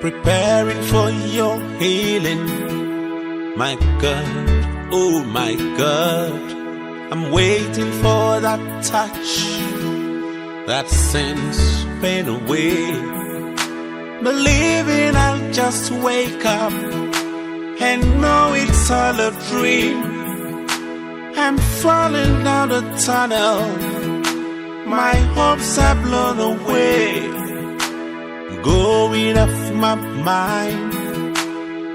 Preparing for your healing. My God, oh my God, I'm waiting for that touch that sends pain away. Believing I'll just wake up and know it's all a dream. I'm falling down the tunnel, my hopes are blown away. Going off my mind.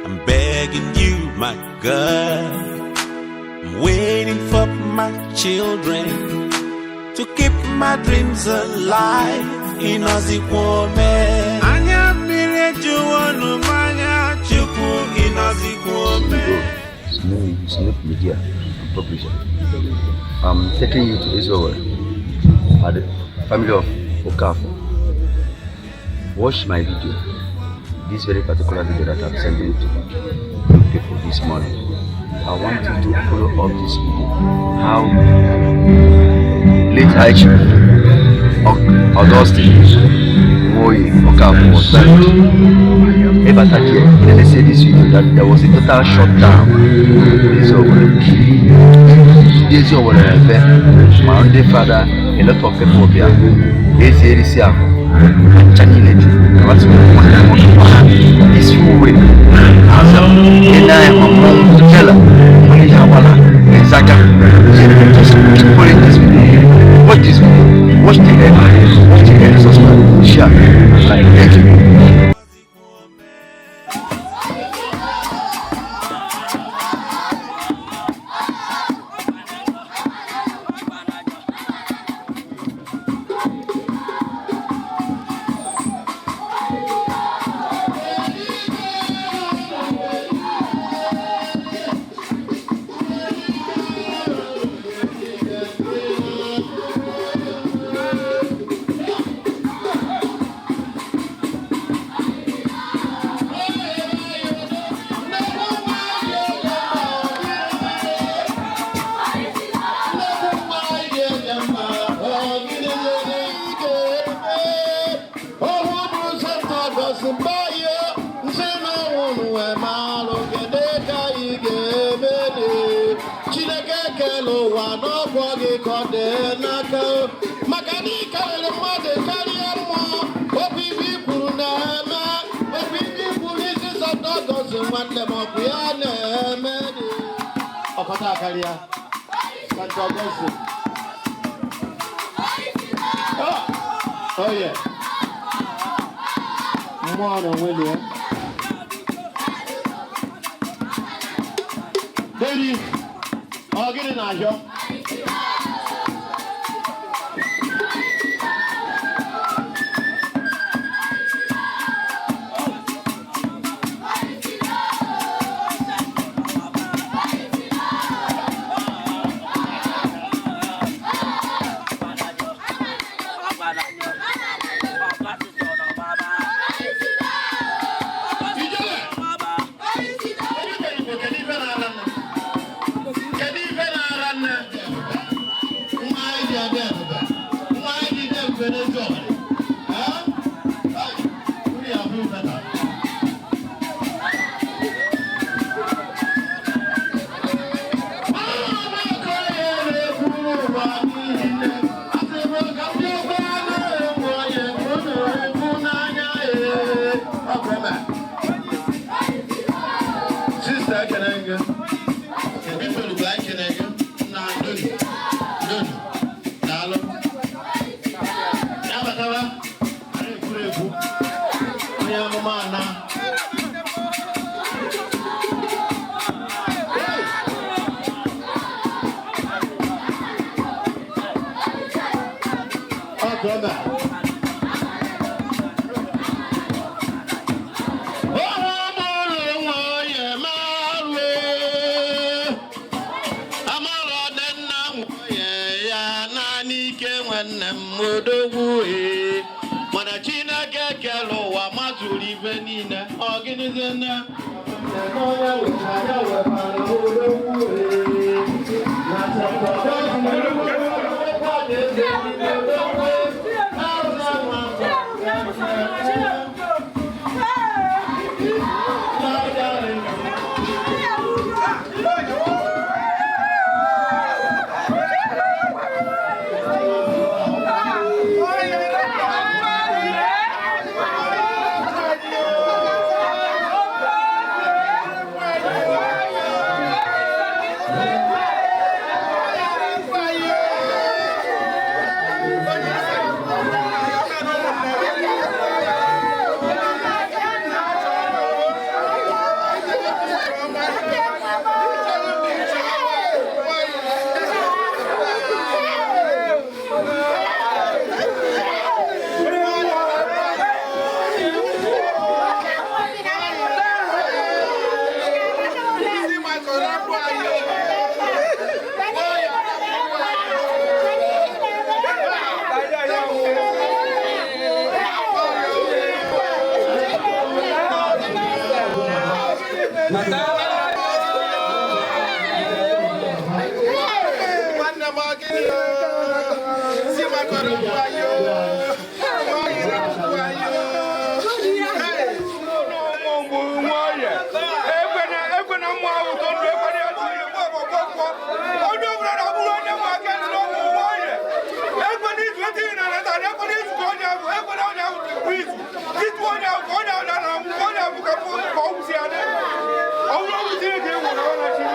I'm begging you, my God. I'm waiting for my children to keep my dreams alive. Ịnọzikwa ome. Anya mmiri ejuwonu m anya, Chukwu, ịnọzikwa ome. Snoop, Snoop Media and Publisher. I'm taking you to Israel at the family of Okafor. Watch my video, this very particular video that I'm sending to you people this morning. I want you to follow up this video. How late High Chief Augustine Nwoye Okafor was buried. Ịbata here, let me say this video that there was a total shutdown n'Eziowelle. Ndị Eziowelle na-efe ma ndị fada, a lot of people bịa ezi erisi ahụ ncha niile juru ka ha si wee nwanne nwoke gwa ha peaceful way. Azụ ị na-anya ma mmọnwụ jela nwere ihe agbala Ezaga. Just keep following this video. Watch this video. Watch the end. Watch the end. Subscribe, share, and like. Thank you. Chineke kele ụwa n'ọgwọ gị ka ọ dị n'aka, maka na ị karịrị mmadụ karịa mmụọ. Okwu ibe i kwuru na-eme, okwu ibe i kwuru isi sọtọ gosi nwanne m, ọkụ ya na-eme dị ọkọta karịa St. Augustine. Oh yeah. Mmụọ na onwe ya. Dedi, ọ gịnị na-ahịọ? Ijele! Kedu ife na-ara nne? Kedu ife na-ara nne? Nwa anyị ji adị ebube. Nwa anyị ji dị ebube n'ezi ọbara. Eh? Ai, nri ya bụ ife taa. Sister, ekene gị. Obi ekene gị. Na ndonu. Ndonu. Daalụ. Ya batara. A na-ekwuru ekwu. Onye amụma ana. Hey! Ọ ka ọ mere. Ọhụrụ nwanyị malụ amara dị nna nwunye ya naanị ike nwanne m odogwu e, mana Chineke kere ụwa mazuru ife niile. Ọ gịnịzi nne onye wetara wetara odogwu e na Nwanne m, ọ gịnị o? Si makọrọ wayo. Wayo. Ekwena mmụọ ahụ tọ ndụ, ekwena ya tiri onye ọbụla na-abụrụ onye nwe aka dị n'ọgwụ nwayọ. Ekwena izu etinye na nata na ekwena izu ka onye ahụ, ekwena onye ahụ bụ izu itu onye ahụ ka onye ahụ na anwụ, ka onye ahụ ka ka ọ gwụsị ya na ọwụrụ ọgwụ tinye ka e nwere ọ na chi.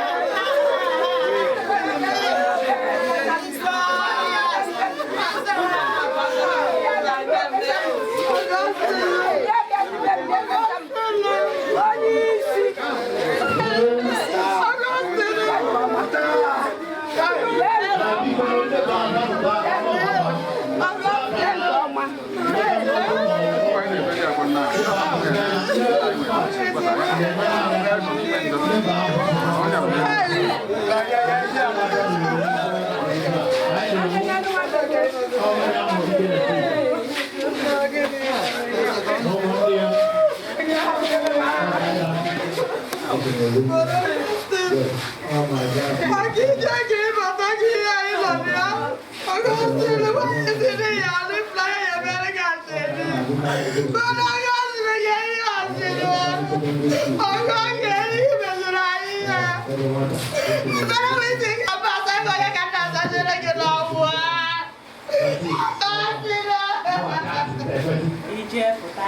Ije pụta.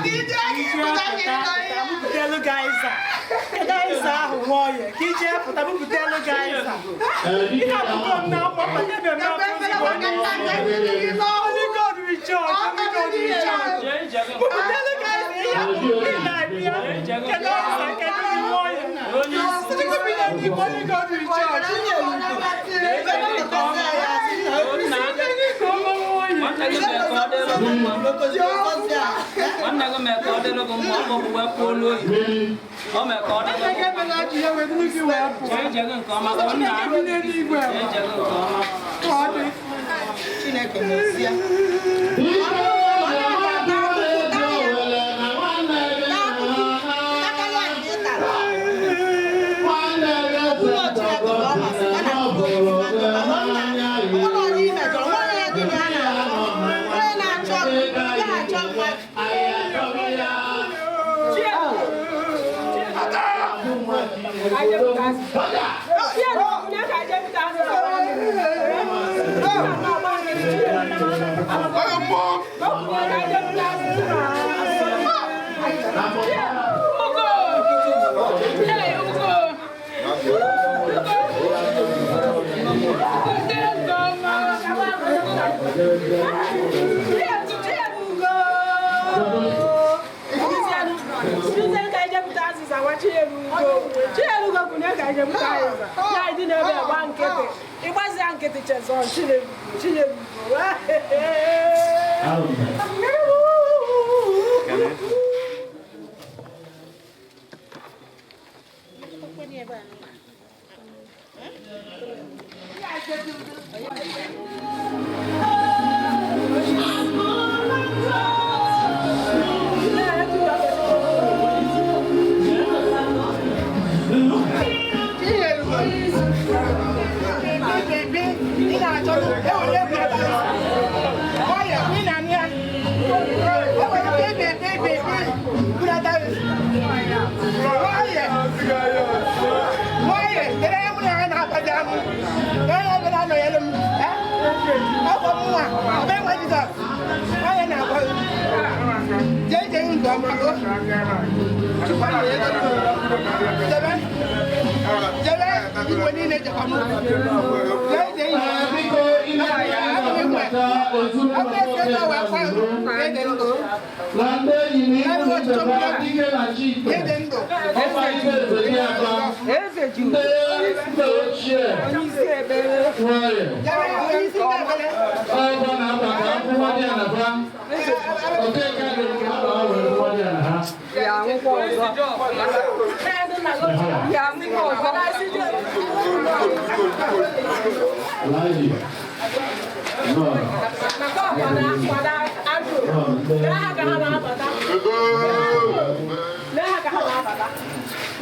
Ije pụta, bupụtelu gị aịza. Kedu aịza ahụ nwayọ? Ka ije pụta, bupụtelu gị aịza. Ihe akụkọ m na-akpọ maka ebe m na-akpọ ozugbo onye isi. Only God will judge. Only God will judge. Bupụtelu gị aịza, ihe akụkọ ị na-abịa. Kedu aịza, kedu gị nwayọ? Chukwu bi n'eluigwe, only God will judge. Nwanne gị mee ka ọ dịrị gị mma. Nwanne gị mee ka ọ dịrị gị mma, ọ bụ wee pụọ olu oyi. O mee ka ọ dịrị gị mma. Jee ije gị nke ọma, ka nna. Jee ije gị nke ọma. Chineke mezie. Ịgbazia nkịtị chezọ Chinebugo, Chinebugo.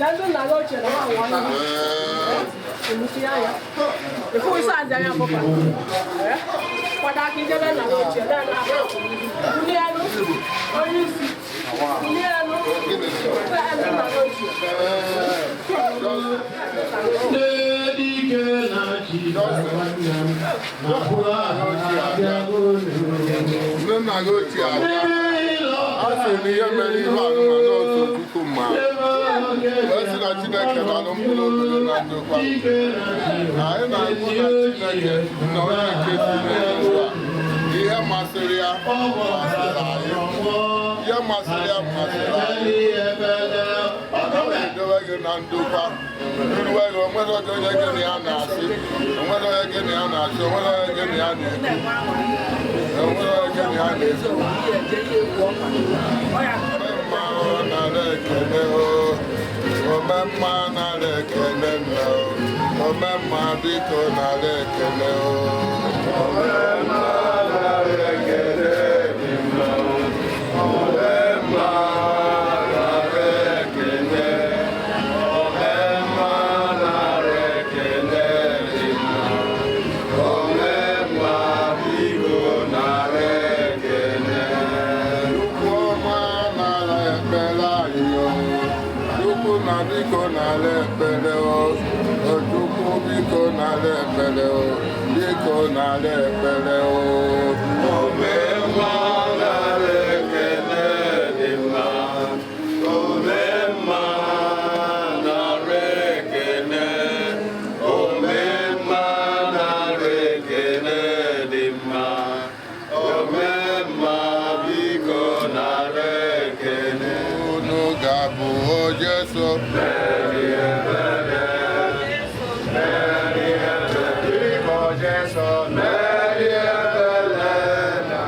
Na ndị nna gị ochie na nwa nwa n'ihu. Emusi anya. Ịfụ ịsa aja anya pụpa. Kwado aka ijebe nna gị ochie na na Kuli elu. Onye isi. Kuli elu. Ndị nna gị ochie. Dike na chi nwanne m na pụrụ abịa. Nne nna gị ochie abịa. A sị na ihe mere ihe anụmanụ ọzọ tupu mma wee sị na Chineke na-alụ mkpụrụ obi na ndokwa. Anyị na-ekwu na Chineke na onye nke si n'elu ụwa, ihe masịrị ya masịrị anyị, ihe masịrị ya masịrị anyị. Ọ ga-edowe gị na ndokwa iruwe gị, onwere onye gị na ya na-asị, onwere onye gị na ya na-asị, onwere onye gị na ya na-ekwu, onwere onye gị na ya na-ekwu. Omemma nara ekele o, omemma nara ekele nna o, omemma biko nara ekele o. Omemma nara ekele dị mma o, omemma nara ekele, omemma nara ekele dị mma, omemma biko nara ekele. Chukwu ọma nara ekpere anyị o, Chukwu na biko nara ekpere o, o Chukwu biko nara ekpere o, biko nara ekpere o. Omemma nara ekele dị mma, omemma nara ekele, omemma nara ekele dị mma, omemma biko nara ekele. Unu ga-abụ o Jesu. Meri ebere, Meri ebere, biko Jesu, Meri ebere, na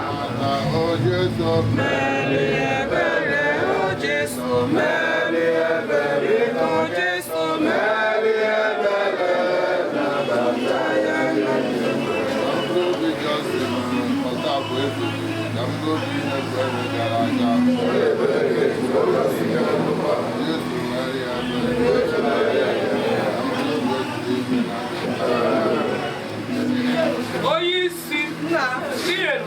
o Jesu. Meri ebere, o Jesu, Meri ebere, biko Jesu, Meri ebere, na ya. Mkpụrụ obi Johnson Ọkafọ Ezugwu na mkpụrụ obi Inegwu gara aga. Jesu Meri ebere, na mkpụrụ obi ejiri ime na Onye isi Chinyere.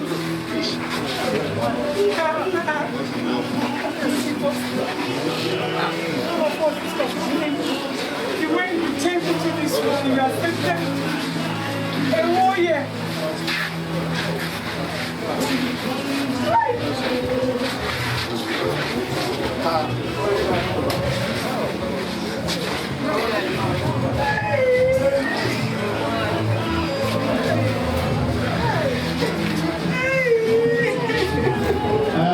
The way you came into this world, you accepted a warrior.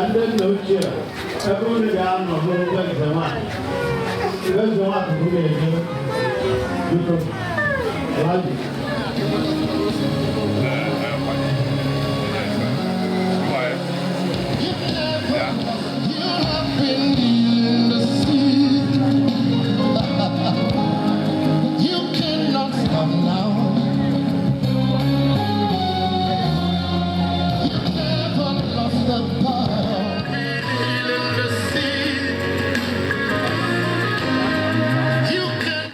Ndị nna ochie, ebe unu ga-anọ bụrụ eze nwanyị. Eze nwanyị bụ ga-eje. Biko, Alhaji. You cannot stop now. You never lost the power. In the sea. You can.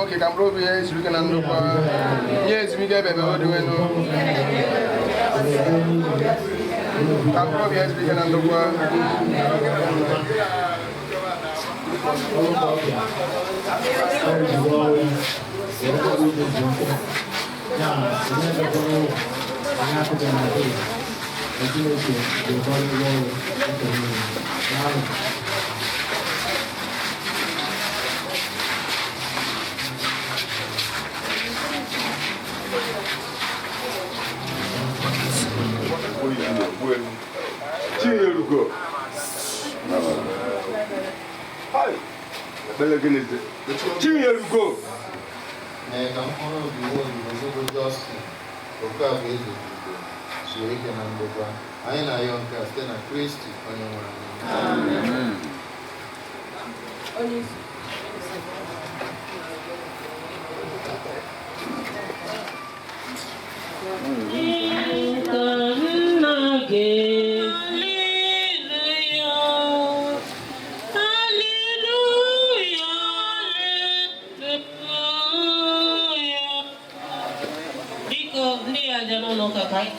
nwoke ka mkpụrụ obi ya ezuru ike na ndokwa nye ezumike ebe ebe odịwenụ ka mkpụrụ obi ya ezuru ike na ndokwa. Chinyelugo. Hai. Ekpere gịnị dị? Chinyelugo. Mee ka mkpụrụ obi Nwaolilo bụ Justin Okafor Ezeugo zuo ike na ndokwa. Anyị na-ayọ nke a site na Kristi onye nwe anyị. Biko ndị ya jere ụlọ ụka ka anyị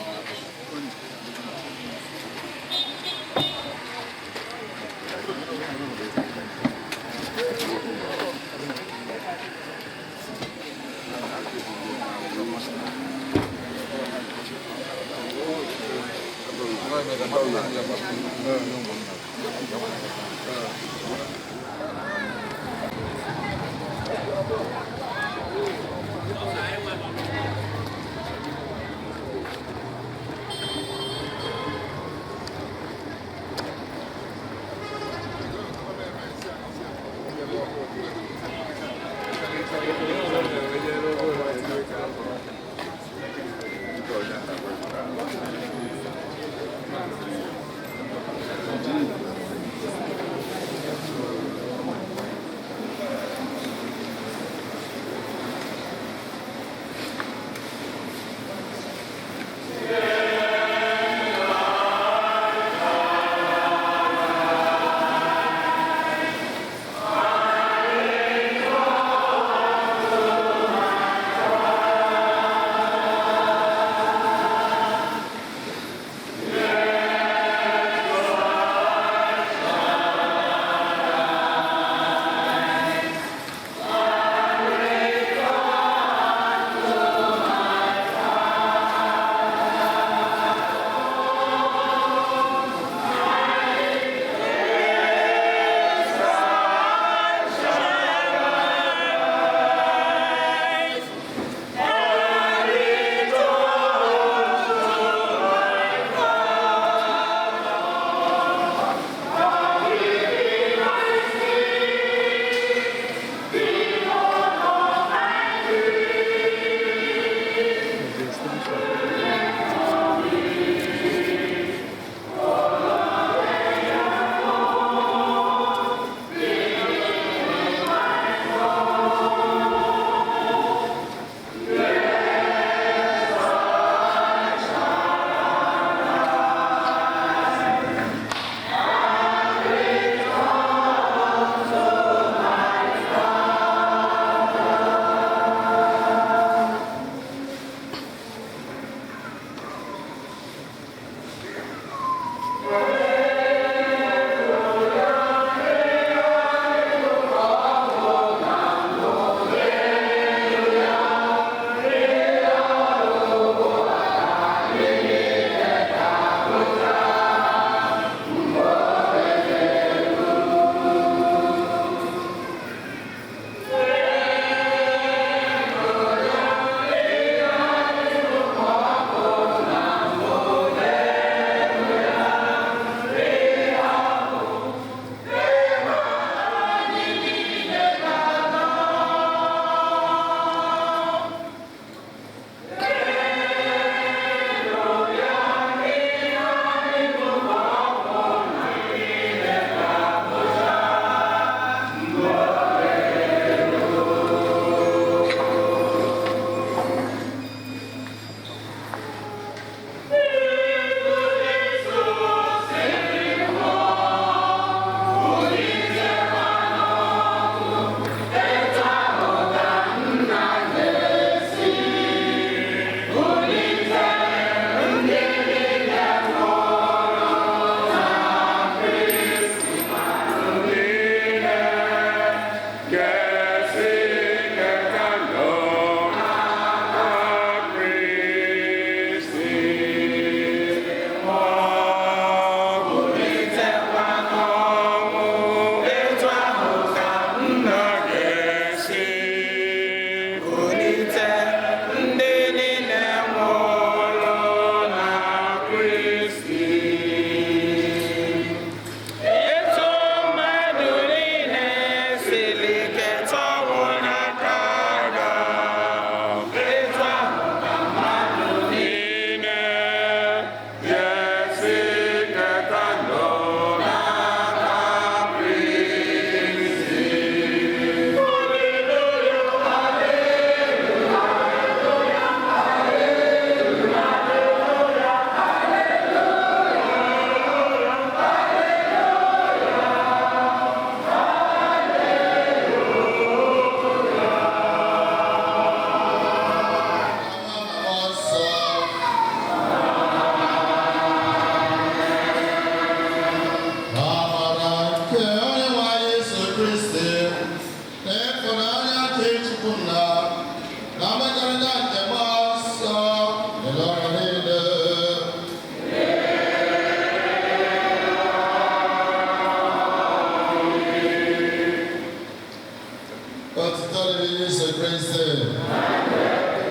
Dịrị Jesu Kristi.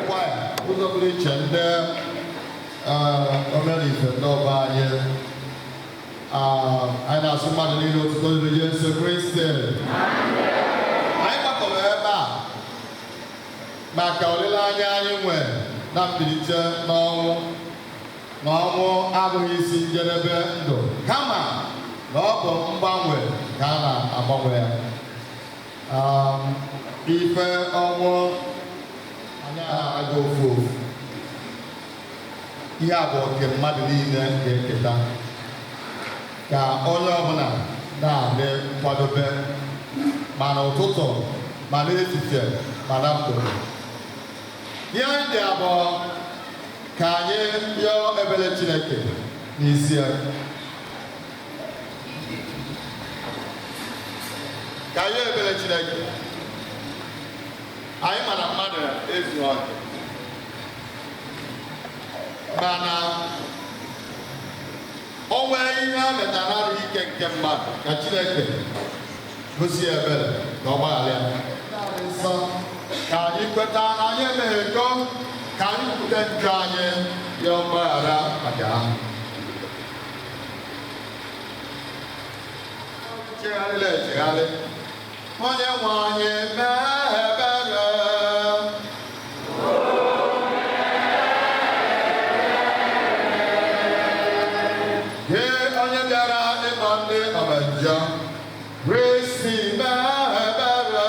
Kwaya, ụzọ pụrụ iche ndị omenife ndị ọba anyị. Anyị na-asụ mmadụ niile otuto dịrị Jesu Kristi. Anyị gbakọrọ ebe a maka olileanya anyị nwere na mbilite n'ọnwụ, na ọnwụ abụghị isi njedebe ndụ, kama na ọ bụ mgbanwe ka a na-agbanwe ya. Ife ọnwụ anyị aga ofu ofu. Ihe a bụ oke mmadụ niile ga-eketa, ka onye ọbụla na-adị nkwadobe ma n'ụtụtụ ma n'etiti ma na mgbede. Ihe anyị dị abụọ ka anyị yọọ ebere Chineke n'isi ya. Ka anyị yọọ ebere Chineke. Anyị ma na mmadụ ezughị oke, mana o nwee ihe a metara na-adịghị ike nke mmadụ, ka Chineke gosi ya ebere ka ọ gbaghara ya. Nsọ ka anyị kweta na anyị emeghekọ, ka anyị kwupụta njọ anyị, yọọ mgbaghara maka ha. Chegharịla echegharị. Onye nwe anyị mee ebere. Gị onye bịara ịkpọ ndị ọbànjọ, Kristi mee ebere.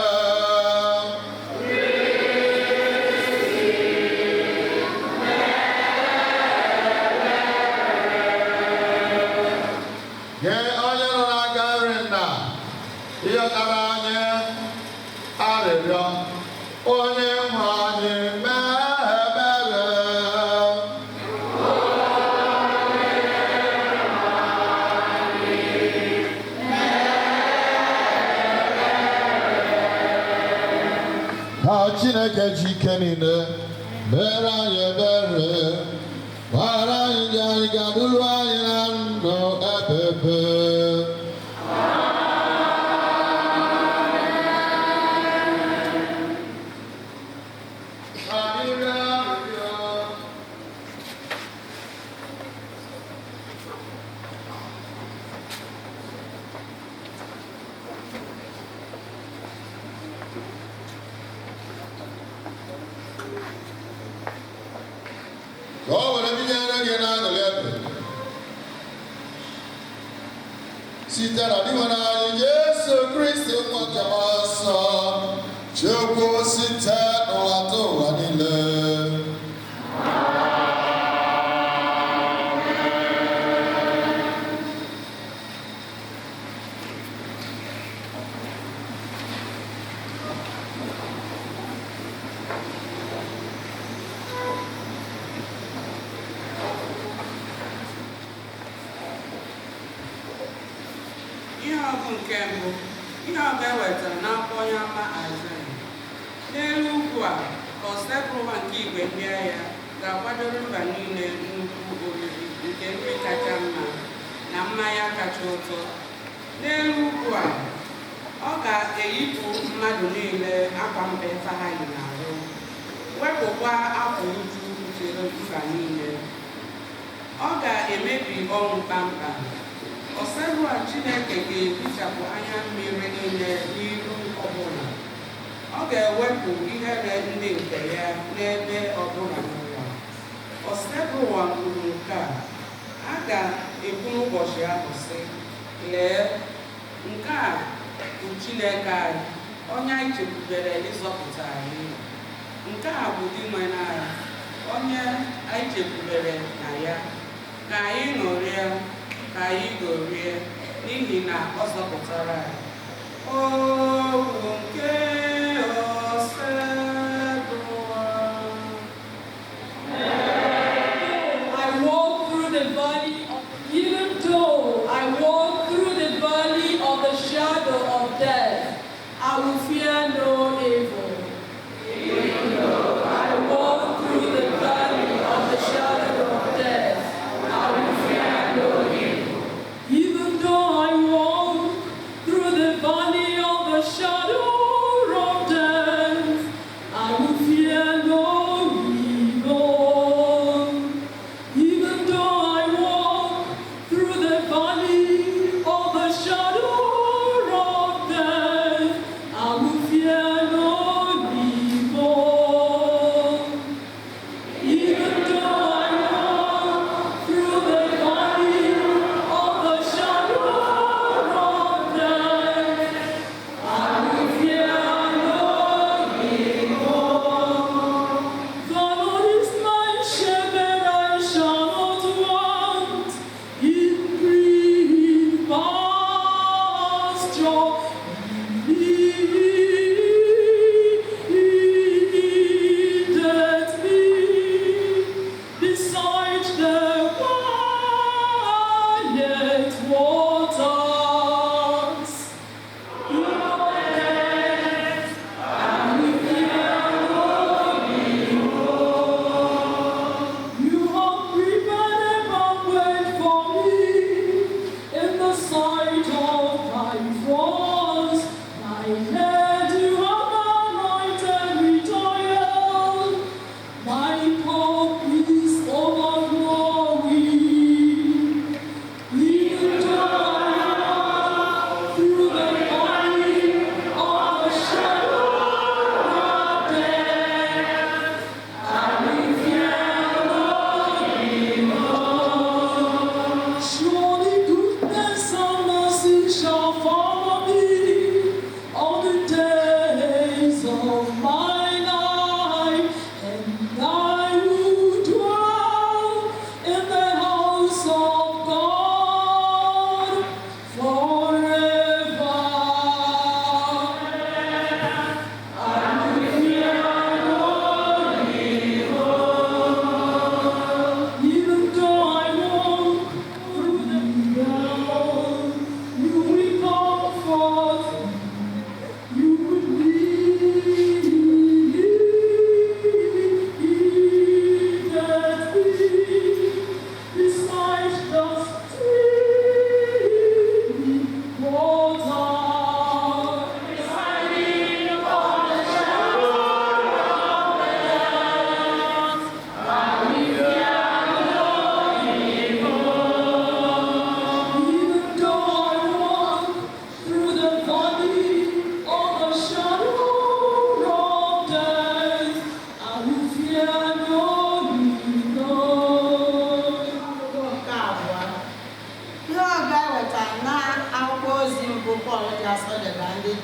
Gị onye nọ n'aka nri nna, ịghọtara anyị arịrịọ, onye nwe anyị mee ebere. Ka Chineke ji ike niile mere anyị ebere, gbara anyị ndị anyị ga-adụrụ anyị na ndụ ebebe. Anyị rịọ arịrịọ. Ka o were binyere gị n'aṅụrị ebe site na Dinwenụ anyị Jesu Kristi nwa nke Mmụọ Nsọ, Chukwu site n'ụwa ta ụwa niile. Ihe ọgụ nke mbụ, ihe ọgụ e wetara n'akwụkwọ onye ama Aịzaya. N'elu ugwu a ka Osebụrụwa nke igwe ndị agha ga-akwadoro mba niile nnukwu oriri nke nri kacha mma na mmanya kacha ụtọ. N'elu ugwu a, ọ ga-eyipụ mmadụ niile akwa mkpesa ha yi n'ahụ, wepụkwa akwa uju kpuchiri mba niile. Ọ ga-emebi ọnwụ kpamkpam. Osebụrụwa Chineke ga-ehichapụ anya mmiri niile n'iru ọbụla. Ọ ga-ewepụ ihere ndị nke ya n'ebe ọbụla n'ụwa. Osebụrụwa kwuru nke a, a ga-ekwu n'ụbọchị ahụ sị, lee, nke a bụ Chineke anyị, onye anyị chekwubere ịzọpụta anyị. Nke a bụ Dinwenụ anyị, onye anyị chekwubere na ya. Ka anyị ṅụrịa, ka anyị gorie, n'ihi na ọ zọpụtara anyị. Okwu nke Osebụrụwa. I walk through the valley of, even though I walk through the valley of the shadow of death, I will fear no evil. Even though I walk through the valley of the shadow of death, I will fear no evil. Even though I walk through the valley of the shadow of death,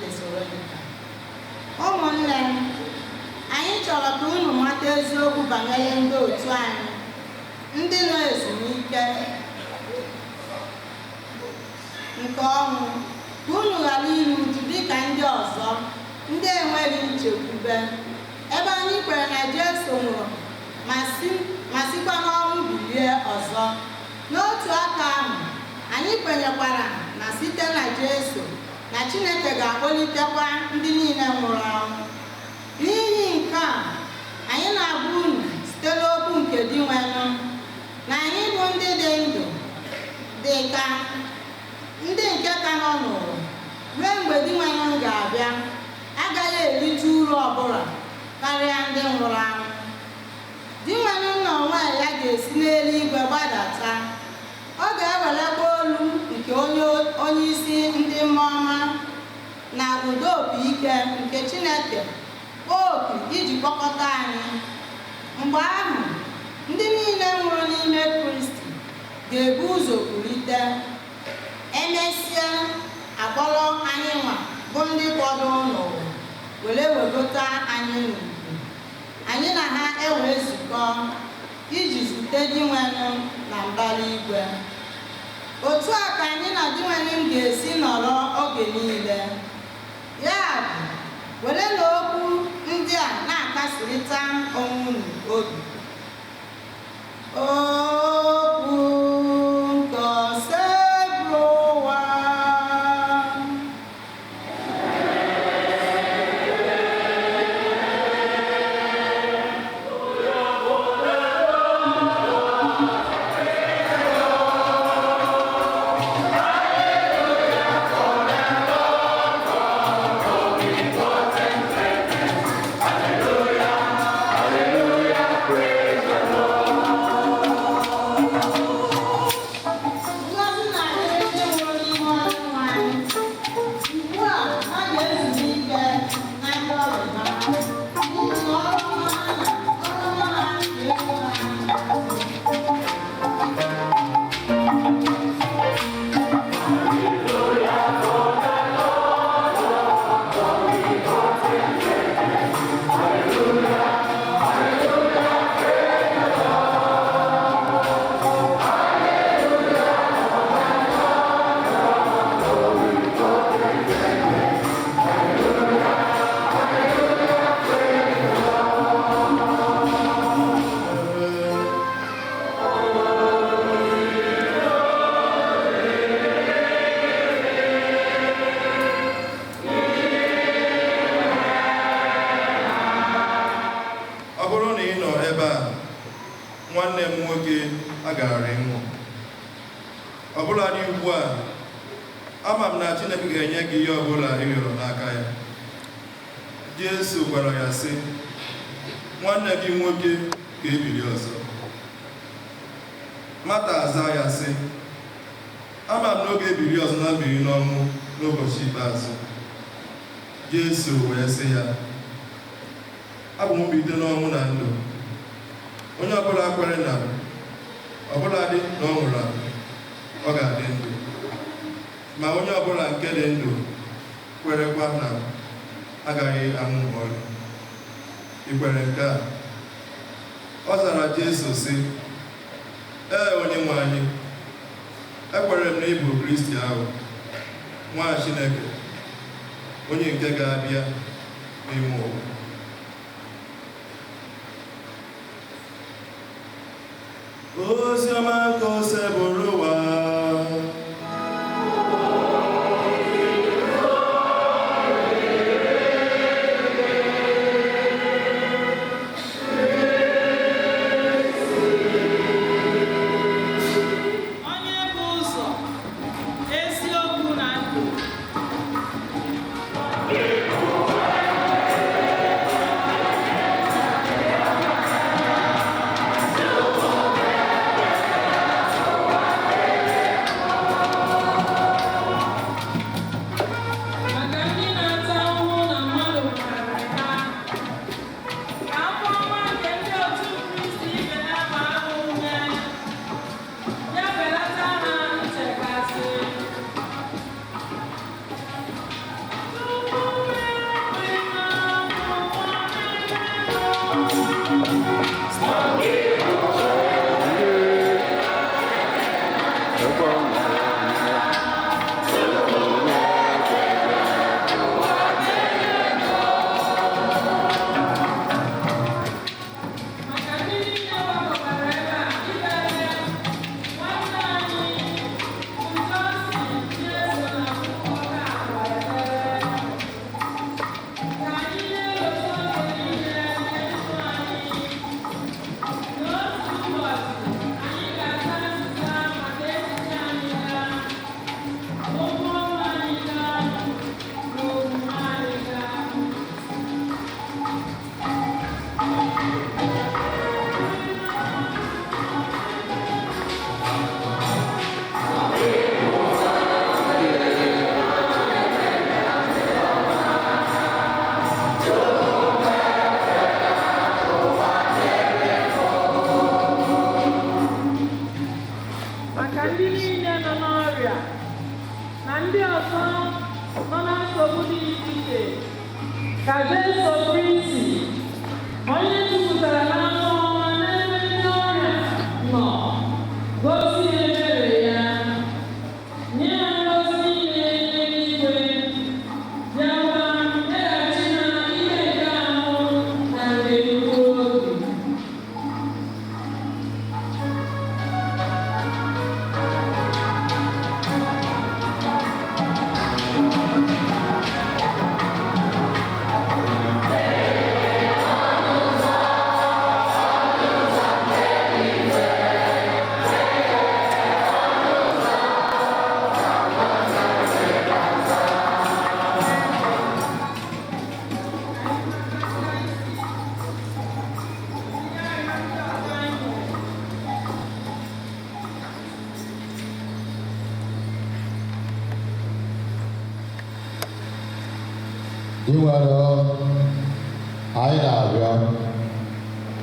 Tesalonika. Ụmụnne m, anyị chọrọ ka unu mata eziokwu banyere ndị otu anyị, ndị nọ ezumike nke ọnwụ, ka unu ghara iru uju dịka ndị ọzọ, ndị enweghị nchekwube. Ebe anyị kwere na Jesu nwụrụ ma sikwa n'ọnwụ bilie ọzọ, n'otu aka ahụ anyị kwenyekwara na site na Jesu na Chineke ga-akpọlitekwa ndị niile nwụrụ anwụ. N'ihi nke a, anyị na-agwa unu site n'okwu nke Dinwenụ na anyị bụ ndị dị ndụ dị ka ndị nke ka nọ n'ụwa ruo mgbe Dinwenụ ga-abịa agaghị erite uru ọbụla karịa ndị nwụrụ anwụ. Dinwenụ na onwe ya ga-esi n'eluigwe gbadata. Ọ ga-ewerekwa olu nke onye isi ndị mmụọ ọma na ụda opi ike nke Chineke oku iji kpọkọta anyị. Mgbe ahụ, ndị niile nwụrụ n'ime Kristi ga-ebu ụzọ kulite. Emesịa, akpọrọ anyị nwa bụ ndị fọdụrụ n'ụwa were wegota anyị n'ugwu. Anyị na ha ewee zukọ iji zute Dinwenụ na mbara igwe. Otu a ka anyị na Dinwenụ ga-esi nọrọ oge niile. Ya bụ, werenụ okwu ndị a na-akasịrịta onwe unu obi. Okwu nke Osebụrụwa. Ngọzi na-adịrị ndị nwụrụ n'ime Onyenwe anyị. Ugbu a, ha ga-ezu ike na ndị ọrụ ha, n'ihi na ọrụ ọma ha ga-ebu ha. Ọ bụrụ na ị nọ ebe a, nwanne m nwoke agaraghị ịnwụ. Ọ bụladị ugbu a, ama m na Chineke ga-enye gị ihe ọbụla ị rịọrọ n'aka ya. Jesu gwara ya sị, nwanne gị nwoke ga-ebili ọzọ. Mata aza ya sị, ama m na ọ ga-ebili ọzọ na mbili n'ọnwụ n'ụbọchị ikpeazụ. Jesu wee sị ya, abụ m mbilite n'ọnwụ na ndụ. Onye ọbụla kwere na m, ọbụladị na ọ nwụrụ anwụ, ọ ga-adị ndụ. Ma onye ọbụla nke dị ndụ kwerekwa na m agaghị anwụ ma ọlị. Ị kwere nke a? Ọ zara Jesu sị, ee, Onyenwe anyị, ekwere m na ị bụ Kristi ahụ, nwa Chineke, onye nke ga-abịa n'ime ụwa. Ozi ọma nke Osebụrụwa. Onye bụ ụzọ, eziokwu na ndụ. Hallelujah. Ka Jesu Kristi, onye jupụtara n'afọ ọma n'ebe ndị ọrịa nọ, gosi ebere ya, nye ha ngọzi niile n'eluigwe, bịakwa nyeghachi ha ihe nke ahụ na nke mkpụrụ obi. Dinwere, anyị na-arịọ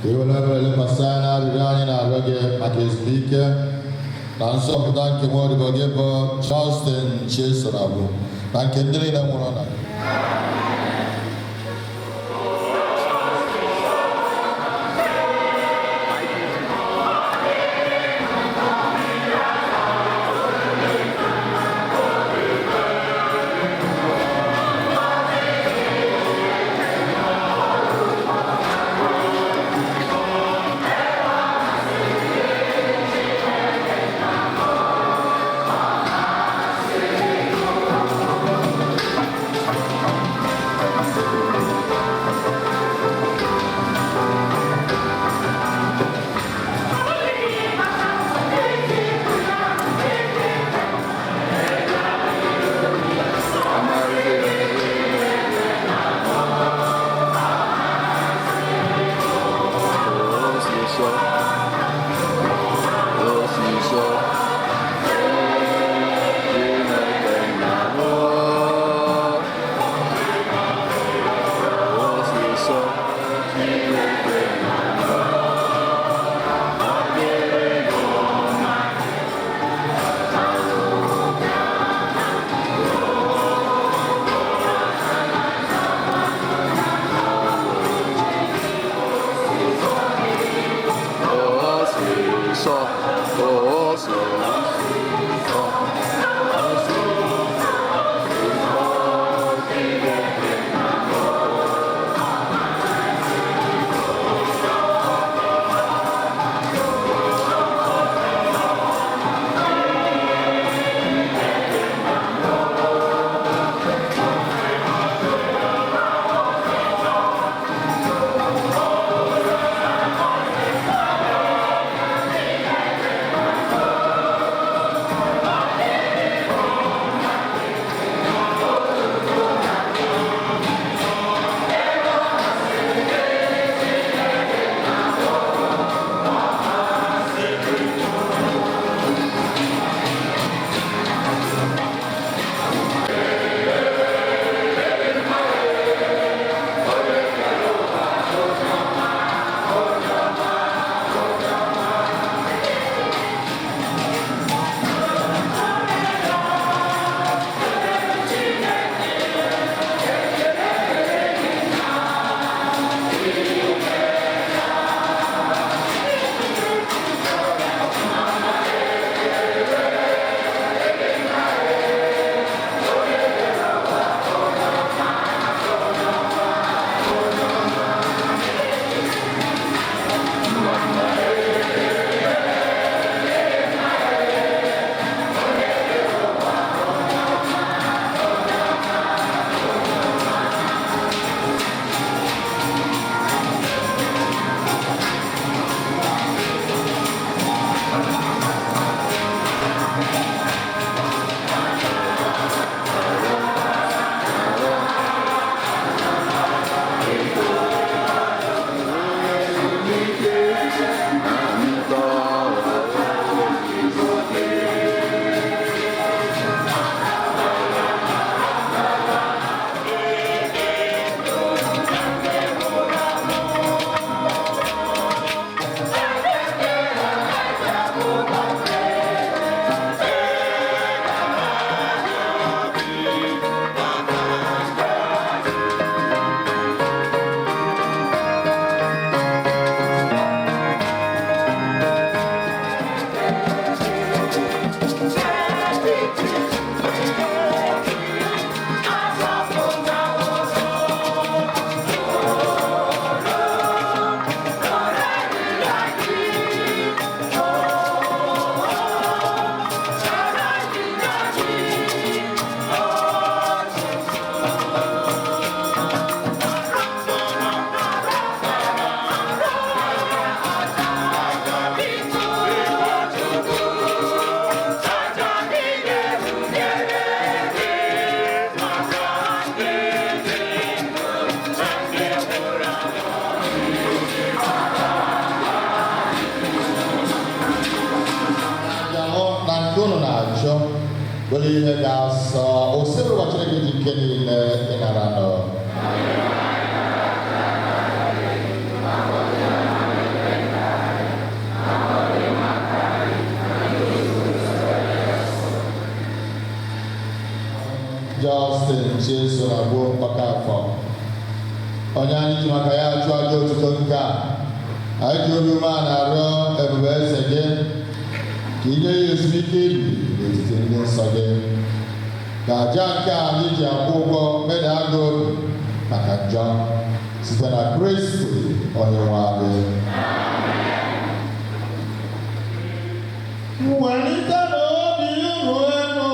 ka ị were ebere lekwasị anya n'arịrịọ anyị na-arịọ gị maka ezumike na nzọpụta nke nwa odibo gị bụ Justin Chiesonabụ na nke ndị niile nwụrụ na gị. Amen. ihe ga-asọ Osebụrụwa Chineke ji ike niile ịnara nọ. Justin Chiso na gbuo Mkpakafọ, onye anyị ji maka ya achụ aja otuto nke a, anyị ji obi umeala arịọ ebube eze gị ka inye ya ezumike ebi n'etiti ndị nsọ gị, ka aja nke a anyị ji akwụ ụgwọ meda gị obi maka njọ site na Kristi onye nwe anyị. Welite n'obi unu enu.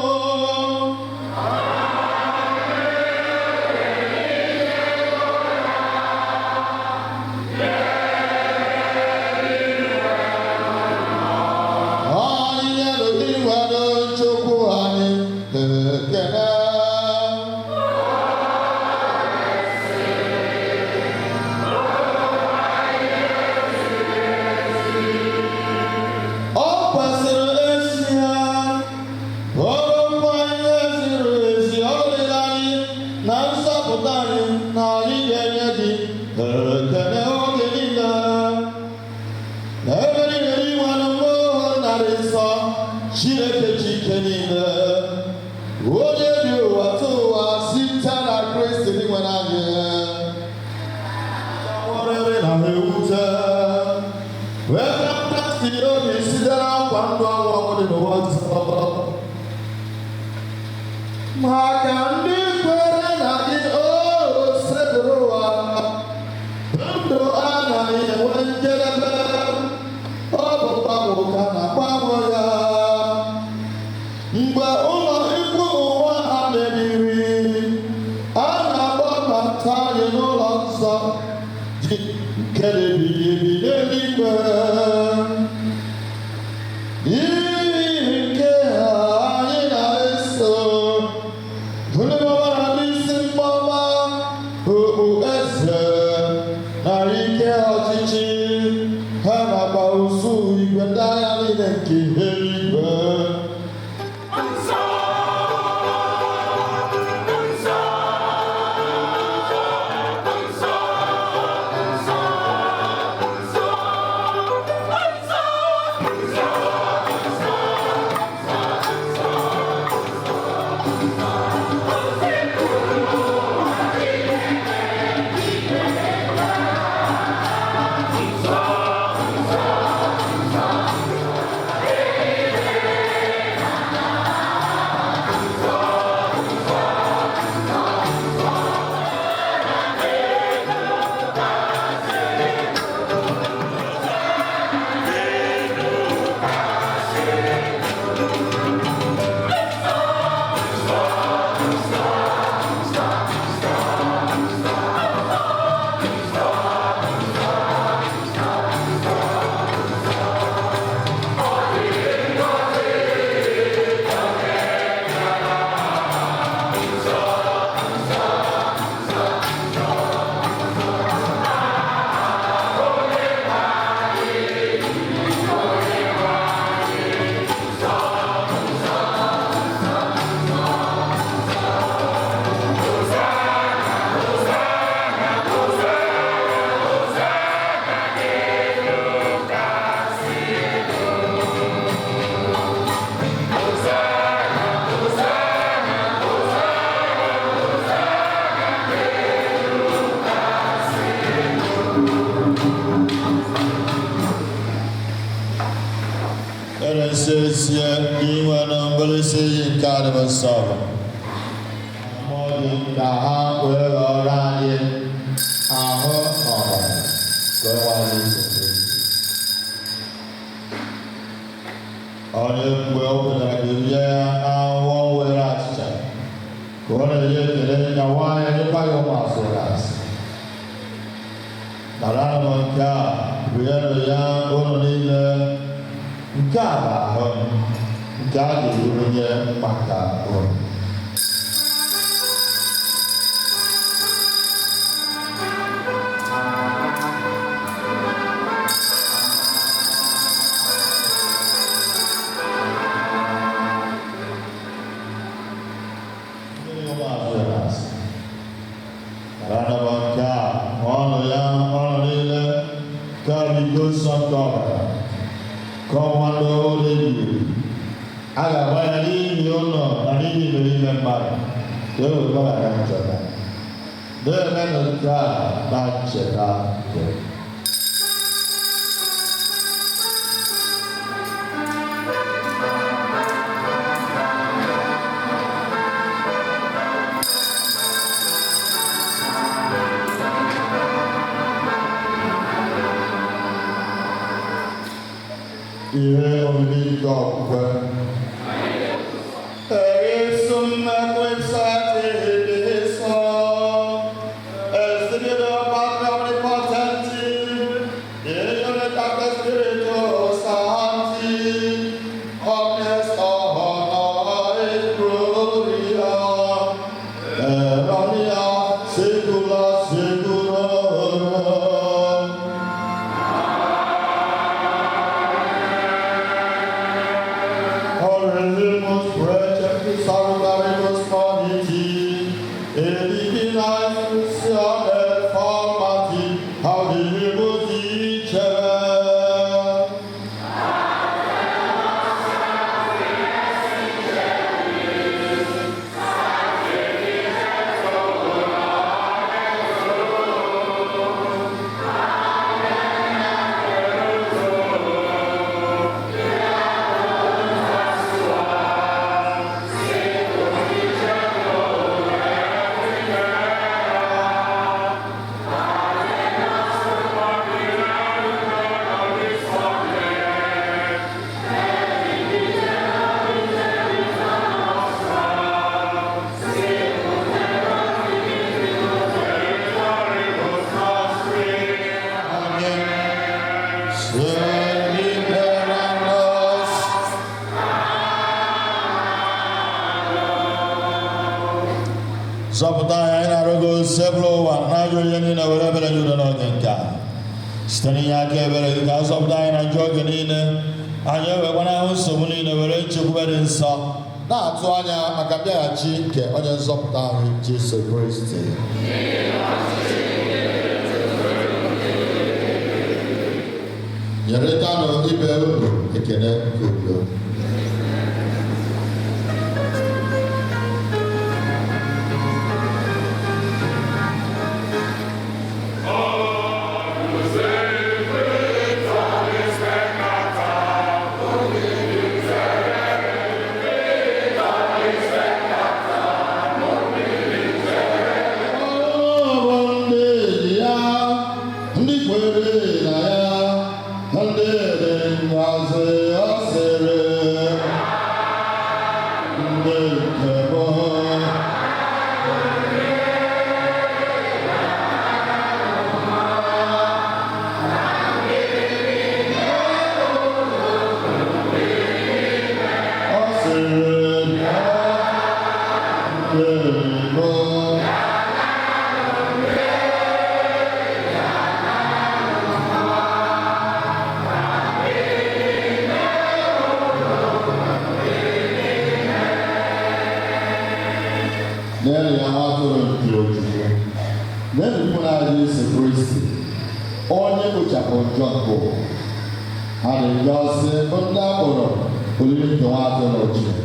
Anyị nyere inwere Chukwu anyị ekele. Ọ kwesịrị ezi ya, bụrụkwa ihe ziri ezi ọlịla anyị na nzọpụta anyị na anyị ga-enye gị ekele oge niile. Na ebe niile inwere mmụọ narị nsọ Chineke ji ike niile, onye bi ụwa tụ ụwa site na Kristi dị nwere anyị. Ọrịrị na ewute wee Kristi obi site na nkwa ndụ ọnwụ ọnwụ dị n'ụwa ọzọ. Maka ndị kwere na gị o sekpụrụ ụwa, ndụ anaghị enwe njedebe. Ọ bụ mgbanwe ka na-agbanwe ya. Mgbe ụlọ ikwu ụwa ha mebiri, a na-akpọbata anyị n'ụlọ nsọ dị nke na-ebighị ebi n'eluigwe. N'ihi nke a anyị na-eso ndị gbara n'isi mgbọma okpu eze na ike ọchịchị ha nakwa usuu igwe ndị agha niile nke eluigwe. Eresesie inwe na mgbalịsi iyi nke adịm nsọ mmụọ dị ka ha wee ghọrọ anyị ahụ na ọbara nke Onyenwe anyị Jesu Kristi. Onye mgbe o kwetara ka ebinye ya ahụhụ were achịcha ka ọ na-enye ekele na nwaanyị nyekwa ya ụmụ asịrị asị. Nara m nke a rienụ ya unu niile. Nke a bụ ahụ m nke a ga-eburu nye maka unu. Nara nke a, ọnụ ya, ọnụ niile, ka bụ iko nsọ nke ọbara, ka ọnwa ndị ọhụrụ ebighị ebi. A ga-agba ya n'ihi ụlọ na n'ihi imerime mmadụ, ka e wee gbaghara njọ ha. Na-emenụ nke a na ncheta nke m. Ihe omimi nke okwukwe. Secula seculorum. Oremus precem salutaribus boniti, et divinae fusione formati, audivimus dicere. Zọpụta anyị, anyị na-arịọ gị osebụrụ ụwa n'ajọ ihe niile were ebere gị udo n'oge nke a. Site n'inye aka ebere gị ka a zọpụta anyị na njọ oge niile, anyị ewekwana ahụ nsogbu niile were nchekwube dị nsọ na-atụ anya maka mbịaghachi nke onye nzọpụta anyị Jesu Kristi. Nyerịtanụ ibe unu ekele nke udo. Ọ bụ ndị enyi ya, ndị kwere na ya, ndị dị ngọzi, ọ sịrị, ndị nke bụ. Ọ sịrị, bịa, ndị bụ. N'elu ya nwa atụrụ nke Chukwu, n'elu mkpụrụ anyị Jesu Kristi, onye kpochapụrụ njọ nke ụwa. Ha dị ngọzi bụ ndị a kpọrọ oriri nke nwa atụrụ Chineke.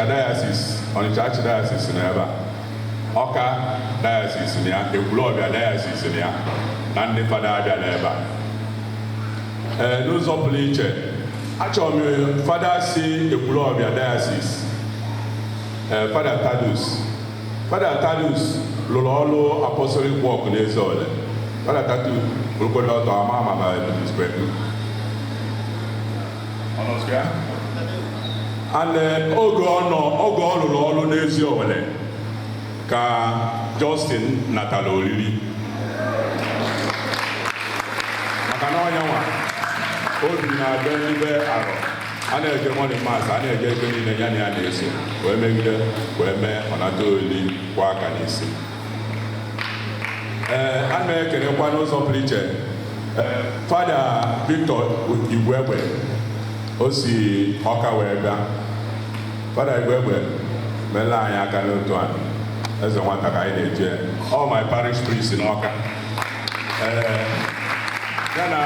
Ọnịcha Diocese, Ọnịcha Archdiocese nọ ebe a, Ọka Diocese na ya, Ekwulọbịa Diocese na ya, na ndị fada abịala ebe a. Ee, n'ụzọ pụrụ iche, achọrọ m fada si Ekwulọbịa Diocese, ee, Fada Tadus. Fada Tadus lụrụ ọrụ apostolic work n'Eziowelle. Fada Tadus bụrụkwara ọtọ ama ama ma ọnọsịa and oge ọ nọ, oge ọ lụrụ ọrụ n'Eziowelle ka Justin natara oriri, maka na ọnya nwa obi na-abịa n'ebe arọ a na-eje morning mass, a na-eje ebe niile, ya na ya na-eso wee megide wee mee ọnata oli kwa aka n'isi. Ee, a na-ekelekwa n'ụzọ pụrụ iche, ee, Fada Victor Igwegbe, o si Ọka wee bịa. Fada Igwegbe meela anyị aka n'otu a eze nwata ka anyị na-eje, all my parish priest n'Ọka. Ee, ya na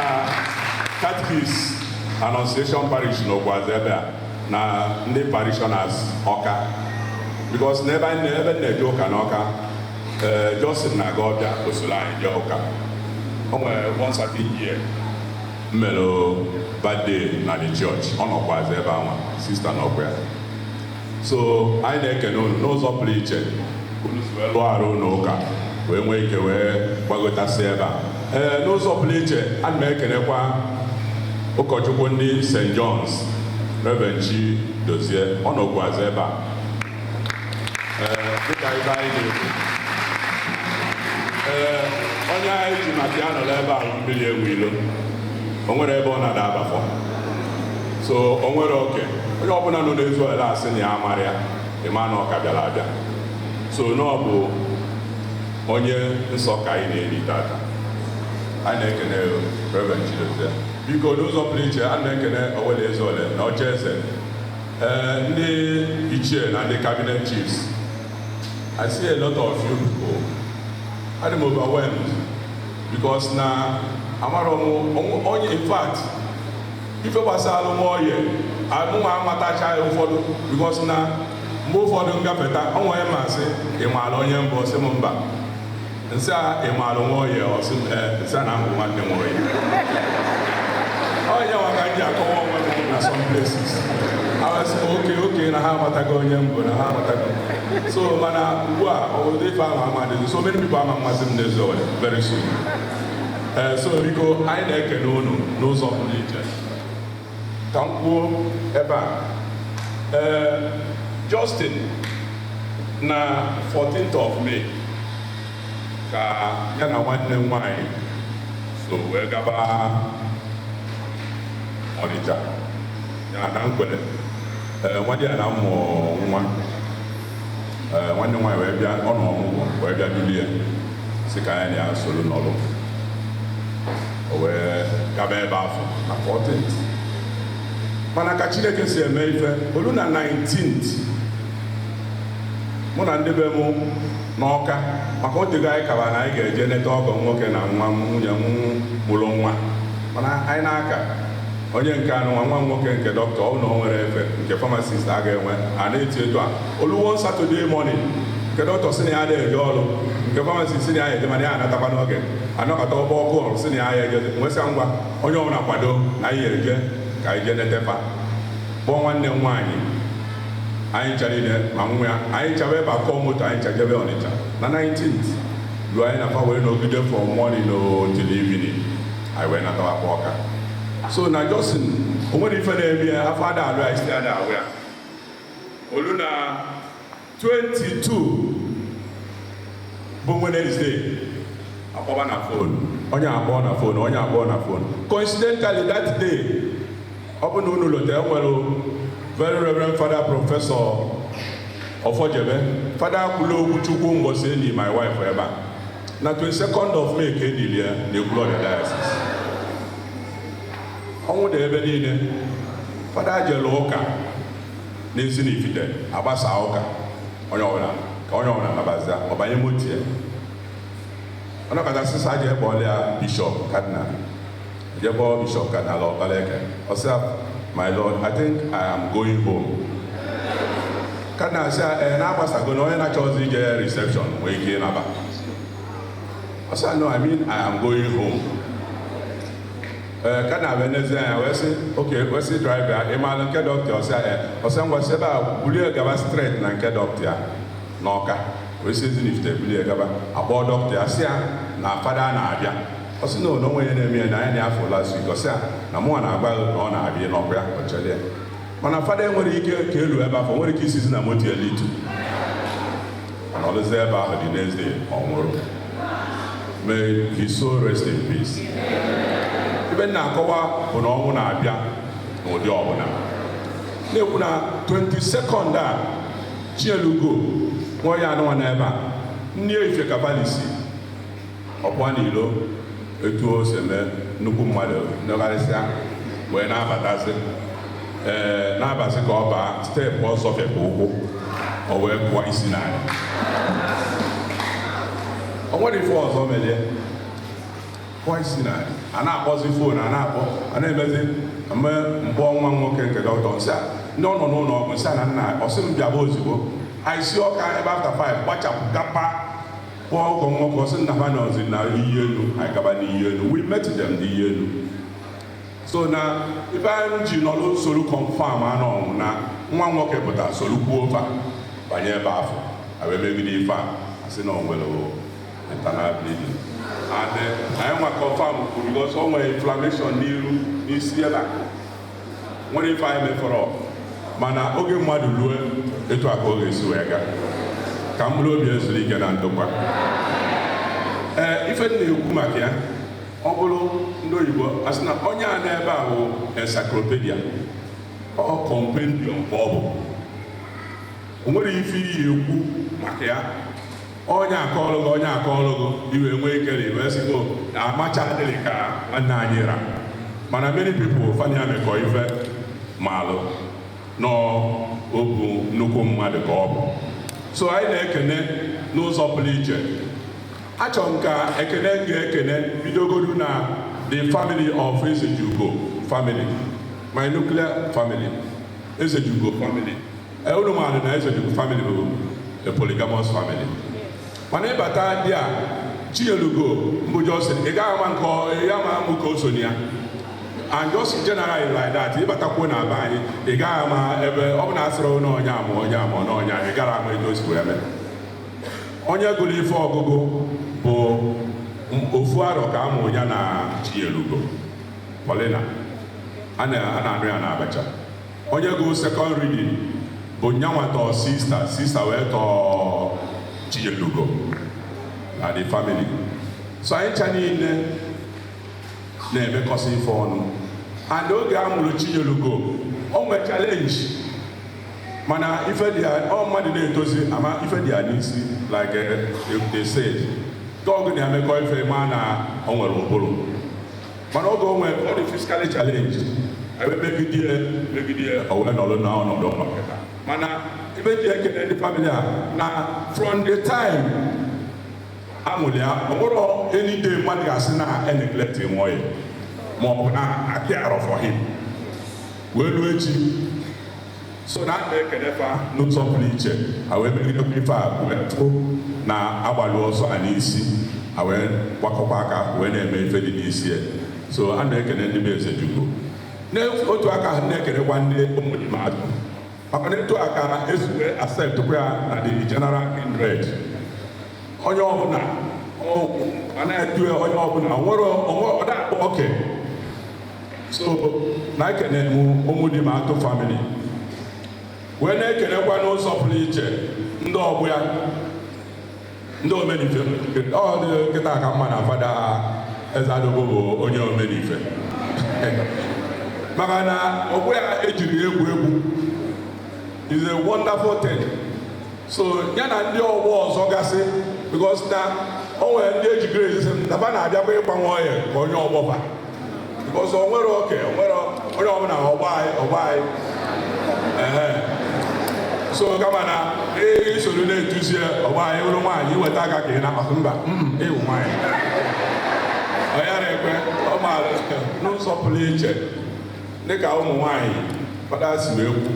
catechist Annunciation Parish n'Okwazi ebe a na ndị parishioners Ọka, because n'ebe anyị ebe m na-eje ụka n'Ọka, ee, Justin na-aga ọbịa osoro anyị jee ụka. O nwere one certain year m mere birthday na the church, ọ nọkwazi ebe anwa, sista nọkwa ya. So anyị na-ekene unu n'ụzọ pụrụ iche, unu si wee lụọ arụ unu ụka wee nwee ike wee gbagotasị ebe a. Ee, n'ụzọ pụrụ iche, ana m ekenekwa ụkọchukwu ndị St. John's, Reverend Chi Dozie, ọ nọkwazi ebe a. Ee, dịka ibe anyị na-ekwu, ee, onye anyị ji maka ya nọrọ ebe a bụ mmiri enwe ilo. O nwere ebe ọ na-ada abafọ, so o nwere oke onye ọbụla nọ n'Eziowelle asị na ya amara ya, ịma na ọ ka bịara abịa. So na ọ bụ onye nsọ ka anyị na-eri tata. Anyị na-ekene Reverend Chidozie. Biko, n'ụzọ pụrụ iche, a na-ekene Owelle Eziowelle na oche eze, ee, ndị ichie na ndị cabinet chiefs. I see a lot of you people. Adị m overwhelmed because na amarọ m onye. In fact, ife gbasara Nwoye mụnwa amatachaghị ụfọdụ, because na mgbe ụfọdụ ngafeta onwe onye masị, "Ị maara onye mbụ?" Ọsị m mba. Nsị a, "Ị maara Nwoye?" Ọsị m ee. Nsị a na mbụ nwanne Nwoye onye nwa ka m ji akọwa onwe m na some places. Awasị m oke na ha amatago onye mbụ, na ha amatago. So mana ugbu a obodo ife ahụ amadịghị, so many people ama mmasị m n'Eziowelle very soon. Ee, so biko, anyị na-ekene unu n'ụzọ pụrụ iche. Ka m kwuo ebe a, ee, Justin na 14th of May ka ya na nwanne m nwanyị so wee gaba Ọnịcha ya na Nkwele. Ee, nwa di ya na mmụ nwa. Ee, nwanne m nwaanyị wee bịa, ọ nọ ọmụgwọ, wee bịa dulie si ka anyị na ya soro n'ọlụ. O wee gaba ebe afọ na 14th, mana ka Chineke si eme ife, olu na 19th, mụ na ndị be m n'Ọka, maka otego anyị kaba na anyị ga-eje neta ọgọ m nwoke na nwa m, nwunye m mụrụ nwa. Mana anyị na-aka onye nke anụ nwa nwa m nwoke nke dọkịta, ọ bụ na o nwere efe nke pharmacist a ga-enwe a na-eti etu a. Oluwo Saturday morning, nke dọkịta sị na ya na-eje ọrụ, nke pharmacist sị na ya eje, mana ya anatakwa n'oge anọkọta ọgbọ ọkụ ọrụ sị na ya eje. Nwesịa ngwa, onye ọbụla kwado na anyị eje ka anyị jee netefa. Kpọọ nwanne m nwaanyị, anyị ncha niile ma nwa ya, anyị ncha ebe akọ moto, anyị ncha jebe Ọnịcha na 19th. Ruo, anyị na fa wee nọgide from morning till evening, anyị wee natawakwa Ọka. So na Justin o nwere ife na-eme ya, afọ ada alụ ya, isi ada ahụ ya. Olu na 22 bụ Wednesday, akpọba na phone, onye akpọ na phone, onye akpọ na phone. Coincidentally, that day, ọ bụ na unu lote, enwere Very Reverend Father Professor Ọfọjebe, Fada kwulu okwu Chukwu mbọsị enyi my wife ebe a na 22nd of May ka enili ya na Ekwulọbịa Diocese. Ọnwụ dị ebe niile. Fada jere ụka n'ezi n'Ifite, agbasa ụka, onye ọbụla ka onye ọbụla nabazia, ọbanye moto ya. Ọnọkọta sịsa jee kpọọ ya Bishop Cardinal, jee kpọọ Bishop Cardinal Ọkpalaeke. Ọ sị, "My lord, I think I am going home." Cardinal sị ee, na-agbasago na onye na-achọzi ije reception nwee ike ịnaba. Ọ sị, "No, I mean, I am going home." Ee, Cardinal wee nezie anya wee sị, "Okay." Wee sị driver, "Ị maara nke dọkịta?" Ọ sị, "Ee." Ọ sị, "Ngwa, si ebe a bulie gaba straight na nke dọkịta ya n'Ọka." Wee sị Ezinifite bulie gaba, akpọọ dọkịta ya, sị ya na fada na-abịa. Ọ sị na onwe ya na-eme ya na anyị na-afọ last week. Ọ sị ya na mụnwa na-agba gị na ọ na-abịa n'ọkwa ya. Ọ chere ya, mana fada enwere ike ka elu ebe afọ nwere ike isizi na moto elitu nọrọzie ebe ahụ. Dị n'ezie, ọ nwụrụ. May his soul rest in peace. Ebe m na-akọwa bụ na ọnwụ na-abịa n'ụdị ọbụla. Na-ekwu na 22nd a, Chielugo nwa ya anụnwa n'ebe a nne ife kabalisi ọpụa n'ilo, etu o si eme nnukwu mmadụ nọgharịsịa wee na-abatazi, ee, na-abazi ka ọ baa step, ọ zọfepụ ụkwụ, o wee kụọ isi n'ala. O nwere ife ọzọ melie, kụọ isi n'ala. A na-akpọzi phone, a na-akpọ, a na-emezi mgbe mkpọ nwa m nwoke nke dọkịta, nsị a ndị ọ nọ n'ụlọ ọgwụ, nsị a na nna ọsị m bịaba ozugbo. Anyị si Ọka ebe after 5 gbachapụ gapa kpọọ ọgọ nwoke, ọsị nna ha nọzi na iyi elu. Anyị gaba n'iyi elu, we met them n'iyi elu. So na ife anyị ji nọrọ soro confirm anụ ọnwụ na nwa nwoke pụtara soro kwuo ofe banye ebe afọ a wee megide ife a, asị na o nwere internal bleeding, and anyị nwa confirm kwuru because o nwere inflammation n'iru n'isi ebe a. Nwere ife anyị mefọrọ, mana oge mmadụ ruo, etu a ka ọ ga-esi wee gaa. Ka mkpụrụ obi ezuru ike na ndokwa. Ee, ife m na-ekwu maka ya, ọ bụrụ ndị oyibo asị na onye a n'ebe a bụ encyclopedia, ọ compendium ka ọ bụ. O nwere ife iyi ekwu maka ya, onye akọọlụ gị, onye akọọlụ gị, iwe nwee ike na iwe sị go amacha adịghị ka nwanne anyị ra. Mana many people fani mekọ ife maalụ n'obu nnukwu mmadụ ka ọ bụ. So anyị na-ekene n'ụzọ pụrụ iche. Achọrọ m ka ekene m ga-ekene bidogodu na the family of Ezejugo family, my nuclear family, Ezejugo family. Unu maara na Ezejugo family bụ a polygamous family, mana ịbata ndị a, Chielugo mbụ Johnson, ị gaghị ama nke ya ma mụ ka o so na ya. And just generally like that, ịbatakwuo na be anyị, ị gaghị ama ebe ọ bụ na asịrị na onye ama, onye ama na onye ị gara ama etu o si wee mee. Onye gụrụ ife ọgụgụ bụ ofu arọ ka a mụ ya na Chielugo Paulina, a na-anụ ya na Abacha. Onye gụrụ second reading bụ nyanwa tọọ sister, sister wee tọọ Chielugo na the family. So anyị cha niile na-emekọsị ife ọnụ. And oge a mụrụ Chinyelugo, o nwere challenge, mana ife dị ya, ọ mmadụ na-etozi ama ife dị ya n'isi. Like they said, dọgụ na-emekọ ife ma na o nwere ụbụrụ, mana oge o nwere, ọ dị physically challenge, ebe megide megide, o wee nọrọ na ọnọdụ nọkịta. Mana ife ji ekele ndị family a na from the time amụrụ ya, ọ bụrụ any day mmadụ ga-asị na e neglect nwa ya ma ọ bụ na care for him wee ruo echi. So na a na-ekele fa n'ụzọ pụrụ iche. A wee megidekwa ife a wee tụ na agbalị ọsọ a n'isi, a wee gbakọkwa aka wee na-eme ife dị n'isi ya. So a na-ekele ndị be Ezechukwu. N'otu aka ahụ, na-ekelekwa ndị ụmụdimadụ, maka na etu aka esi wee accept kwa ya na the general kindred, onye ọbụla a na-etu ya, onye ọbụla nwere ọ na-akpọ oke. So na-ekene m ụmụdimatụ family, wee na-ekelekwa n'ụzọ pụrụ iche ndị ọgbọ ya, ndị omenife. Ọ dị nkịta ka mma na fada Eze Adogbo bụ onye omenife, maka na ọgbọ ya ejiri egwu egwu is a wonderful thing. So ya na ndị ọgbọ ọzọ gasị, because na o nwere ndị ejigoro ezisi na fa na-abịakwa ịgbanwe ọya ka onye ọgbọ fa, because o nwere oke, o nwere onye ọbụla ọgbọ anyị, ọgbọ anyị ehe. So kama na isoro na-etuzie ọgbọ anyị bụrụ nwaanyị, iweta aka ka ị na-akpatụ mba ịwụ nwaanyị, ọ ya na-ekwe. Ọ maara n'ụzọ pụrụ iche dịka ụmụ nwaanyị fada si wee kwu.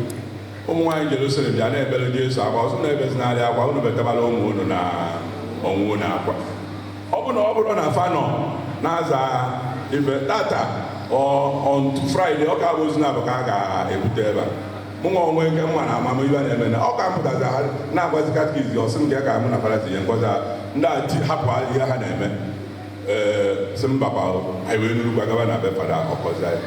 Ụmụ nwaanyị Jerusalem bịa na-ebere Jesu akwa, ọsọ na-ebezinarị akwa, unu betabara ụmụ unu na onwe unu akwa. Ọ bụ na ọ bụrụ na fa nọ na-aza ife tata on Friday, ọ ka bụ ozu na-abụ ka a ga-ebute ebe a. Mụ nwa onwe nke mma na amamihe a na-eme na ọ ka mpụtazi ha na-agwazi catechist, ọsị m ka mụ na fada tinye ngozi ndị a hapụ ihe ha na-eme. Ee, sị mba kwa, anyị wee nurukwa gaba na be fada ọkọzi anyị.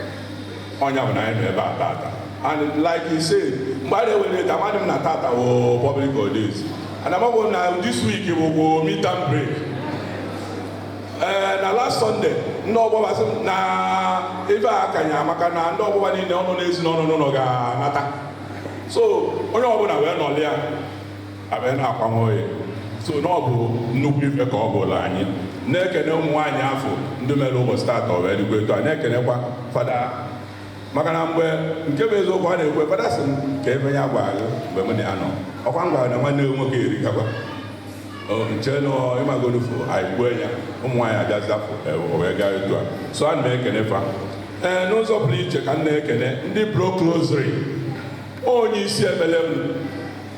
Ọnya bụ na anyị nọ ebe a tata. And like he said, mgbe a na-ewelite, amadị m na tata wụ public holidays, and amagbo na this week bụ midterm break. Ee, na last Sunday, ndị ọgbọba sị m na ife a kanya maka na ndị ọgbọba niile ọnụ n'ezi n'ọnụ n'ụlọ ga-anata, so onye ọbụla wee nọlịa abịa na-akwa nwoye. So na ọ bụ nnukwu ife ka ọ bụla. Anyị na-ekene ụmụ nwaanyị afọ ndị mere ụbọchị tata ọ wee dịkwa etu a, na-ekenekwa fada, maka na mgbe nke bụ eziokwu a na-ekwe, fada sị m ka ebe ya gwara gị mgbe mụ na ya nọ ọkwa m gwara na nwanne m nwoke erikakwa nche nọ ịmagonufu. Anyị kwuo ya, ụmụ nwaanyị abịazafụ o wee gaa etu a. So ana m ekene fa. Ee, n'ụzọ pụrụ iche ka m na-ekene ndị Block Rosary, onye isi ekpere m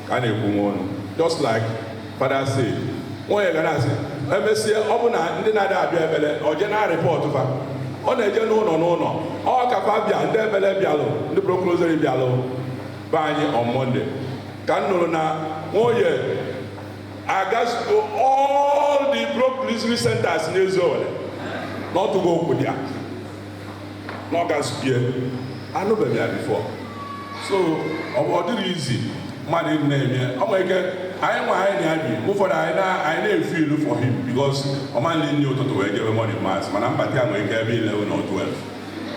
ka a na-ekwu nwa ọnụ. Just like father say, nwunye ga na-asị emesie, ọ bụ na ndị na-adị abịa ekpere, ọ je na report fa, ọ na-eje n'ụlọ n'ụlọ, ọ ka fa bịa. Ndị ekpere bịalụ, ndị Block Rosary bịalụ be anyị on Monday, ka m nụrụ na nwunye agazugo all the Block Rosary centers n'Ezi Owere na ọtụgo okwu dị ya na ọ gazubie. Anụbeghị ya before, so ọ dịrị izi mmadụ ịdị na-eme. Ọ nwere ike anyị nwa anyị na-abi ụfọdụ, anyị na-efu ilu for him because ọ ma nri nri ụtụtụ wee jebe morning mass, mana mbata ya nwere ike ebe 11 or 12.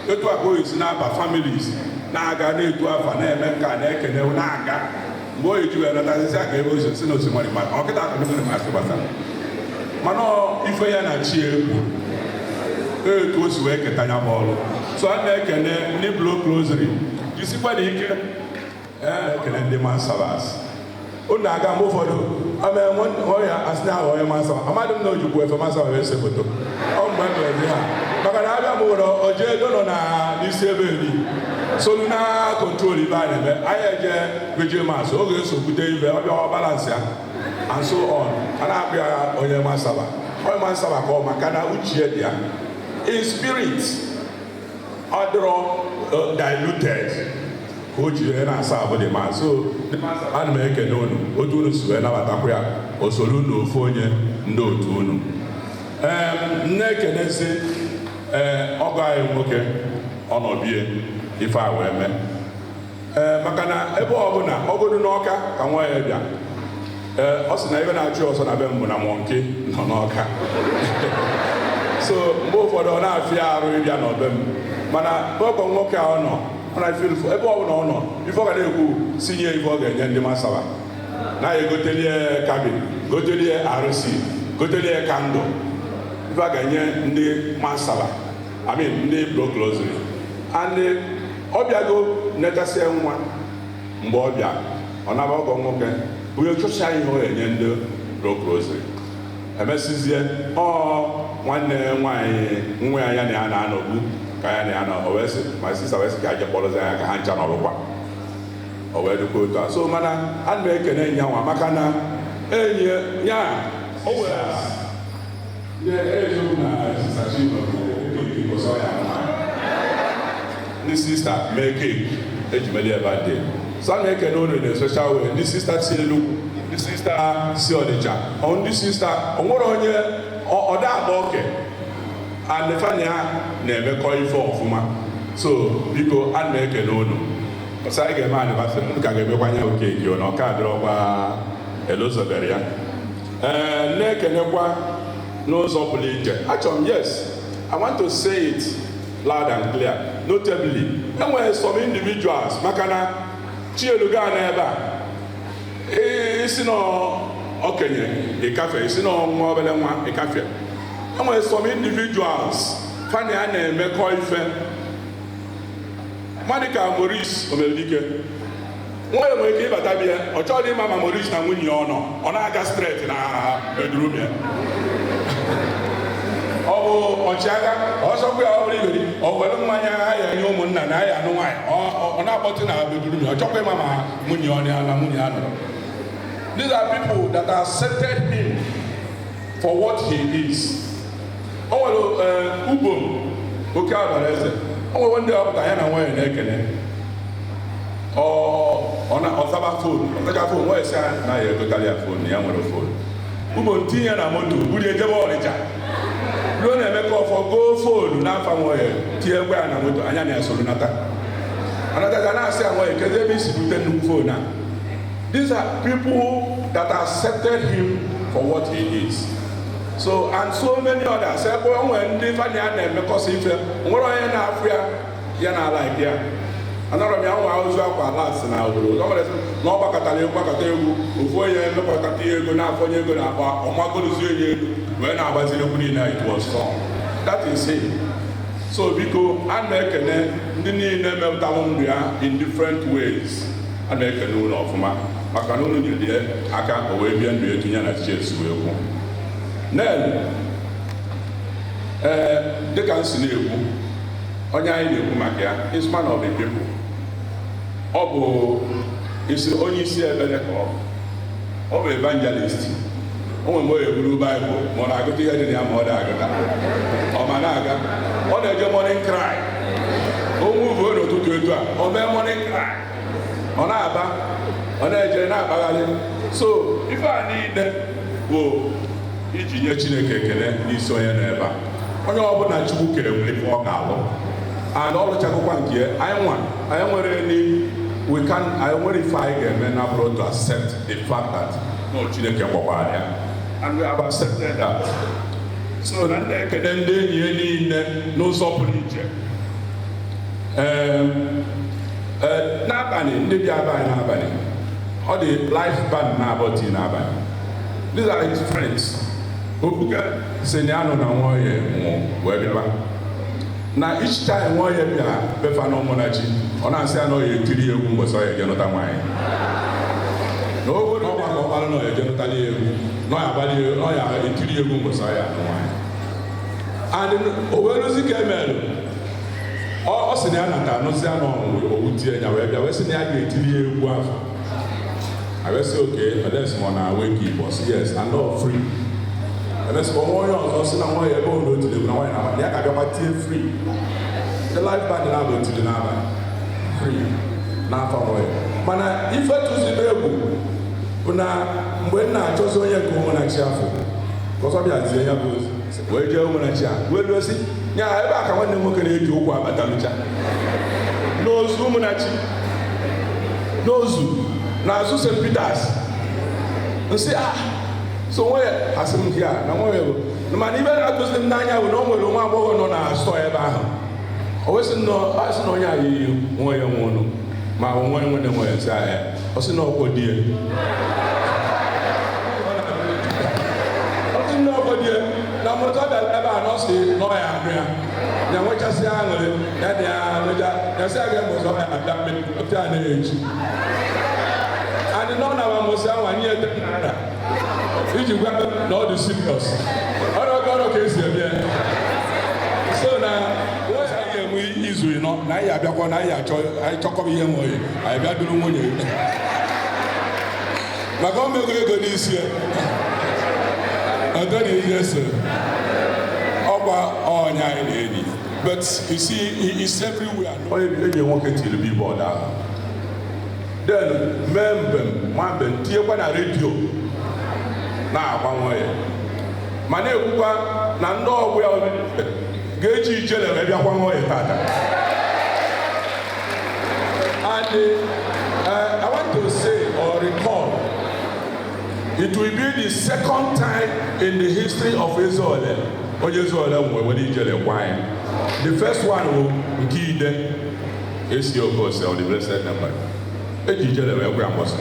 Etu a ka o esi na-aba families, na-aga na-etu afa, na-eme nke a, na-ekene, na-aga. Mgbe o ji wee natazizi aka ebe ozi si na osi morning mass, ọ kịta aka morning mass gbasara, mana ife ya na chi egwu etu o si wee keta ya bụ ọrụ. So a na-ekene ndị Block Rosary, jisikwa na ike. Ee, ekene ndị mansabas unu aga. Mgbe ụfọdụ onye asị na ahụ onye mansaba, amadị m na ojikwu efe mansaba wee se foto ọ. Mgbe m mere ha, maka na abịa m nwere oje ego nọ na n'isi ebe eri solu na control ibe a na-eme, anyị eje veje mass, oge eso bute ibe ọbịa ọ balance ya and so on. A na-akpụ ya onye mansaba, onye mansaba ka ọ maka na uche dị ya in spirit, ọ dịrọ diluted ka o jiri na-asa abụ dị ma. So ana m ekene unu otu unu si wee nabatakwa ya, o soro unu ofu onye ndị otu unu. Ee, m na-ekenezi ee ọgọ anyị nwoke ọnọbie ife a wee mee, ee, maka na ebe ọbụla ọgodu n'Ọka ka nwa ya bịa, ee, ọ sị na ebe na-achụ ọsọ na be m bụ na monkey nọ n'Ọka. So mgbe ụfọdụ ọ na-afịa arụ ịbịa n'ọbe m, mana ọgọ nwoke a ọ nọ, ọ na-efe ebe ọbụla ọ nọ, ife ọ ga na-ekwu si nye ife ọ ga-enye ndị masaba na ya, egotelie cabin, gotelie RC, gotelie candle, ife a ga-enye ndị masaba, I mean ndị Block Rosary. And ọ bịago netasịa nwa. Mgbe ọ bịa, ọ naba, ọgọ nwoke onye chọcha ihe ọ ga-enye ndị Block Rosary. Emesizie, ọ nwanne nwaanyị nwa ya, ya na ya na-anọgbu ka ya na ya nọ, o wee sị ma sista wee sị ka aje kpọrọzi ya ka ha ncha nọrụkwa, o wee dịkwa otu a. So mana ana m ekene nyanwa maka na enyi ya o were eziokwu na sista Chima bụ cake ọsọ ya ndị sista mee cake eji melie birthday. So ana m ekene unu na social way, ndị sista si Enugu, ndị sista si Ọnịcha, ọ ndị sista o nwere onye ọ da akpa oke and fani ha na-emekọ ife ọfụma. So biko, ana m ekele unu. Ọsọ anyị ga-eme anniversary, unu ka ga-emekwanye cake na ọka adịrọkwa elozobere ya. Ee, na-ekenekwa n'ụzọ pụrụ iche, achọrọ m, yes, I want to say it loud and clear, notably enwere some individuals, maka na Chieluga n'ebe a isi na okenye ịkafe, isi na nwa obere nwa ịkafe. Enwere some individuals fani a na-emekọ ife, mmadụ ka Maurice Omelike. Nwanyị nwere ike ịbata bịa, ọ chọghị ịma ma Maurice na nwunye ya ọ nọ, ọ na-aga straight na bedroom ya. Ọ bụ ọchịagha ọsọkwa ya, ọ bụrụ iberi. O were mmanya ya enye ụmụnna na ya anụ nwaanyị, ọ na-akpọtụ na bedroom ya, ọ chọkwa ịma ma nwunye ọ na nwunye ya nọrọ. These are people that accepted him for what he is. O nwere ubom oke abalị eze, o nwere ndị ọpụta ya na nwanyị na-ekene, ọ zaba phone, ọtacha phone, nwanyị sị na ya egotara ya phone, ya nwere phone. Ubom tinye na moto buru ejebe Ọnịcha ruo na Emeka ọfọ goo phone n'afa nwanyị, tinye egbe ya na moto anya na ya soro nata anataja na-asị ya, "Nwanyị, kedu ebe isi bute nnukwu phone a?" These are people that accepted him for what he is. So and so many others. Ebe o nwere ndị fani a na-emekọsị ife, nwere onye na-afụ ya ya na ala ya anọrọ m ya nwa ozu akwa las na obodo ọ nwere sị na ọ gbakọtara egwu, gbakọta egwu, ofu onye mekọtata ya ego na-afọ onye ego na-akpa ọmagorozie ya elu wee na-agbaziri egwu niile. It was song. That is it. So biko, a na-ekene ndị niile mepụtalụ ndụ ya in different ways. A na-ekene unu ọfụma maka na unu nyere aka o wee bie ndụ etu ya na Jesu wee kwu. Nel, ee, dịka m si na-ekwu, onye anyị na-ekwu maka ya is man of the people. Ọ bụ isi onye isi ebere ka ọ bụ. Ọ bụ evangelist. O nwere mgbe ọ eburu Baịbụl, ma ọ na-agụta ihe dị na ya, ma ọ na-agụta, ọ ma na-aga, ọ na-eje morning cry. O nwuvuo n'ụtụtụ etu a, o mee morning cry, ọ na-aba, ọ na-eje na-akpagharị. So ife a niile bụ iji nye Chineke ekele n'isi onye nọ ebe a. Onye ọbụla Chukwu kere nwere ife ọ ga-alụ, and ọ lụchagokwa nke ya. Anyị nwa anyị nwere ni, we can, anyị nwere ife anyị ga-eme na bụrụ to accept the fact that no Chineke gbakwara ya, and we have accepted that. So na ndị ekele ndị enyi ya niile n'ụzọ pụrụ iche. Ee, n'abalị ndị bịa be anyị n'abalị, ọ dị live band na-abọ tii n'abalị. These are his friends. Obuga si na ya nọ na Nwoye nwụọ wee bịaba na each time Nwoye bịa befa na Ụmụnachi, ọ na-asị ya na ọ ya etiri ya egwu mbọsị ọ ya eje nụta nwaanyị, na obodo ọgbakọ ọkpara na ọ ya eje nụtali ya egwu, na ọ ya agbalị, ọ ya etiri ya egwu mbọsị ọ ya anụ nwaanyị. And o wee rụzi ka emelụ, ọ sị na ya nata anụzi ya na ọnwụ owu tie ya wee bịa wee sị na ya ga-etiri ya egwu afọ. I wee sị, "Okay, unless ma ọ na-awe ka Igbo." Sị, "Yes," and all free. Emesịkwa nwa onye ọzọ sị na nwa ya ebe ọ na otiri egwu na nwaanyị na ya ga-abịakwa tie free. The live band na-abụ otiri n'abalị free n'afọ nwanyị. Mana ife tụziri egwu bụ na mgbe m na-achọzi onye nke Ụmụnachi afọ ka ọzọ bịazie ya bụ ozi wee jee Ụmụnachi a wee ruo si nya ebe a ka nwanne m nwoke na-eji ụkwụ abatalụcha n'ozu Ụmụnachi, n'ozu n'azụ St. Peters. Nsị ah, so nwe asị m ya na nwa ya bụ, mana ibe na-atụzi m n'anya bụ na o nwere nwa agbọghọ nọ na stọọ ebe ahụ. O wee sị na asị na onye a yi nwa ya nwe ụnụ ma ọ nwa nwanne nwa ya. Sị ahịa, ọ sị na ọkwọ di ya, ọ sị na ọkwọ di ya na mụta bịara ebe a na ọ sị na ọ ya anụ ya, ya nwechasị aṅụrị ya na ya anụja ya, sị aga mbọsị ọ ya abịa mmiri otu a na-eji adị na ọ na amụsị ahụ anyị ete naira iji gwa na ọ dị serious, ọrụ ọrụ ka esi eme ya. So na anyị ga-enwe izu 4 na anyị abịakwa na anyị achọ anyị chọkọba ihe nwe anyị bịa duru nwunye maka o mego ego n'isi ya ọdọ na ihe so ọkwa ọnya anyị na-enyi. But you see, he is everywhere. Onye enyi nwoke tiri billboard ahụ, then mee mbem ma mbem tinyekwa na redio na-agbanwe ya, ma na-ekwukwa na ndị ọgbọ ya ga-eji ijele wee bịakwa nwa ya tata. And I want to say or recall, it will be the second time in the history of Eziowelle onye Eziowelle nwe were ijele gwa anyị. The first one bụ nke ide esi Okose of the blessed memory, eji ijele wee gwa ya mbọsị.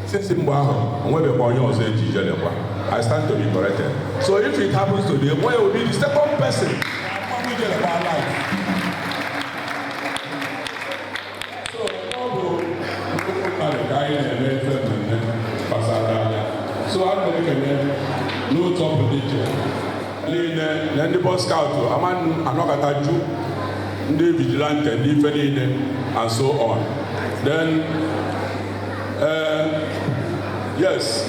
Since mgbe ahụ, o nwebekwa onye ọzọ eji ijele gwa. I stand to be corrected. So if it happens today, Nwoye will be the second person ijele gwa alive. So ọ bụ nnukwu mmadụ ka anyị na-eme ife mmemme gbasara anya. So a na-ekele n'ụzọ pụrụ iche niile na ndị Boy Scout ama anọkọta ju. Ndị vigilante, ndị ife niile and so on. Then yes,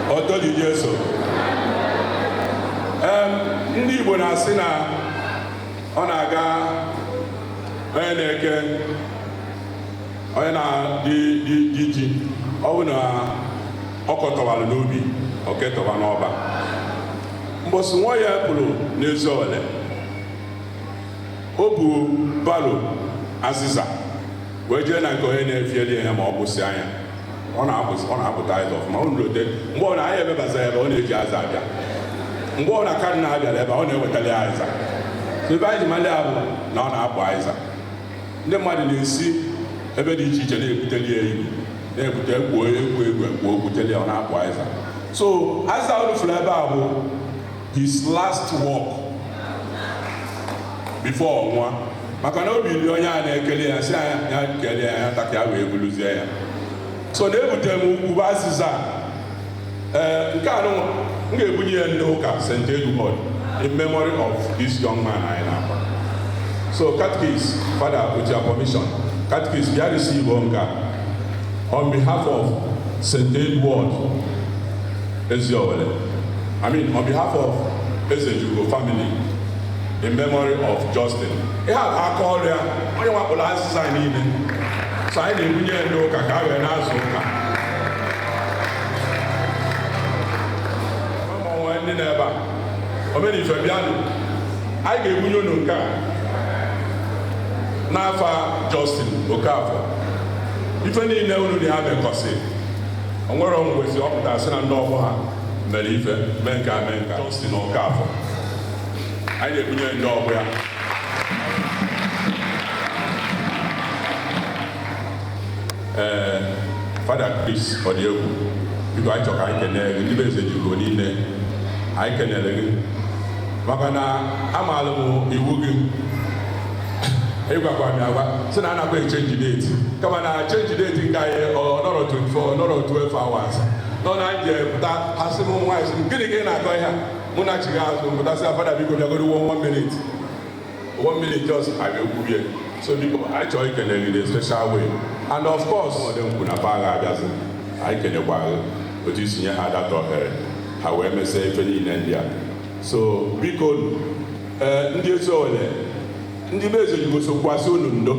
Ọtọ dị Jesu. Ndị Igbo na-asị na ọ na-aga onye na-eke onye na-dị dị ji, ọ bụ na ọ kọtọwara n'ubi, ọ ketọwa n'ọba. Mbọsị nwa ya pụrụ n'ezi ole, o bu baro azịza wee jee na nke onye na-efieli ya ma ọ kwụsị anya. Ọ na-apụta azịza ọfụma. Unu lote mgbe ọ na anyị emebaza ebe ọ na-eji aza abịa, mgbe ọ na kadịnal abịara ebe ọ na-ewetali ya azịza. Ebe anyị ji mali ya bụ na ọ na-apụ azịza. Ndị mmadụ na-esi ebe dị iche iche na-ebuteli ya igwe, na-ebute egwu egwu egwu egwu okwuteli ya, ọ na-apụ azịza. So azịza unu fụrụ ebe a bụ his last work before ọnwa, maka na obi dị onye a na-ekele ya, si ya kelee ya, ya taka ya wee buluzie ya. So na-ebute m ugwu azịza. Ee, nke a m ga-ebunye ya ndị ụka St. Edward in memory of this young man anyị na-akwa. So catechist, Father, with your permission, catechist, bịa receive nke a on behalf of St. Edward Eziowelle, I mean on behalf of Ezejugo family in memory of Justin. Ihe a bụ aka ọrụ ya, onye wakporo azịza niile. So anyị na-ebunye ya ndị ụka ka a wee na-azụ ụka. Ụmụ ndị na-ebe a, omenife bịanụ, anyị ga-ebunye unu nke a n'afa Justin Okafor. Ife niile unu dị ha mekọsị, o nwere mgbezi ọ pụtara sị na ndị ọgbọ ha mere ife mee nke a mee nke a. Justin Okafor, anyị na-ebunye ndị ọgbọ ya. Ee, Fada Chris Ọdịegwu, biko anyị chọrọ ka anyị kenee gị, ndị be Ezejugo niile anyị kenere gị, maka na amaala m iwu gị. Ịgwakwa m agwa sị na anakwa echenji date, kama na chenji date nke anyị ọ nọrọ 24, nọrọ 12 hours nọ na nje pụta. Asị m nwaanyị, sị m gịnị ka ị na-akọ ihe a? Mụ na chi azụ pụtasị, Fada biko bịagoro 1 minute, 1 minute just abịa kwubie. So biko anyị chọrọ ikene gị the special way, and of course ọ dị mkpu na pa ga-abịazi. Anyị kenekwa gị otu isi nye ha data ohere ha wee mesịa ife niile ndị a. So biko ndị Eziowelle, ndị be Ezejugo sokwasị unu ndo.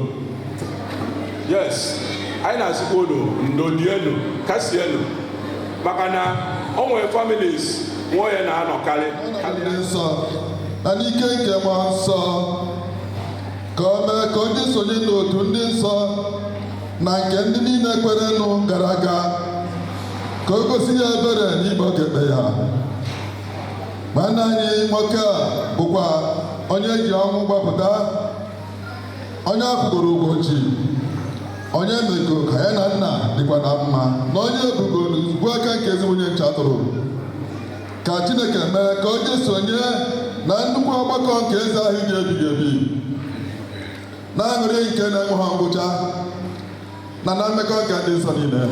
Yes, anyị na-asịkwa unu ndo, dienu, kasienu, maka na o nwere families nwa onye na-anọkarị. Ndị nsọ na n'ike nke mmụọ nsọ, ka o mee ka onye sonye n'otu ndị nsọ na nke ndị niile kwerenụ gara aga, ka o gosi ya ebere n'igbe okekpe ya. Nwanne anyị nwoke a bụkwa onye ji ọnwụ gbapụta, onye afụgoro ụbọchị, onye meko ka ya na nna dịkwa na mma, na onye ebugoro ugwu aka nke ezigbo onye nche atụrụ. Ka Chineke mee ka onye sonye na nnukwu ọgbakọ nke eze ahụ dị ebighị ebi, na aṅụrị nke na-enweghị ngwụcha, na na mmekọ nke ndị nsọ niile.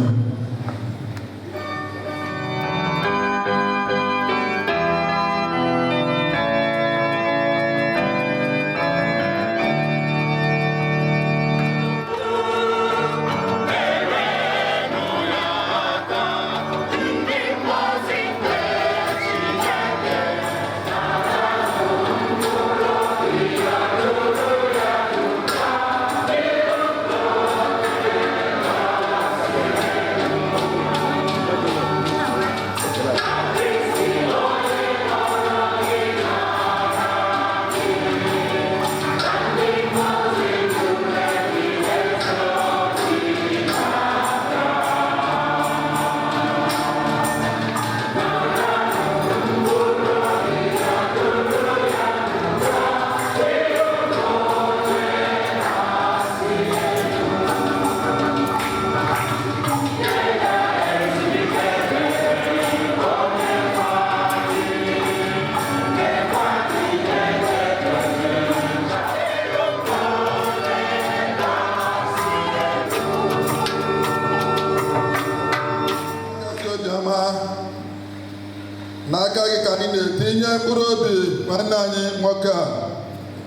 obi nwanne anyị nwoke a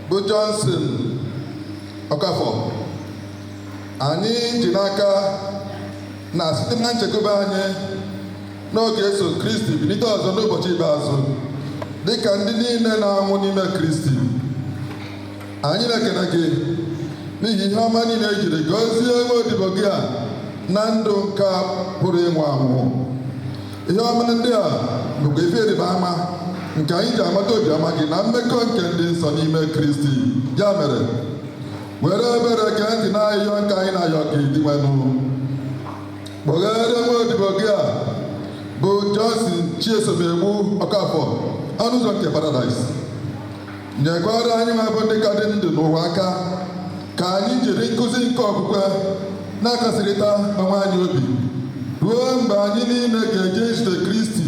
bụ Johnson Okafọ, anyị ji n'aka na site na nchekwube anyị n'oge eso Kristi bilite ọzọ n'ụbọchị ikpeazụ dịka ndị niile na-anwụ n'ime Kristi. Anyị na-ekele gị n'ihi ihe ọma niile e jiri gọzie nwa odibo gị a na ndụ nke a pụrụ ịnwụ anwụ. Ihe ọma ndị a bụkwa ife ịrịba ama nke anyị ji amata obiọma gị na mmekọ nke ndị nsọ n'ime Kristi. Ya mere, were ebere gee ntị n'ayịyọ nke anyị na-ayọ gị, Dinwenụ. Kpọghere nwa odibo gị a bụ Johnson Chiesomegbu Okafọ ọnụ ụzọ nke paradaịs. Nyekwara anyị nwa bụ ndị ka dị ndụ n'ụwa aka ka anyị jiri nkụzi nke okwukwe na-akasịrịta onwe anyị obi ruo mgbe anyị niile ga-eje izute Kristi.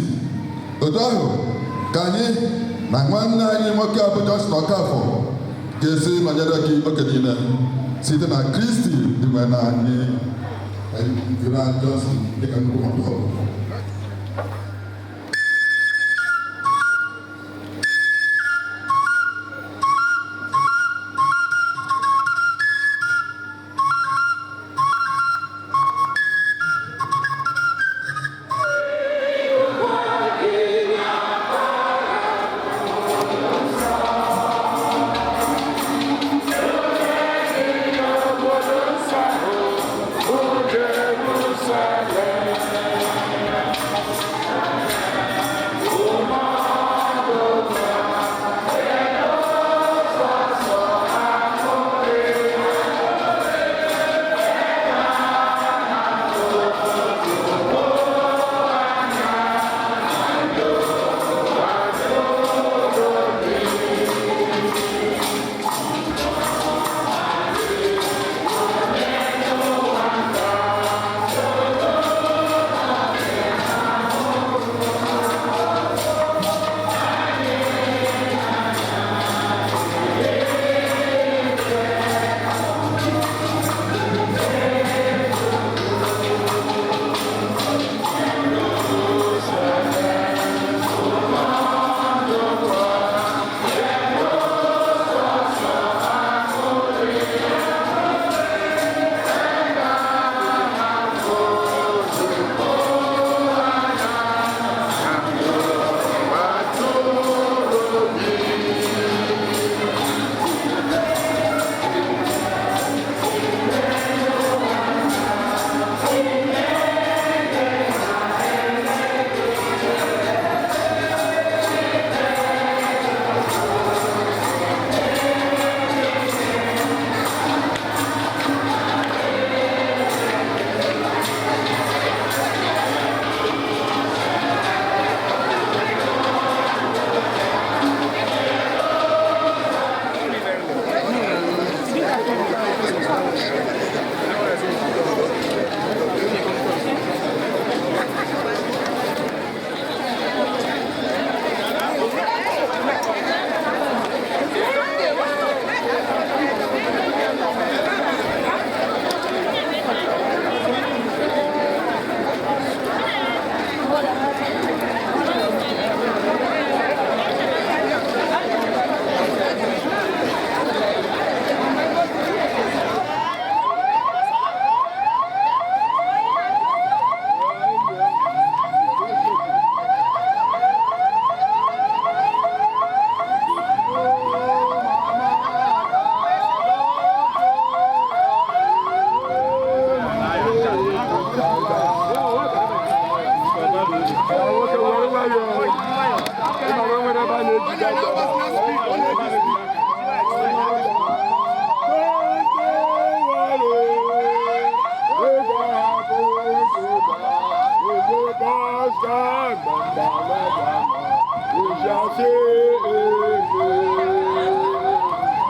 Otu ahụ ka anyị na nwanne anyị nwoke a bụ Johnson Okafọ ga-esi nọnyere gị oge niile site na Kristi Dinwenụ anyị. Johnson dịka nnukwu ọdụ.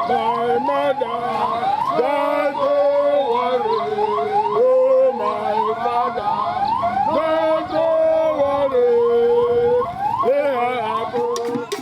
My mother, don't worry. Oh, my father, don't worry. Yeah,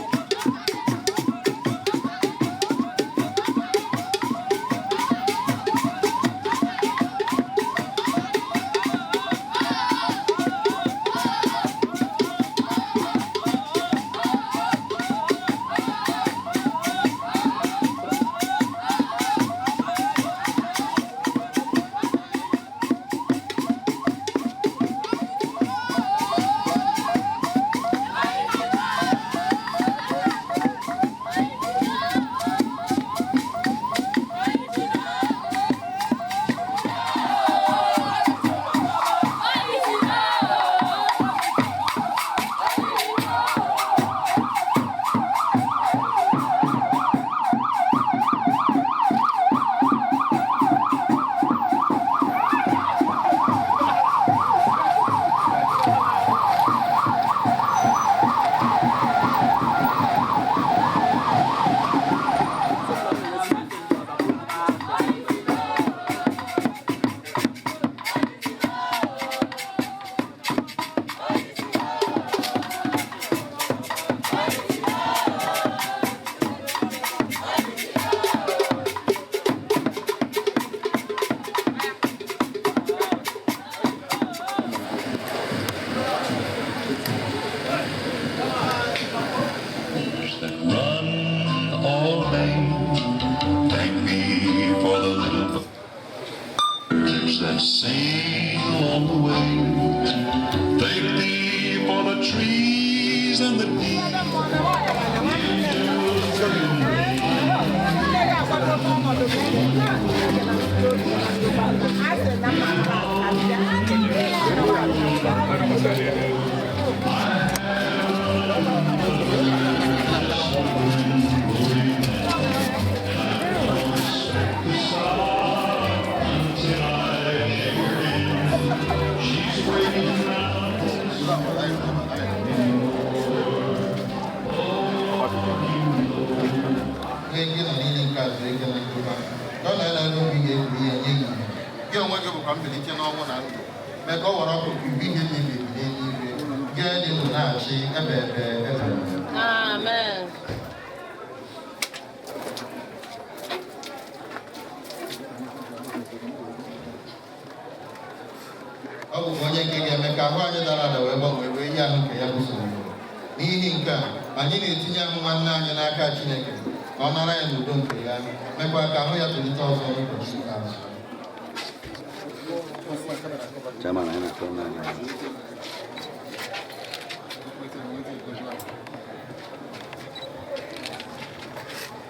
wee ya nye gị ihe. Gị onwe gị bụkwa mbilite n'ọnwụ na ndụ. Mee ka ọ were ọkụ nke ihe na-ebi ebi n'eluigwe. Gị dị ndụ na-achị ebe ebe ebe ebe. Amen. Ọ bụ onye nke ga-eme ka ahụ anyị dara ada wee gbanwee wee ihe ahụ nke ya busoro. N'ihi nke a, anyị na-etinye ahụ nwanne anyị n'aka Chineke ka ọ nara ya n'udo nke ya, mekwa ka ahụ ya tolite ọzọ n'ụbọchị ikpeazụ. Chairman, anyị na-akpọ naanị.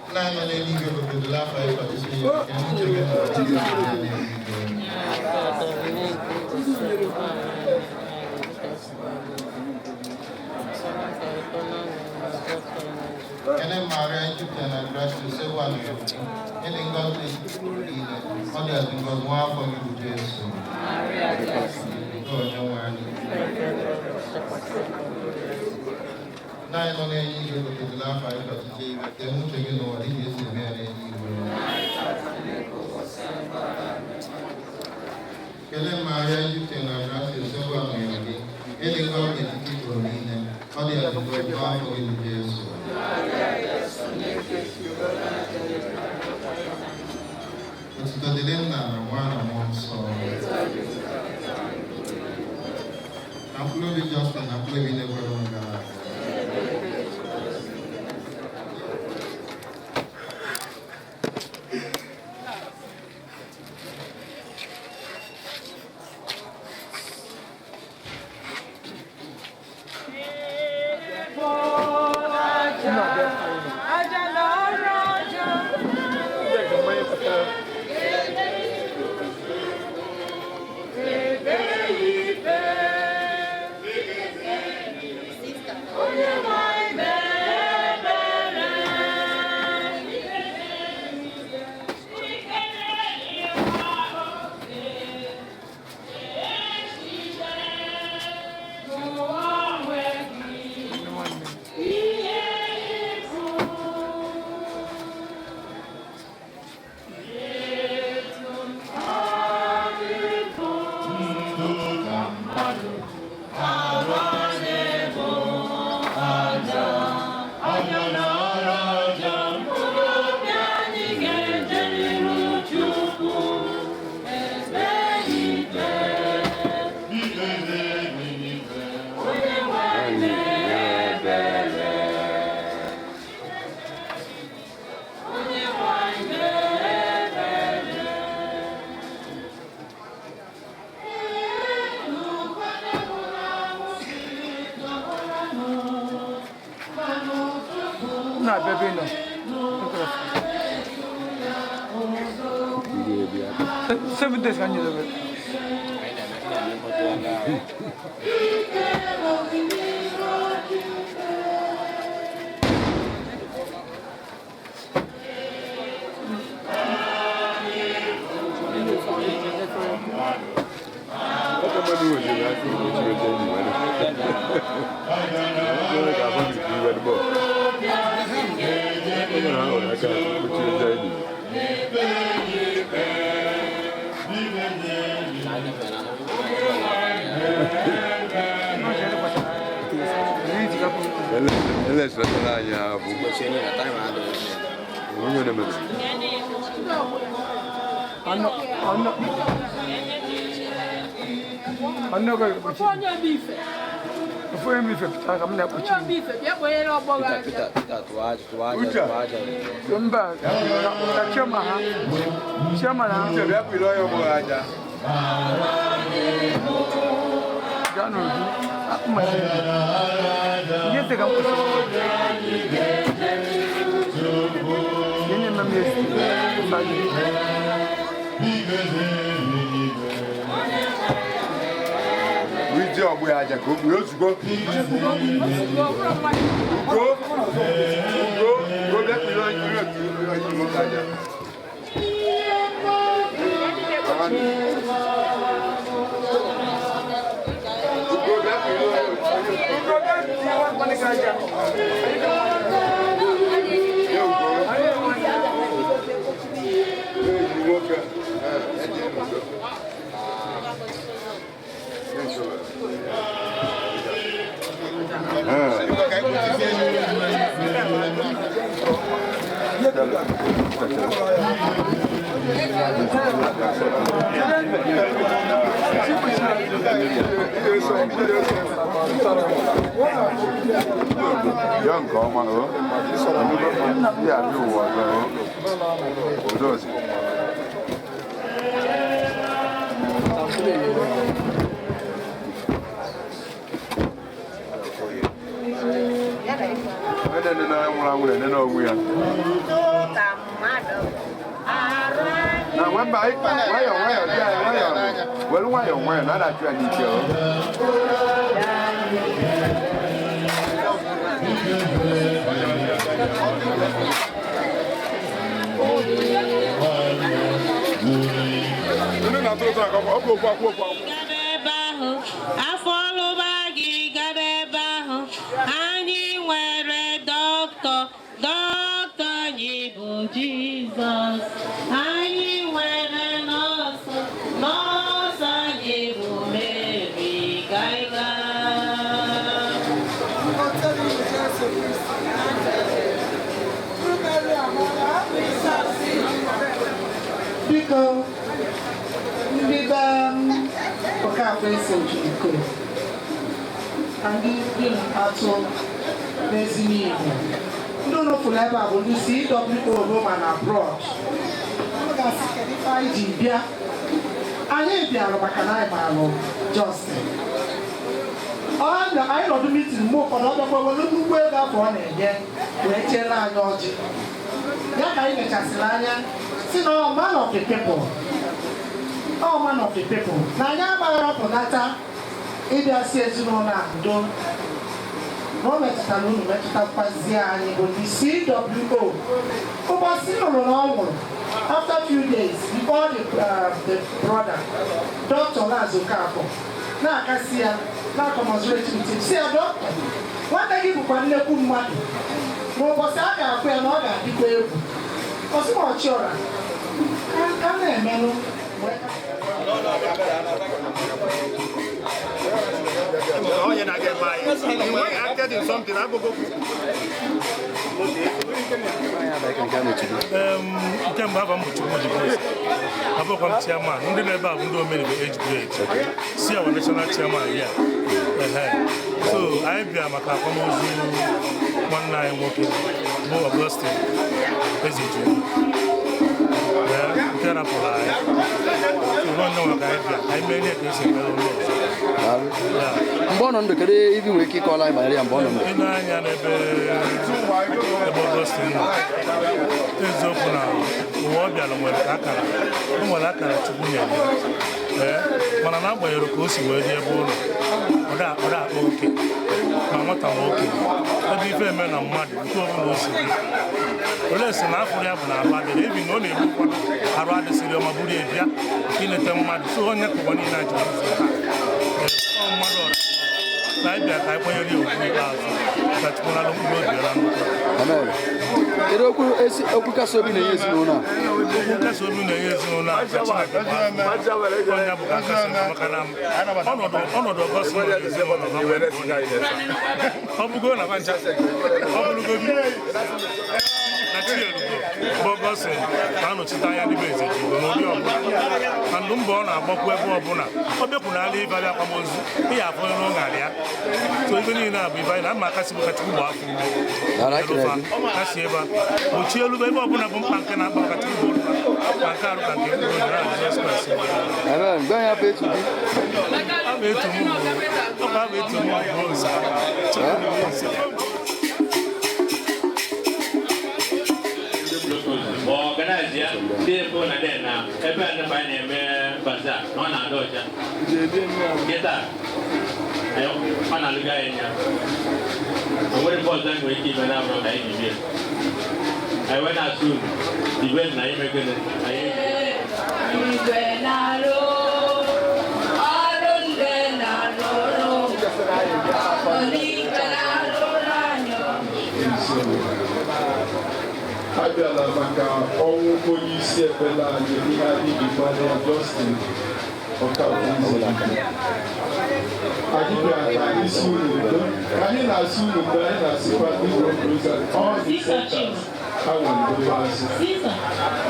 Nna anyị nọ n'eluigwe bụ obodo afọ ịkọchisi ya, ka uche gị nọrọ n'eluigwe. Kene Maria jupụtara na grasia sewa n'obi, ịdị ngọzi n'etiti niile, ọ dị azụ ngọzi nwa afọ gị bụ Jesu. Onye nwe anyị. Nna anyị nọ n'eluigwe bụ obodo afọ ịkọchisi ya, ka uche gị n'ụwa dịka esi eme ya n'eluigwe. Kele Maria jupụtara na grasia sewa n'obi, ịdị ngọzi n'etiti niile, ọ dị azụ ngọzi nwa afọ gị bụ Jesu. Otuto dịrị nna na nwa na mmụọ nsọ. Na mkpụrụ obi Justin na mkpụrụ obi na-ekwere ọnụ gara aga. Na bebe no. 7 days ka anyị debe. Ofu onye bụ ife. Ofu onye bụ ife pụtara ka m na-ekpuchi. Onye bụ ife bịa kponyere ọgbọ gị aja. Mba, ka chioma ha. Chioma na ha. Bịa kpiri onye ọgbọ gị aja. Gaa n'uju. Mma ya. Ihe ese ka m kwụsịrị. Ihe na-eme m esi. Ije ọgbọ ya aja ka o kpuru ozugbo. Ugo, Ugo, Ugo bịa kpiri onye ọgbọ gị aja. Ugo bịa kpiri onye ọgbọ gị aja. Ya Ugo. Ee, nwoke. Ya nke ọma o. Ya abịa ụwa ọzọ o. Udozi. Onye na-enene nwụrụ anwụ na-enene onwe ya. Na nwamba nwayọọ nwayọọ dị ya nwayọọ were nwayọọ nwayọọ na a na-achụ ya n'ike o. Ebe ahụ afọ lụba gị gaba ebe ahụ anyị nwere dọkịta dọkịta anyị bụ Jizọs anyị nwere nọọsụ nọọsụ anyị bụ Mary Gaiga. Biko, ndị be Okafor Eze Ojiko na ndị dị atụ n'Ezinigbo ndị unu fụrụ ebe a bụ ndị CWO Roma na abroad. Unu ga-asị kedu ife anyị ji bịa? Anyị bịara maka na anyị maalụ Justin. Anyị nọdụ meeting mgbe ụfọdụ ọ bịakwa were nnukwu ego afọ ọ na-enye wee cheere anyị ọjị. Ya ka anyị lechasịrị anya si na ọ man of the people, ọ man of the people na anyị amaghị ọpụnata ịbịa si ezinụlọ a ndo na o metụtara unu metụtakwazie anyị bụ ndị CWO. Ụbọchị nụrụ na ọ nwụrụ, after few days before the brother Dr. Laz Okafor na-akasi ya na-acommiserate with him, si ya dọkịta nwanne gị bụkwa nnekwu mmadụ n'ụbọchị a ga-akwụ ya na ọ ga-adịkwa egwu ọsịmọchịọra ka m na-emenụ. Onye na-aga eme anyị. When you acted in something, I go go. Nke mbụ afọ m bụ Chukwudi Grace. Abụkwa m chairman ndị na-ebe a bụ ndị omeribe age grade si our national chairman ya. So anyị bịa maka akwamozu nwanne anyị nwoke bụ Augustine Ezejuru nke rapụrụ anyị. So nwanne nwa ka anyị bịa anyị mee ihe ka esi emere ụlọ ọzọ. Mgbe ọ nọ ndụ, kedu ibi nwere ike ịkọla anyị banyere ya mgbe ọ nọ ndụ? Ị na-anya n'ebe ebe Augustine nọ, eziokwu na ụwa ọ bịara nwere akara, o nwere akara Chukwu nyere ya. Mana n'agbanyeghị ka o si wee dị ebe ụlọ ọ da akpa oke ma nwata ma okenye ebe ife eme na mmadụ nke ọbụla o si dị olee sị na afụrụ ya bụ na arụ adịrị ebi na ọ na-egbu ụfọdụ arụ adịsịrị ọma bụrụ ya bịa ileta mmadụ so onye ka ụwa niile ajụrụ ụzọ ha mmadụ ọra na anyị bịa ka anyị kwanyere ya ugwu ikpeazụ ka Chukwu nalụ mkpụrụ obi ya na nnukwu. Amen. Kedu okwu nkasi obi na-enye ezinụlọ a? Okwu nkasi obi na-enye ezinụlọ a ka Chineke gbaa onye bụ ka nkasi obi maka na ọnọdụ Augustine nọ n'ezinụlọ ha nwere ọ bụgo na bancha ọ bụrụgodu na Chielugo bụ Augustine na-anọchite anya ndị be Ezejiko n'ụdị ọbụla na ndụ mbọ ọ na-agbakwu ebe ọbụla ọ bịakwunala ibe abịa akwamozu ị ya afụ onye n'ụgarị ya so ibe niile a bụ ibe anyị na mma akasị bụ ka Chukwu gbaa afọ ume kasi ebe a gbochie elu ebe ọbụla bụ mkpa nke na-akpa ka Chukwu bụ ma nke arụ ka nke mkpụrụ obi na Jizọs Kraịst. Amen. Mgbe anyị abụ etu gị? Abụ etu m bụ ọ bụ etu m bụ ozi. Ma organize ya ndị ebe na de na ebe a naba na-eme bazaar na ọ na-adị ọcha kịta ọ na-alụga ya nya o nwere mgbe ọzọ nwere ike ime na-abụrụ ka anyị jibie anyị wee na-asụ unu ibe na anyị megide anyị. Igwe na-arụ ọrụ ndị na-arụ ọrụ n'igwe na-arụ anyị. A bịala maka ọnwụ onye isi ekpere anyị ihe adịghị gbara Justin Okafor Ezejiko. Anyị bịara ka anyị si unu udo, ka anyị na-asị unu udo, anyị na-asịkwa ndị Rosa all the centers. Ha nwere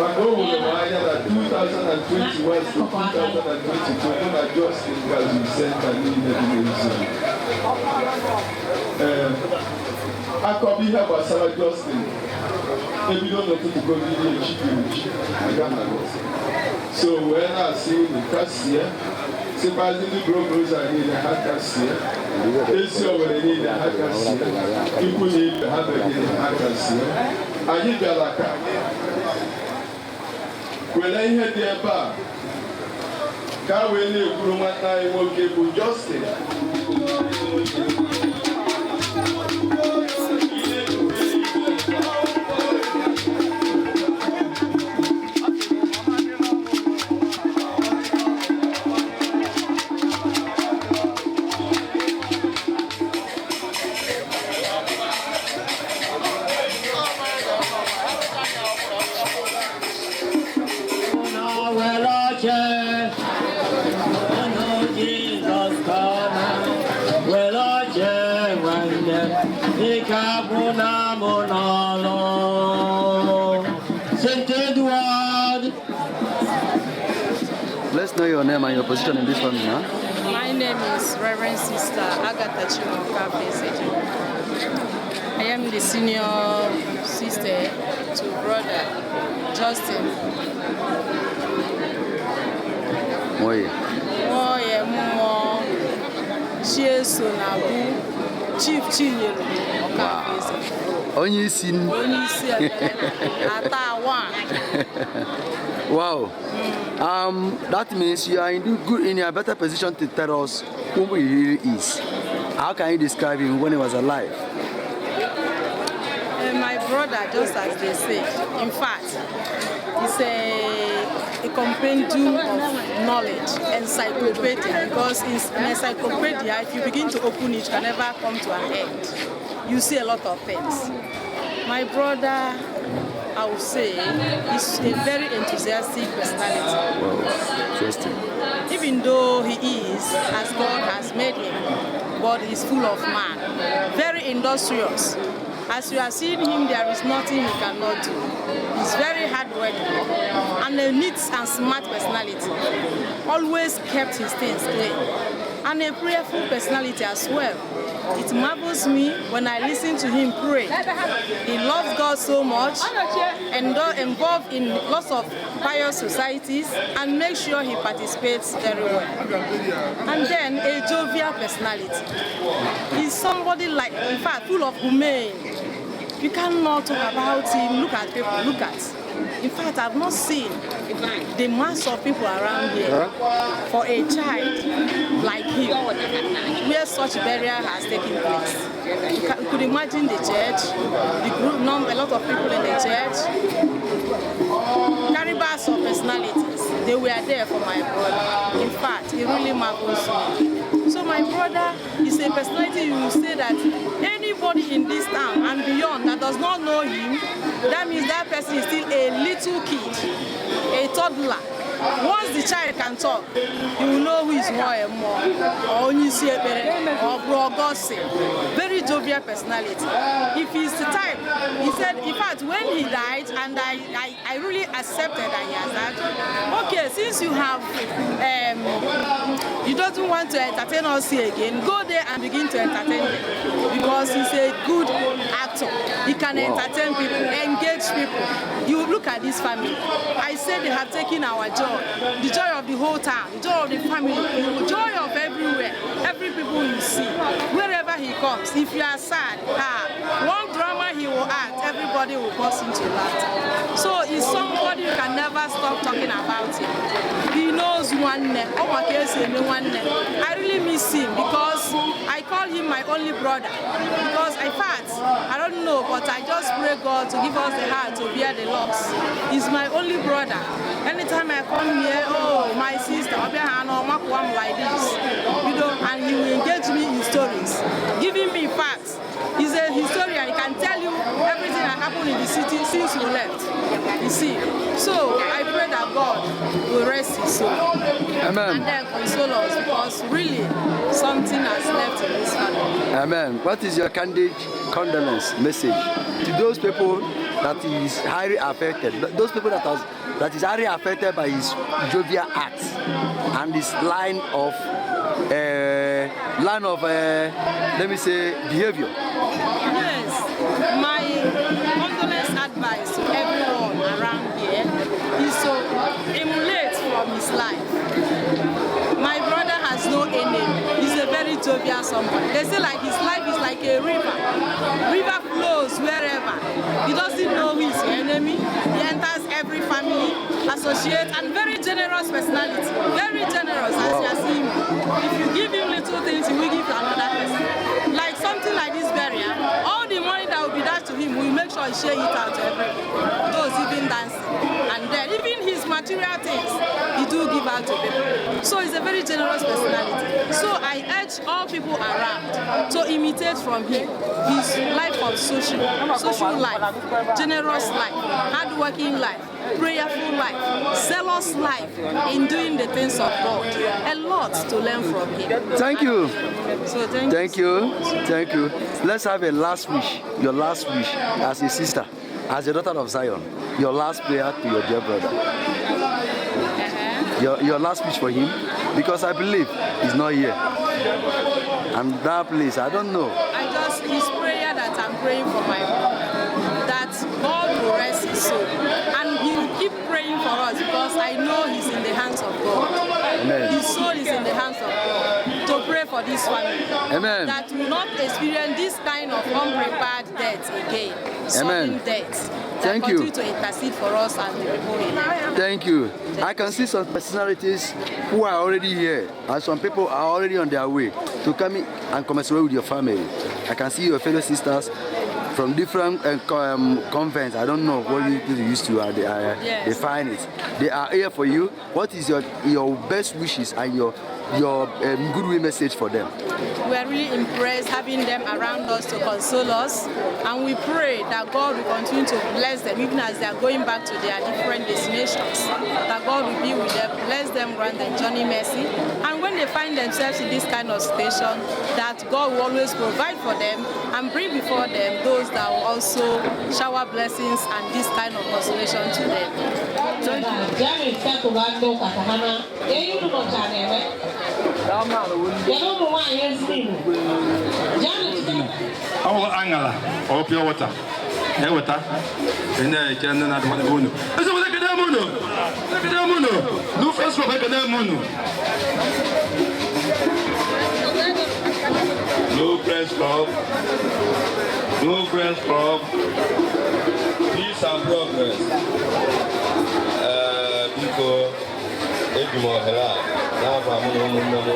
maka o hụrụ m anya na 2021 to 2022 mụ na Justin gazuru center niile dị n'ezu. Ee, akọba ihe gbasara Justin ebido n'ụtụtụ gogide echi dị uchi aga na so wee na-asị unu kasie, sịkwazi ndị brogroza niile ha kasie, ezi Owere niile ha kasie, ikwu na ibe ha megide ha kasie. Anyị bịara ka were ihe dị ebe a ka a wee na-ekwuru nwanne anyị nwoke bụ Justin. St. Edward. Let's know your name and your position in this family, huh? My name is Reverend Sister Agatha Chimoka Feseji. I am the senior sister to brother Justin. Oye. Nwoye mmụọ Chieso na-abụ Chief Chinyere Ọkafeze. Onye isi. Onye isi ekpere ata one. Wow. That means you are in good, in a better position to tell us who he really is. How can you describe him when he was alive? My brother, just as they say, in fact, is a compendium of knowledge, encyclopedia, because in an encyclopedia, if you begin to open it, you can never come to an end. You see a lot of things. My brother, I would say, is a very enthusiastic personality. Wow, interesting. Even though he is, as God has made him, but he's full of man. Very industrious. As you are seeing him, there is nothing he cannot do. He's very hardworking and a neat and smart personality. Always kept his things clean. And a prayerful personality as well. It marvels me when I listen to him pray. He loves God so much and involved in lots of pious societies and makes sure he participates very well. And then a jovial personality. He's somebody like, in fact, full of humane. You cannot talk about him, look at people, look at. In fact, I've not seen the mass of people around here for a child like him, where such burial has taken place. You could imagine the church, the group, a lot of people in the church, caribas of personalities. They were there for my brother. In fact, he really marvels me. So my brother is a personality you will say that anybody in this town and beyond that does not know him, that means that person is still a little kid, a toddler. Once the child can talk, you will know who is more and more, or Onyeisi Ekpere, or Bro Augustine. Very jovial personality. If he's the type, he said, in fact, when he died, and I really accepted that he has died. Okay, since you have, you don't want to entertain us here again, go there and begin to entertain them. Because he's a good actor. He can entertain people, engage people. You look at this family. I say they have taken our joy, the joy of the whole town, the joy of the family, the joy of everywhere, every people you see. Wherever he comes, if you are sad, one drama he will act, everybody will burst into laughter. So he's somebody you can never stop talking about him. He knows one. I really miss him because I call him my only brother. Because in fact, I don't know, but I just pray God to give us the heart to bear the loss. He's my only brother. Anytime I come here, oh, my sister, like this, you know, and he will engage me in stories, giving me facts. He's a historian. He can tell you everything that happened in the city since you left. You see. So I pray that God will rest his soul. Amen. And then console us, because really something has left in this family. Amen. What is your candid condolence message to those people that is highly affected, those people that is highly affected by his jovial acts and his line of let me say, behavior. Yes, my condolence advice to everyone around here is to emulate from his life. My brother has no enemy. He's a very jovial somebody. They say like his life is like a river. River flows wherever. He doesn't know who is your enemy. He enters every family, associate, and very generous personality. Very generous, as you are seeing. If you give him little things, he will give to another person. Like something like this burial, all the money that will be dashed to him, we will make sure he share it out to everybody. Those even dancing. And then even his material things, he do give out to people. So he's a very generous personality. So I urge all people around to imitate from him his life of social life, generous life, hardworking life, prayerful life, zealous life in doing the things of God. A lot to learn from him. Thank you. So thank you. Thank you. Let's have a last wish. Your last wish as a sister, as a daughter of Zion. Your last prayer to your dear brother. Your last wish for him, because I believe he's not here. And that place, I don't know. His prayer that I'm praying for my brother, that God will rest his soul. And he will keep praying for us, because I know he's in the hands of God. Amen. His soul is in the hands of God. To pray for this family. Amen. That will not experience this kind of unprepared death again. Amen. Sudden death. Thank you. Continue to intercede for us and the people here. Thank you. I can see some personalities who are already here, and some people are already on their way to come in and commiserate with your family. I can see your fellow sisters from different convents. I don't know what you used to Yes. define it. They are here for you. What is your best wishes and your goodwill message for them? We are really impressed having them around us to console us, and we pray that God will continue to bless them even as they are going back to their different destinations, that God will be with them, bless them, grant them journey mercy, and when they find themselves in this kind of situation, that God will always provide for them and bring before them those that will also shower blessings and this kind of consolation to them. Thank you. Ọ aṅara ọ pure water na-eweta na-eche ndị na-adịkwa unu ezigbo ekene m unu ekene m unu nu first row ekene m unu. No press club, no press club, peace and progress. Biko eji m ohere a na-aba mụ na ụmụnne m ụmụ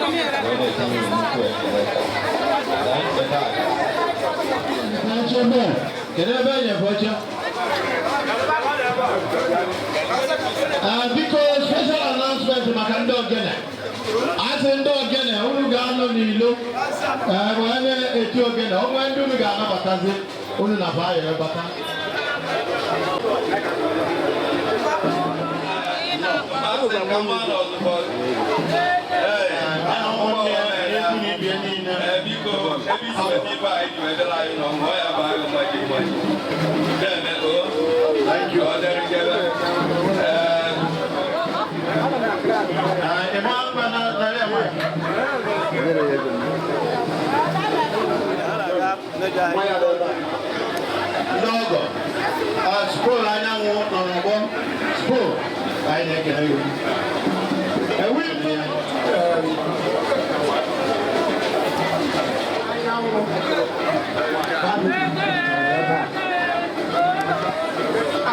okike na ụmụnne m nnukwu ekele na ncheta. Biko special announcement maka ndị ogene. Asị ndị ogene unu ga-anọ n'ilo wee na-eti ogene, onwe ndị unu ga-anabatazi unu na baa bata. Thank you. Ndị ọgọ spol anyanwụ nọ n'ọgbọ spol anyị na-ekele gị.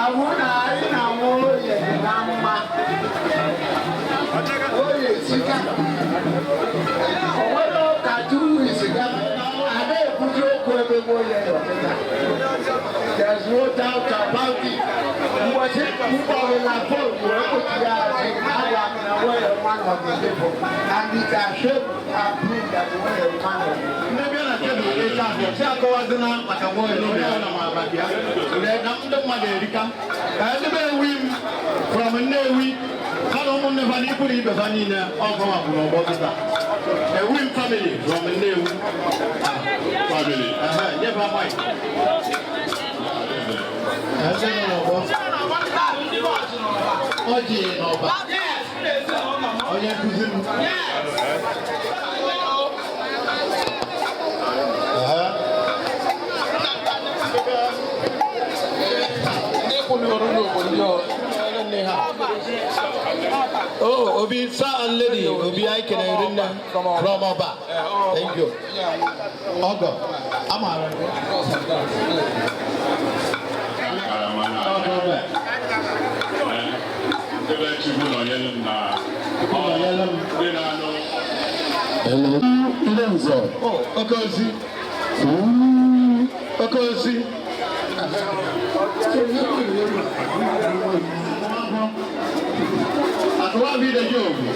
Ahụ na anyị na-anwụ oye dị na mma. Oye sika. O nwere ụka 2 weeks ga a na-ekwuzi okwu ebe oye nọ kịta. There's no doubt about it. Mgbe mkpọrọ na phone wee kpọchiri azụ agwa m na nwere one of the people and it's a shame and prove that nwere one of the Ndị bịa na tebụl ịcha ahụ si akọwazina maka nwaoye n'obi ya na maka ya na ndị mmadụ erika ka ndị be ewi m from Nnewi ha na ụmụnne fa na ikwu na ibe fa niile ọgọwa bụ n'ọgbọ kịta. The Wim family from Nnewi. Family. Nye fa mic. Eze nọ n'ọgbọ. Ọjị n'ọba. Onye nkuzi m. Oh, Obi, sir and lady, Obi, I can from Oba. Thank you. Ogo, I'm Ebe Chukwu nọnyere m na ndị na-anụ. Hello. Ndị nze. Oh, oke ozi. Oke ozi. Akụwa bụ ide gị ogwu.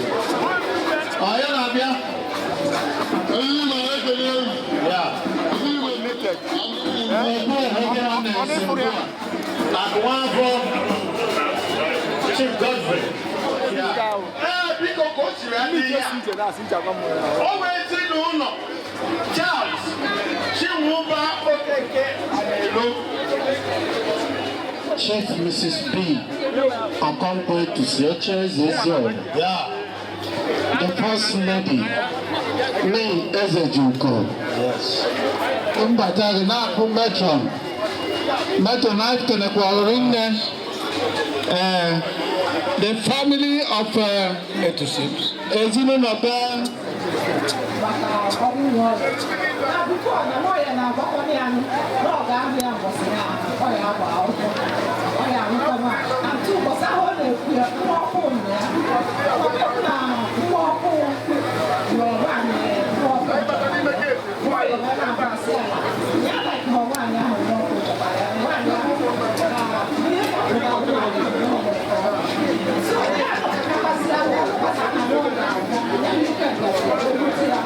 Ọ ya na-abịa. Ndị na-ekele elu. Ya. Akụwa afọ. Chief Godfrey. Ee, biko ka o siri adị ya. O wee ezinụlọ Charles Chinwụba Okeke Anelo. Chief Mrs. B. Okonkwo Tusioche Ezeola. Yeah. The First Lady, May Ezejuko. Yes. Mbata gị na-akụ metron. Metron anyị kenekwara nne. The family of ezinụlọ be Maka ọnwụ ọrịa. Na before na nwa ya na-agbakọ ya na ọ ga-ahụ ya mbọsị ya ọ ya agba akwụkwọ ọ ya arụkọ ma atụ ụbọchị ahụ ọ na-ekwu ya nwa ọkụ nọ ya ọ bịa na nwa ọkụ wee nwaanyị nwa ọkụ nwaanyị wee na-agba asị ala ya na ka nwaanyị ahụ nwa ọkụ chọtara ya nwaanyị ahụ na ihe ọ nwaanyị nwa ọkụ so ya nọkọtasị anya nọkọta na nwa ọ ga-agwụ ya n'ike nke okwute ya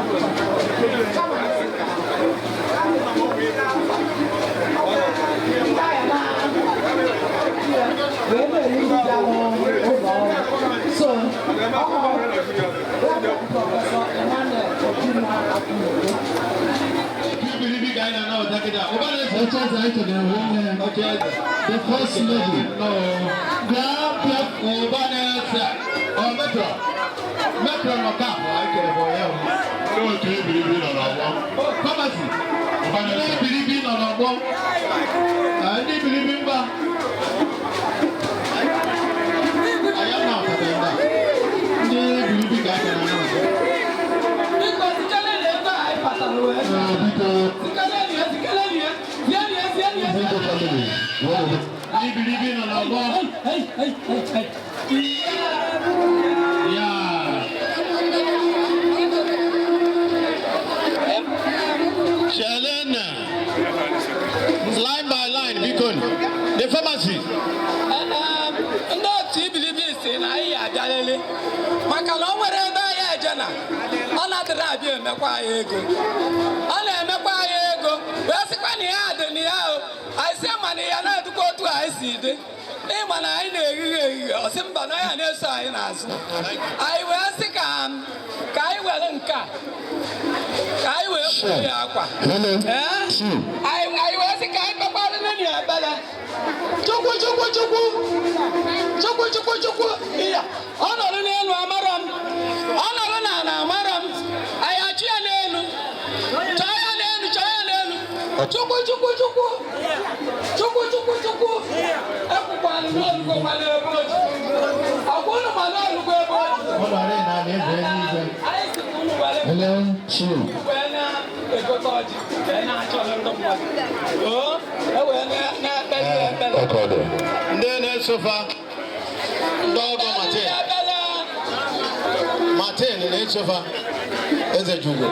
kama so, The First Lady. No. Metro. Metro nọ ka anyị kere bụ ya. Ndị otu ibiribi nọ n'ọgbọ. Pharmacy. Ndị ibiribi nọ n'ọgbọ. Ndị ibiribi mba. Anyị na-akpata ndị a. Ndị ibiribi ka aka na anọ. Biko zikeleni ego a anyị kpatara wee bịa. Zikeleni ya, zikeleni ya. Zieni ya, zieni ya, zieni ya. Ndị ibiribi nọ n'ọgbọ. Ya. Chelena. Line by line, biko. The pharmacy. Ndị otu ibilibi si na anyị abịalele maka na o nwere ebe anyị eje na ọ na-adịrị abịa emekwa anyị ego ọ na-emekwa anyị ego wee sịkwa na ya dị na ya o anyị sị ma na ya na-edukwa otu anyị si dị ịma na anyị na-ehihie ehihie ọ sị mba na ya na-eso anyị n'azụ anyị wee sị ka anyị were nke a ka anyị wee kwuo ya akwa ee anyị wee sị ka anyị kpekwarị nne ya ekpere. Chukwu chukwu chukwu chukwu chukwu chukwu iya ọ nọrọ n'elu amara m ọ nọrọ n'ala amara m anyị achụ ya n'elu chọọ ya n'elu chọọ ya n'elu chukwu chukwu chukwu chukwu chukwu chukwu ekwukwanụ n'olugokwana ebe oji ọkwa unu ma n'olugbo ebe oji anyị si ka unu were wee na-egote ọjị wee na-achọrọ ndị mmadụ oo e wee na-ekpere ya ekpere. Ndị na-esofa ndị ọgọ Martin. Martin na-esofa Ezejugo.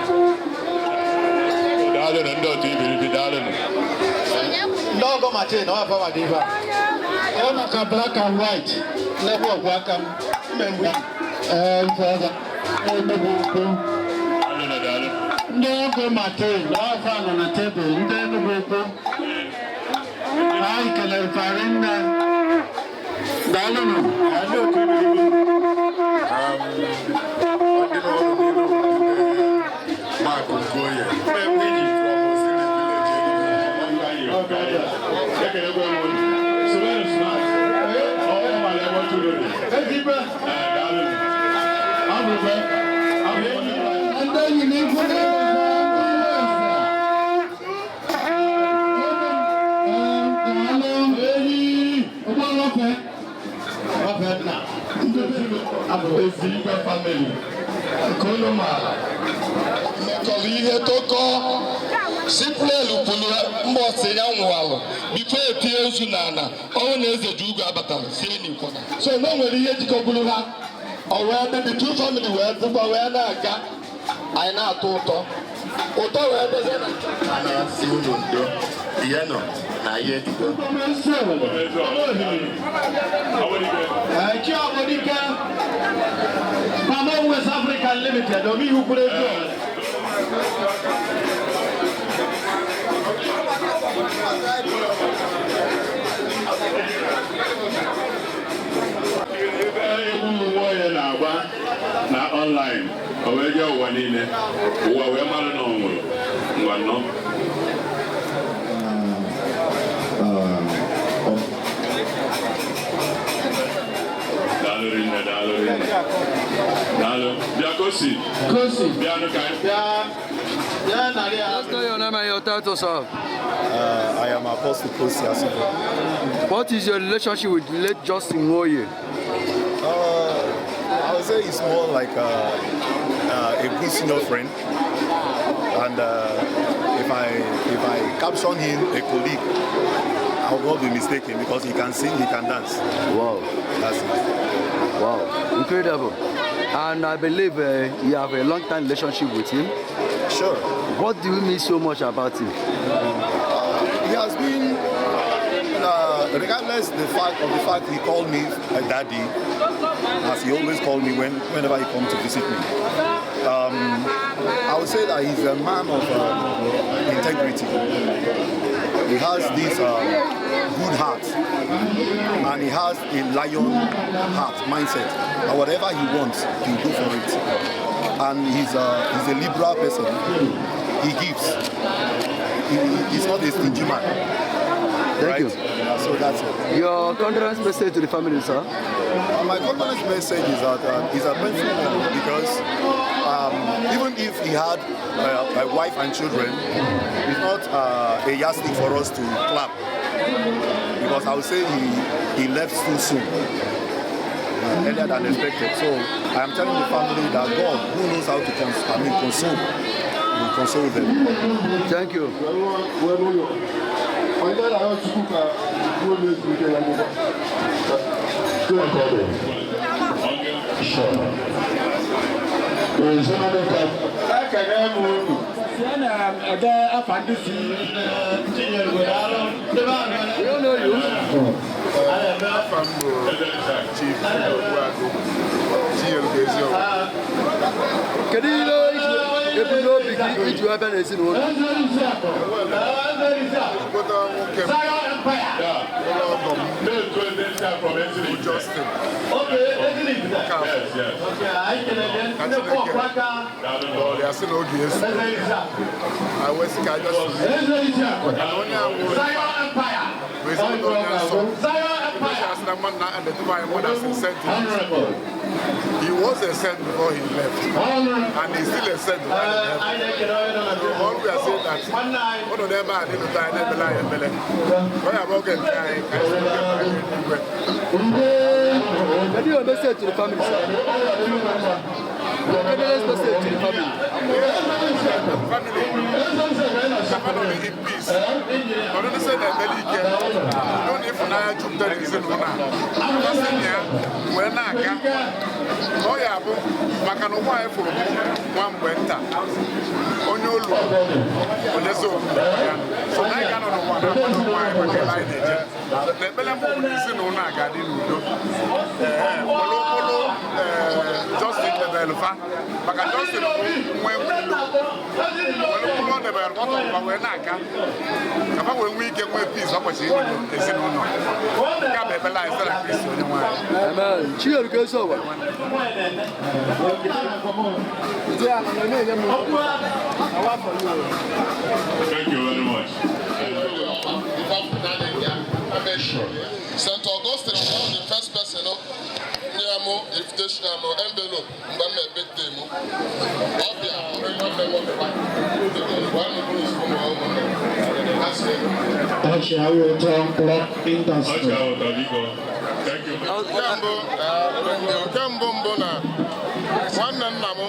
Daalụnụ ndị otu ibiribi, daalụnụ. Ndị ọgọ Martin ọ afa dị ife a. Ọ maka black and white. Nnekwu ọgwụ aka m. Mmegbu. Ee, mfe Enugu ukwu. Daalụnụ, daalụnụ. Ndị ọgọ Martin ọfa nọ na tebụl ndị Enugu ukwu. Anyị kelere farị nne. Daalụnụ. Ndị otu ibiribi. Ndị nọ n'ọrụ n'iru Ekelekwe m unu. Sụbenụ smart. Ọ mara ebe ọ tụrụ dị. Daalụ. Abụrụkwe. Ndị enyi na ikwu na Ezigwe family nke unu maara mekọrọ ihe tokọ siplelu pụrụ mbọsị ya nwụalụ bifo etie ozu n'ala ọnwụ na eze ji ugo abatara sie n'ikwana so na o nwere ihe jikọgburu ha ọ wee dị the two family wee dịkwa wee na-aga anyị na-atọ ụtọ ụtọ wee dozie na A na-asị unu ndo ihe nọ na ihe dịgo. Chiobodike, Pamon West African Limited, Omi Hukurejo. Egwu nwa ya na-agba na online, o wee jee ụwa niile, ụwa wee mara na ọ nwụrụ. Ngwa nnọọ. Daalụ rinne, daalụ rinne. Daalụ. Bịa Kosi. Kosi. Bịanụ ka anyị. Let's know your name and your title, sir. I am Apostle Kosi Asubo. What is your relationship with late Justin Nwoye? I would say it's more like a good senior friend, and if I caption him a colleague, I will not be mistaken because he can sing, he can dance. Wow. That's it. Wow, incredible. And I believe you have a long time relationship with him. Sure. What do you miss so much about him? He has been, regardless the fact he called me a daddy, as he always called me whenever he comes to visit me. I would say that he's a man of integrity. He has this good heart, and he has a lion heart mindset. And whatever he wants, he'll go for it. And he's a liberal person. He gives. He's not a stingy man. Thank right? you. Yeah, so that's it. Your condolence message to the family, sir? My condolence message is that it's a painful one because even if he had a wife and children, it's not a yardstick for us to clap. Because I would say he left too soon, earlier than expected. So I am telling the family that God, who knows how to console, will console them. Thank you. Ekene m unu. Sie na ede afa ndị si Chinyere gwere alụ. Afa m bụ Chief Ogbuagụ Chinyere Eziokwu. Kedu ihe ebumnobi gị iji wee bịa n'ezinụlọ? Ezigbote nwoke m, ụlọ ọgọ m bụ Justin Okafor. Ka Chineke dọrọ ya sị na oge ezu. I wee sị ka anyị bịa soro maka na onye a nwụrụ bụ ezigbote onye nsọ. Asị na mmadụ na-edetuba anyị more than 6 centuries. He was a saint before he left, and he's still a saint while in heaven. So all we are saying that, one of them are little tiny, ebele anyị ebele. Ọ ya bụ oge nke anyị, ka anyị sị oge nke anyị eluigwe. Kedu your message to the family, sir? Your condolence message to the family. Family, family in peace. Ọ dịghị sị na ebele ike, udo na ịfụnanya jupụtara ezinụlọ a. Mmasị na ya wee na-aga. Ka ọ ya bụ maka na ụwa anyị fụrụ bụ nwa mgbe nta, onye olu onyezi omume ya so na anyị ga-anọ n'ụwa na-akwado onwe anyị maka ebe anyị na-eje na ekpere mbụ bụ na ezinụlọ a ga-adị n'udo. Ee, mkpụrụ mkpụrụ Justin debere fa maka Justin bụ nwa enwe ilu were mkpụrụ ọ debere ọtọrọba wee na-aga ka fa wee nwee ike nwee peace ọ kwesịrị ịdị n'ezinụlọ. Nke a bụ ekpere anyị site na Kristi onye nwe anyị. Amen. Chinyere Eziokwu. Thank you very much. St. Augustine was the first person nyere m invitation m envelope mgbe m mee birthday m. Ọ bịa nwanne m nwoke gwa m bụrụ ozugbo ma ụmụnne m ha si Ọchịawụtọ Clock Industry. Nke mbụ mbụ na nwanne nna m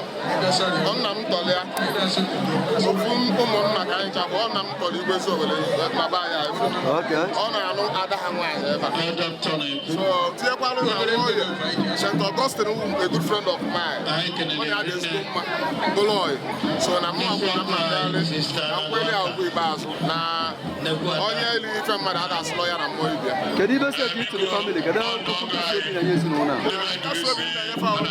nna m tọrọ ya ofu ụmụnna ka anyị chakwa ọ nna m tọrọ Igwe Eziowelle na be anyị ọ na-anụ ada ha nwaanyị ebe a so tinyekwara na Nwoye St. Augustine wụ a good friend of mine ọ ya dị ezigbo mma bụrụ ọyị so na mụ akwụ na mma daalị na nkweli a ugwu ikpeazụ na onye elu ife mmadụ a ga-asụlọ ya na mmụọ ibia. Kedu ibe si eke to the family? Kedu okwu nkasi obi na-enye ezinụlọ a? Nkasi obi na-enyefe ahụ na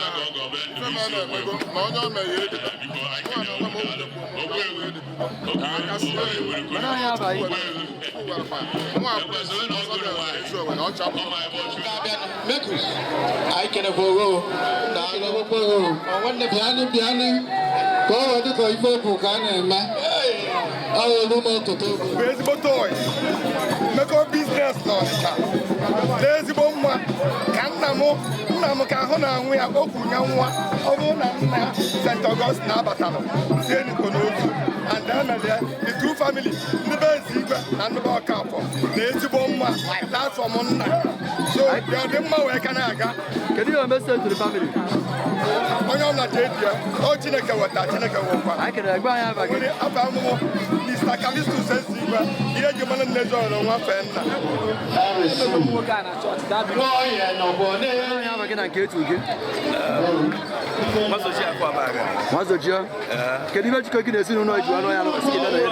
ife ma na-emego na onye o mere ya edebe nwa na onwe m akasi Mana anyị abaghị. nwa abụọ ọzọ Eziowelle ọ chapụ. Mekus, anyị kenekwa owo na alọgbọkwa owo. Bịanụ bịanụ ka ọ wee dịka ife okwu ka a na-eme. Ọ wee olu m ọtụtụ oge. Bụ ezigbo toy mmekọ business n'Ọnịcha na ezigbo nwa ka nna m nna m ka ahụ na anwụ ya o kwuru ya nwa ọ bụrụ na nna ya St. Augustine abatalụ sie n'iko n'otu and emere ya the two family ndị be eze igwe na ndị be Ọkafọ na ezigbo nwa that's from nna so ya dị mma wee ka na-aga. Kedu your message to the family? Onye ọbụla ji eji ya ọ Chineke weta Chineke wekwa. Anyị kelere gwa anyị abaghị. Nwere afọ amụmụ Mr. Callistus Ezigwe ihe eji mara nne Eziowelle nwa fee nna. Anyị abaghị na nke etu gị. Nwazojia. Kedu ibe jikọ gị na ezinụlọ ji ọnụ ya n'ụbọchị gị dada ya?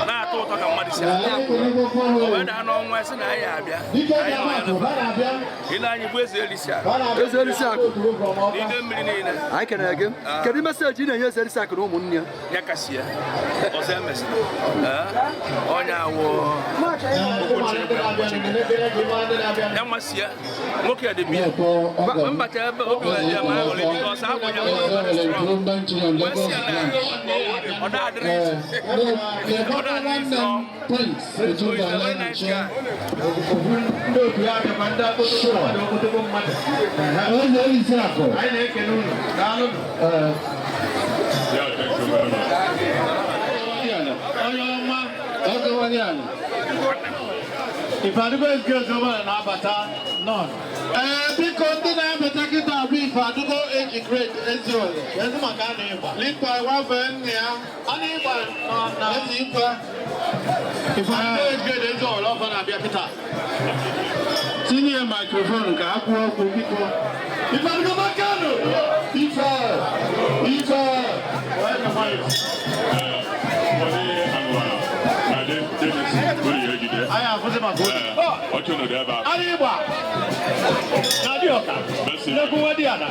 Na-atọ ụtọ ka mmadụ si abịa o wee daa n'ọnwa sị na anyị abịa anyị nọ ya n'ebe ile anyị bụ Eze Elisi Akụ. Eze Elisi Akụ. N'ide mmiri niile. Anyị kelere gị. Kedu message ị na-enye Eze Elisi Akụ na ụmụnne ya? Ya kasị ya ọzọ emesịrị onye awụ okwu Chineke ya masị ya nwoke dị bịa mbata ebe obi wee ya ma aghọrọ ebe ọsọ akwụ ya wee sị ya na ọ da-adịrị isi ọ da-adịrị isi ọ so he's a very nice guy. Eze Elisi Akụ. Onye ọma ọgọwanye anyị. Ifeadịgo Eziowelle na-abata nọn. Ee, biko ndị na-abata kịta bụ Ifeadịgo eji grade Eziowelle. Ezi maka a na-ịgba. Likwa nwafe nne ya. A na-ịgba na ezi ikwe. Ifeadịgo eji grade Eziowelle ọfọ na-abịa kịta. Tinye microphone ka ha kwuo okwu biko. Ifeadịgo Makano! Ife! Ife! Anyị gba na dị ọka nnekwu nwa dị ala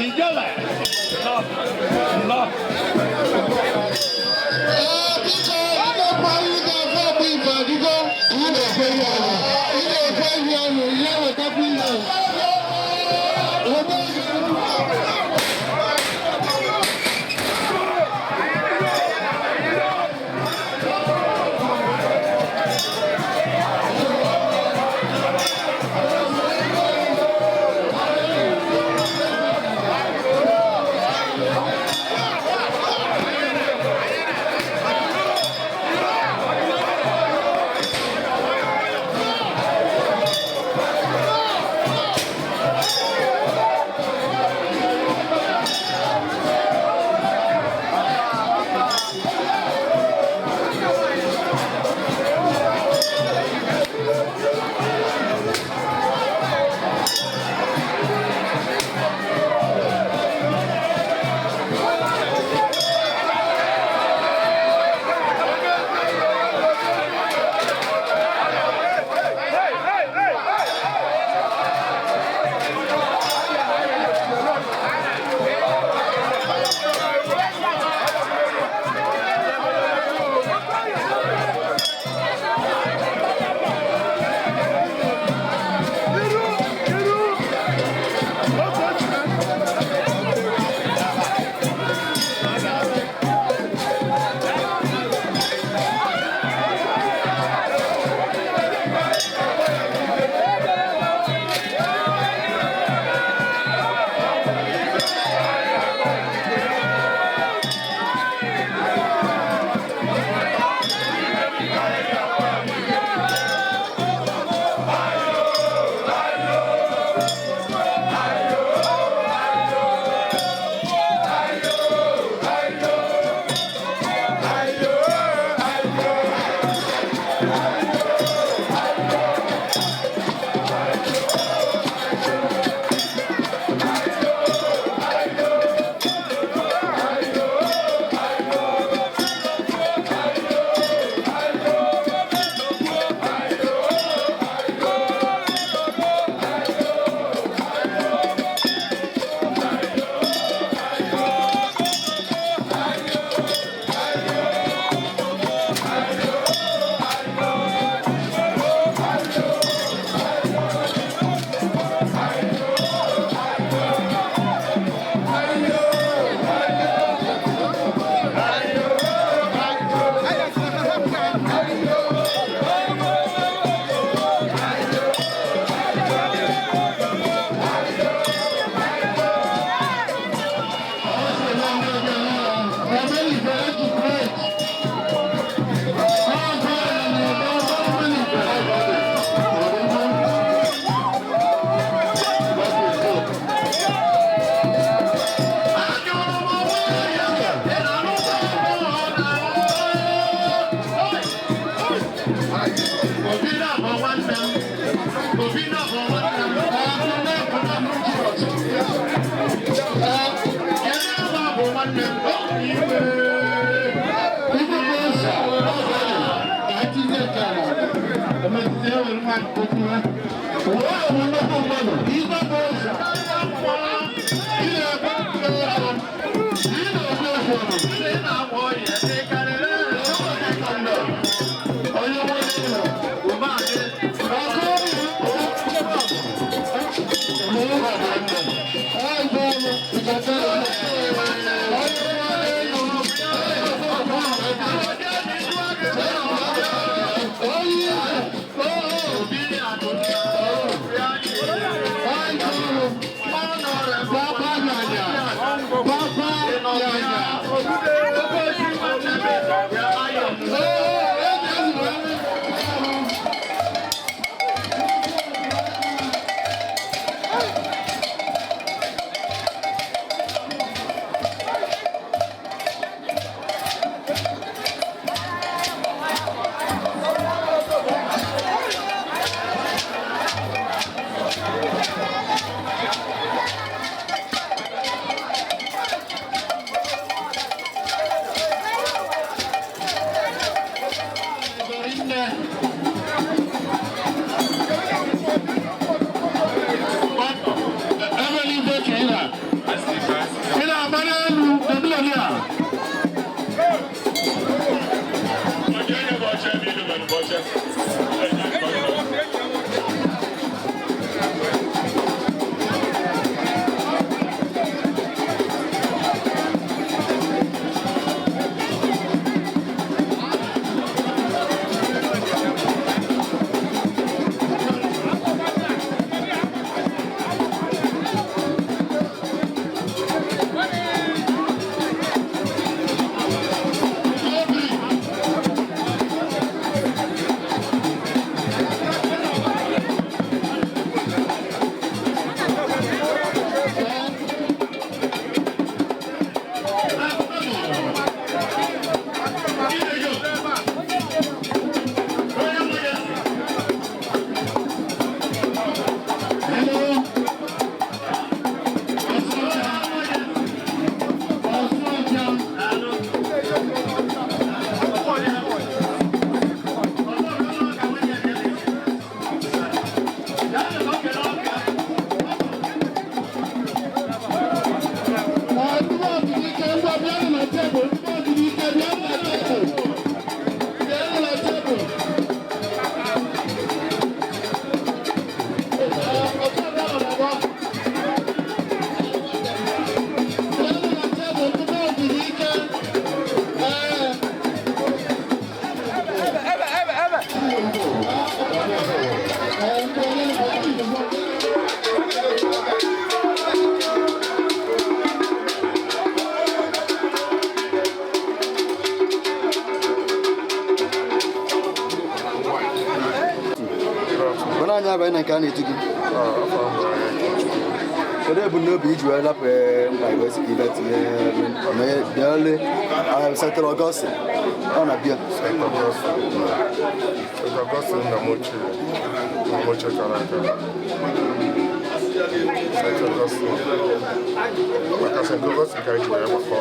ijele nọ nọ. Ee, biko ịna-ekwe anyị ga-afọ ọgbọ Ifeadịgo ị na-ekwe ihe ọrụ ị na-ekwe ihe ọrụ ya wetakwa ihe. Obi na-abụ nwanne m. Obi na-abụ nwanne m. Nne bụ na m Jizọs. Ere ama bụ nwanne m. Igwe. Igwe bụ ụzọ. Ka etizie nke ala. Emetizie ewere nwa okwu ha. Wee bụ nnukwu mmadụ. Igwe bụ ụzọ. Ị na-ekwe ego. Ị na-ekwe ego. Ị na-agba ọrịa. Ị karịrị onye nwe ụlọ. Mana anyị abaghị na nke a na-etu gị. Kedu ebumnobi iji wee lapụ mkpa iwe sị ka ibe tinye bịale St. Augustine ọ na-abịa. St. Augustine nna m ochie, nna m ochie kara aka. St. Augustine, maka St. Augustine ka anyị ji wee gbakọ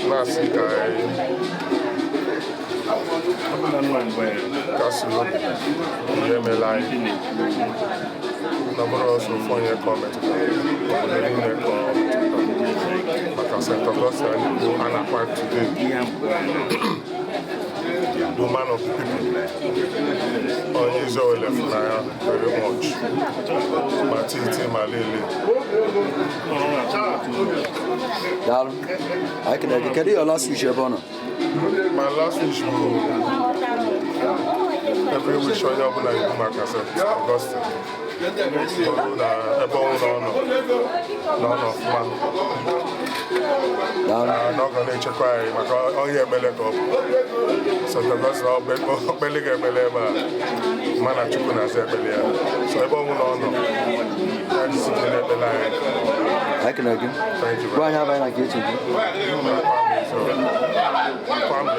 na-asị ka anyị kasị obi ihe emela anyị na bụrụ ọsọ ofu onye ka ọ metụtara, obodo niile ka ọ metụtara, maka St. Augustine anyị bụ a na-akpa today, the man of the people, onye Israel lefụnanya very much, ma titi ma lele. Daalụ. Anyị kelere gị. Kedu your last wish ebe ọ nọ? My last wish bụ every wish onye ọbụla ekwu maka St. Augustine bụrụ na ebe ọnwụ na ọ nọ na ọ nọ ọfụma, na ọ ga na-echekwa anyị maka onye ekpele ka ọ bụ St. Augustine, okpele ga-ekpele ebe a mana Chukwu na-aza ekpele ya, so ebe ọnwụ na ọ nọ ya jisike na-ekpele anyị. Anyị kelere gị. Gwa anyị abaghị na nke echi gị. Kwame,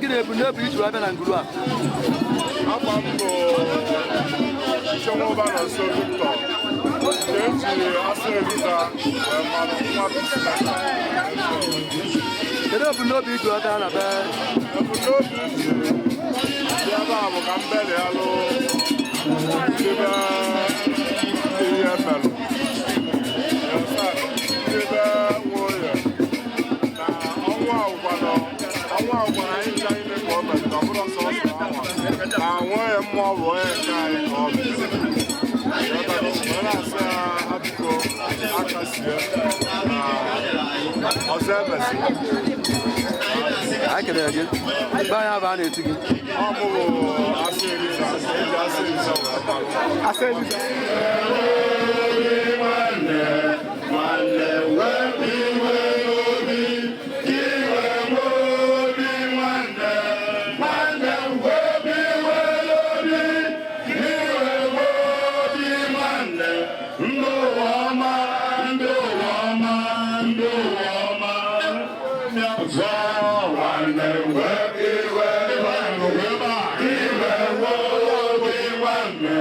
Gị na ebumnobi iji wee bịa na ngulu a. Afa m bụ Chinwụba Nonso Victor, nke eji Asị Eliza wee mara, nwa Peacemaker. Kedu ebumnobi iji wee bịa na be? Ebumnobi iji bịa ebe a bụ ka m belialụ ndị be ndị ihe melụ. Ndị be Nwoye na ọnwụ awụkwanụ ọnwụ awụkwanụ anyị ncha niile ka o mere, ka ọ bụrụ sọsọ anwa na Nwoye mmụọ bụ onye nke anyị ka ọ bụ. Wee na-asị ha, ha biko akasie na ọzọ emesi. Anyị kelere gị. Be anyị abụ a na-etu gị. Ọ mụ bụ Asị Eliza, eji Asị Eliza wee mara. Asị Eliza. Nwanne wepụ iwe n'obi, ka iwe nwee obi nwanne. Nwanne wepụ iwe n'obi, ka iwe nwee obi nwanne. Ndị ụwa ọma, ndị ụwa ọma, ndị ụwa ọma. Zọọ nwanne wepụ iwe n'obi, ka iwe nwee obi nwanne.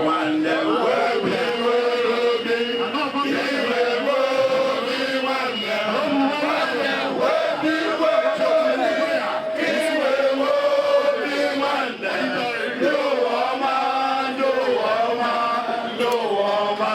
Nwanne wepụ iwe n'obi, ka iwe nwee obi nwanne. Nwanne wepụ iwe n'obi, ka iwe nwee obi nwanne. Ndị ụwa ọma, ndị ụwa ọma, ndị ụwa ọma.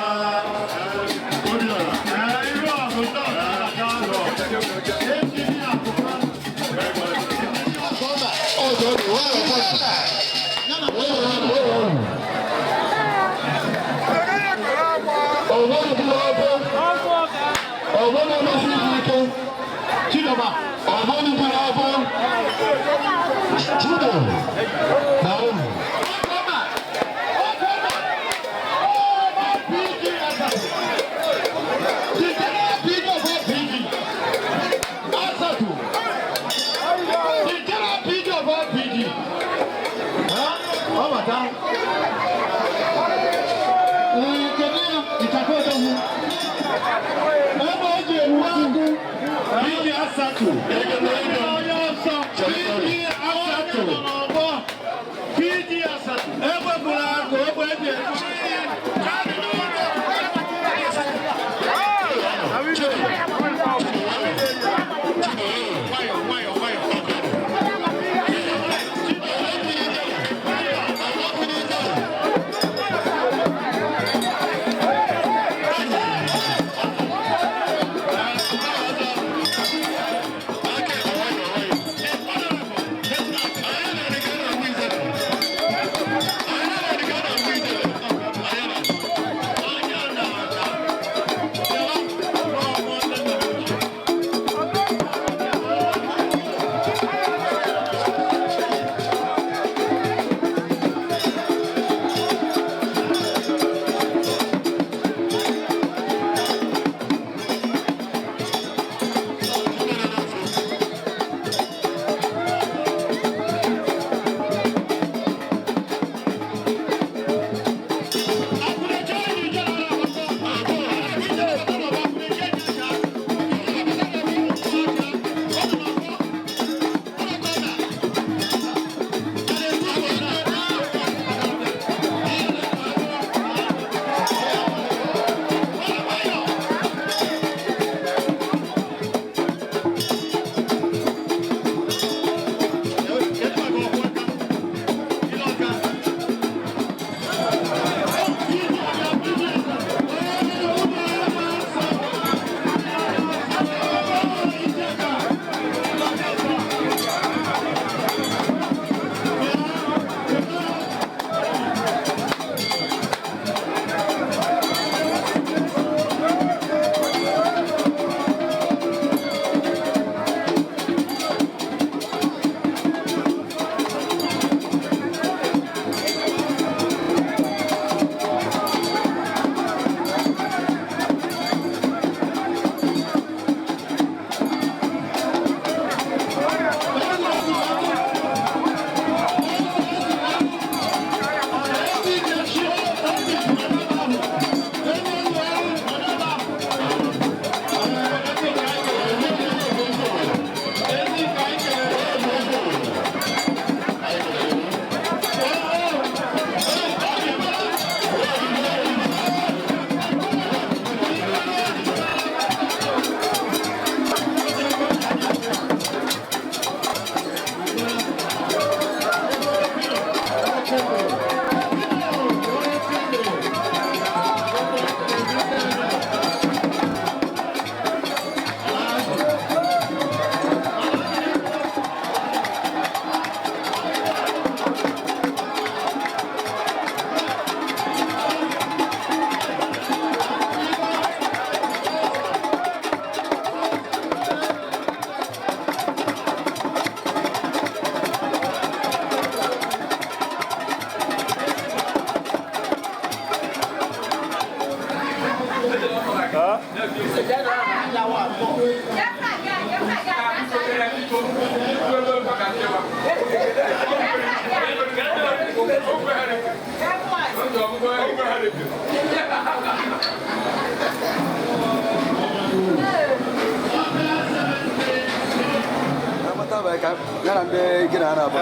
Ya na ndị gị na ha na-abụ.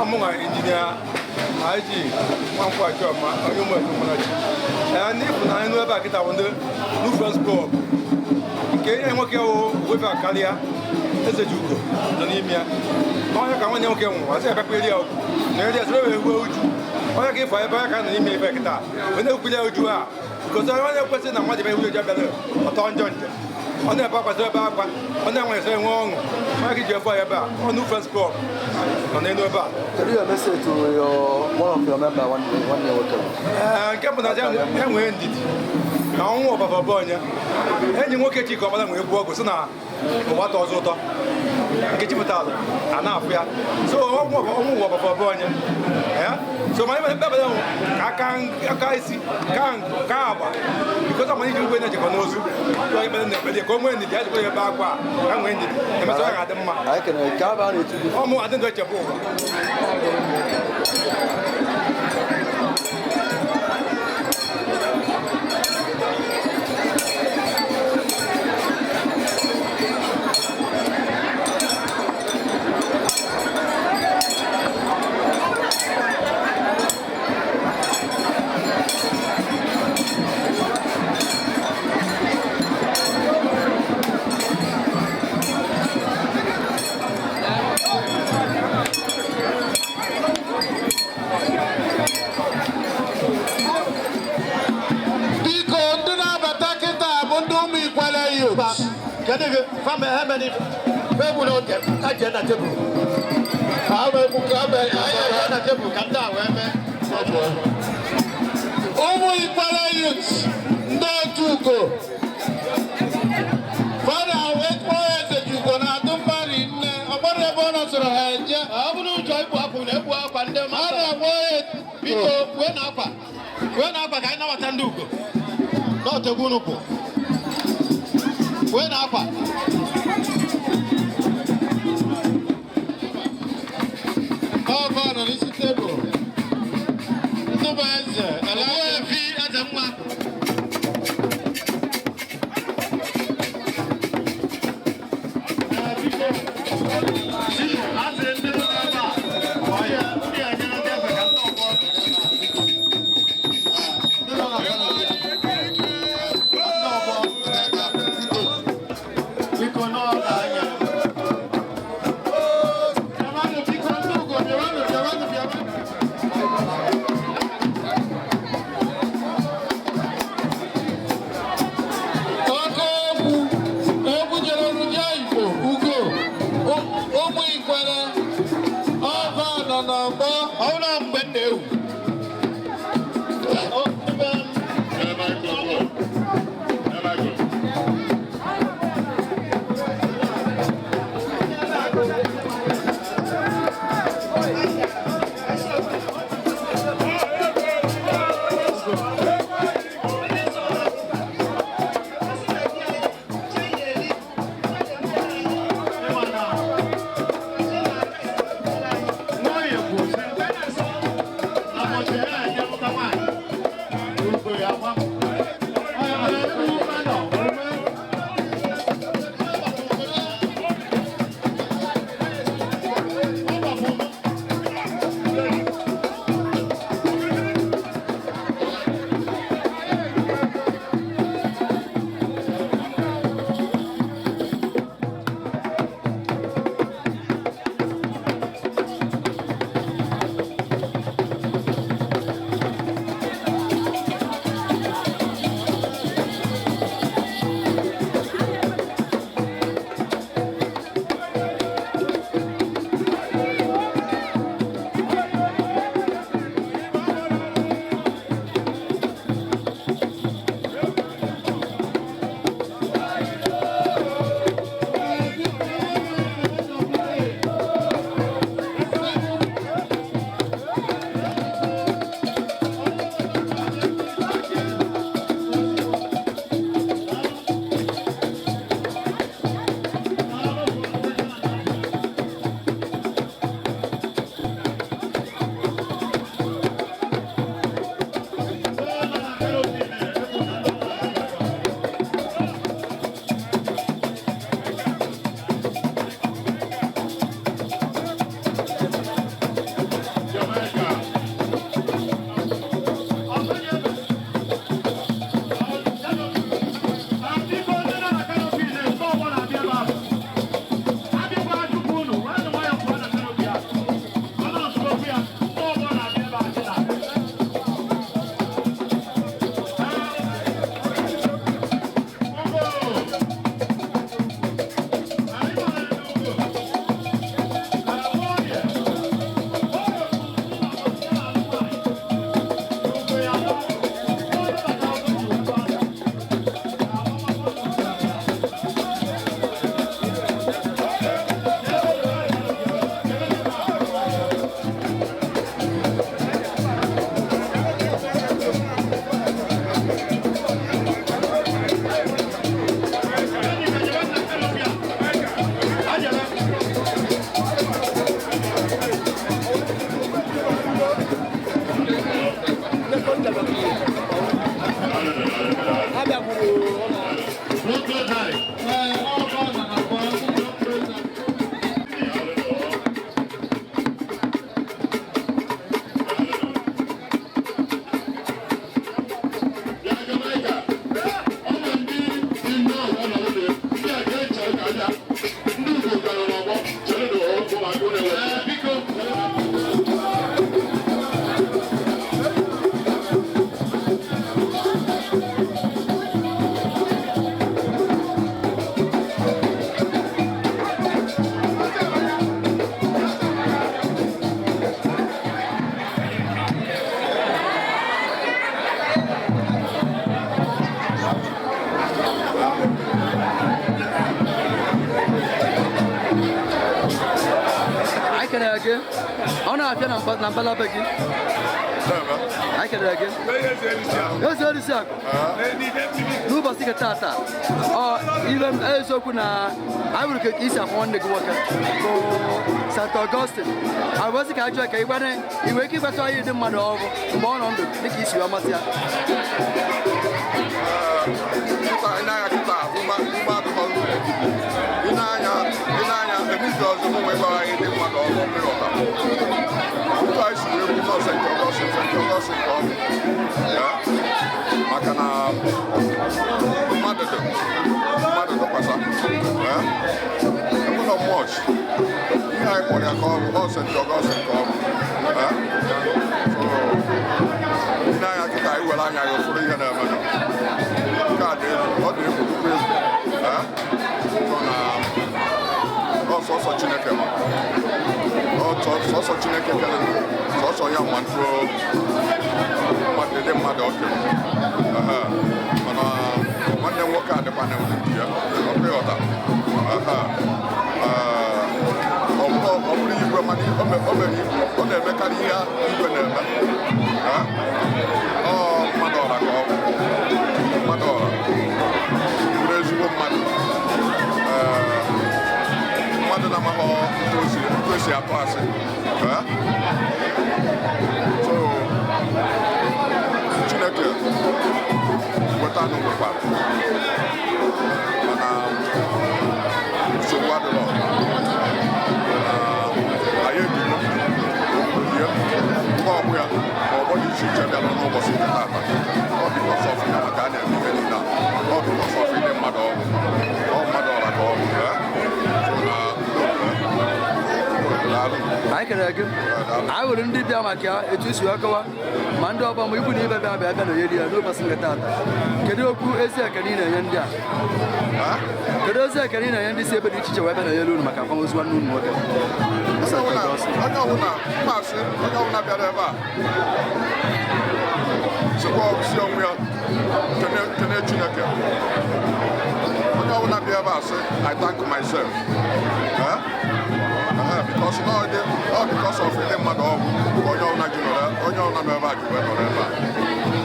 Ọmụnwa injinia IG Nwankwo Achiọma, onye ụmụ ezukwunachi. Ee, ndị ịfụnanya nụ ebe a kịta bụ ndị New Friends Club nke ihe nwoke wụ wefe karịa eze ji ugo nọ n'ime ya. Onye ka nwanne nwoke nwụrụ, asị abịakwa eri ya okwu na eri ya soro wee ruo uju. Onye ka ịfọ ebe onye ka nọ n'ime ife kịta wee na-ekwuli ya uju a because onye kwesịrị na mmadụ ebe uju abịala ọtọ njọ njọ. Ọ na-ebe akwa sọ ebe akwa, ọ na-enwe sọ enwe ọṅụ. Onye ka iji efe ya ebe a, ọ New Friends Club nọ n'elu ebe a. Kedu your message to your one of your member, one year nwoke? Ee, nke bụ na ya nwee ndidi na ọnwụ ọbaba bụ onye enyi nwoke Chika Ọkpara nwere egwu ọgụ sị na ụwa tọ ọzọ ụtọ nke chipụtara a na-afụ ya, so ọnwụ ụwa ọbaba bụ onye. So ma ebe ebe ka aka isi ka ka agba because ọmanye ji ugwe na-ejekọ n'ozu ekpere ka o nwee ndidi ya jikwa ebe akwa ka nwee ndidi emesịa ya ga-adị mma. Ọmụ adị ndụ echebe ụwa. Biko, ndị na-abata kịta bụ ndị ụmụ Ikwere youth. Kedu gị fama emeni febụl oge ka jee na tebụl ka ha wee ka ha wee jee na tebụl ka ndị a wee mee. Ụmụ Ikwere youth, ndị otu ugo fada wee kpọọ eze ji ugo na-atụ mmadụ nne ọ gbara ebe ọ nọsọrọ ha eje. Ọ bụrụ ụjọ ikpu akwa na ekpu akwa ndị a na-akpọ ya. Biko, wee na akwa, wee na akwa ka anyị nabata ndị ugo n'otegwu unu pụ wee na akwa. Ọba nọ n'isi tebụl. Ndụbụ eze, Ogbuefi eze mma. Biko n'ọla anya. Bịawanụ, biko, ndị ugo, bịawanụ, bịawanụ, bịawanụ. Anyị kelere gị. Ọ na-abịa na mbala be gị. Anyị kelere gị. Eze erisi akụ. N'ụbọchị nke taata, ọ ibe m eziokwu na anyị hụrụ ka isi akwa nwanne gị nwoke bụ St. Augustine. Anyị wee sị ka ajụọ ka ị gwana ị nwere ike ịgbasa anyị ndị mmadụ ọrụ mgbe ọ nọ ndụ dịka isi wee masị ya. Maka na mmadụ dị mmadụ dọkwasa enwere mọch ihe anyị kpọrọ ya ka ọ bụ ọ St. Augustine ka ọ bụ. So ị na-anya kịta anyị were anya ya ụfọdụ ihe na-eme nke a dị egwu, ọ dị egwu nnukwu egwu. So na ọ sọsọ Chineke ma ọ sọsọ Chineke kere sọsọ ya ma ntụ mmadụ dị mmadụ ọkụ. Mana nwanne m nwoke a dịkwa na ụdị nke ya ọkụ ịghọta. Ọ bụrụ igwe mana o mere igwe ọ na-emekarị ihe igwe na-eme. Ọ mmadụ ọra ka ọ bụ mmadụ ọra bụrụ ezigbo mmadụ. Mmadụ na-amaghọ otu esi atụ asị. So Chineke weta n'ụwa mana nsogbu adịrọ na anyị ebigo ihe nke ọgbụ ya ma ọgbọ dị iche iche bịara n'ụbọchị nke taata. Ọ dị ọsọfụ ya maka a na-eme ihe niile a. Ọ dị ọsọfụ ndị mmadụ ọgwụ ọ mmadụ ọra ka ọ bụ. So na Anyị kelere gị. Anyị hụrụ ndị bịa maka ya etu isi wee kọwa ma ndị ọgbọ ma ikwu na ibe bịa bịa bịa na-enyere ya n'ụbọchị nke taata. Kedu okwu ezi ekele ị na-enye ndị a? Kedu ozi ekele ị na-enye ndị si ebe dị iche iche wee bịa na-enyere unu maka akwamozu nwanne unu nwoke? Onye ọbụla mmasị onye ọbụla bịara ebe a sikwa si onwe ya kene Chineke. Onye ọbụla bịa ebe a sị I thank myself. Because all because of ndị mmadụ ọgwụ ka onye ọbụla ji nọrọ onye ọbụla nọ ebe a ji wee nọrọ ebe a.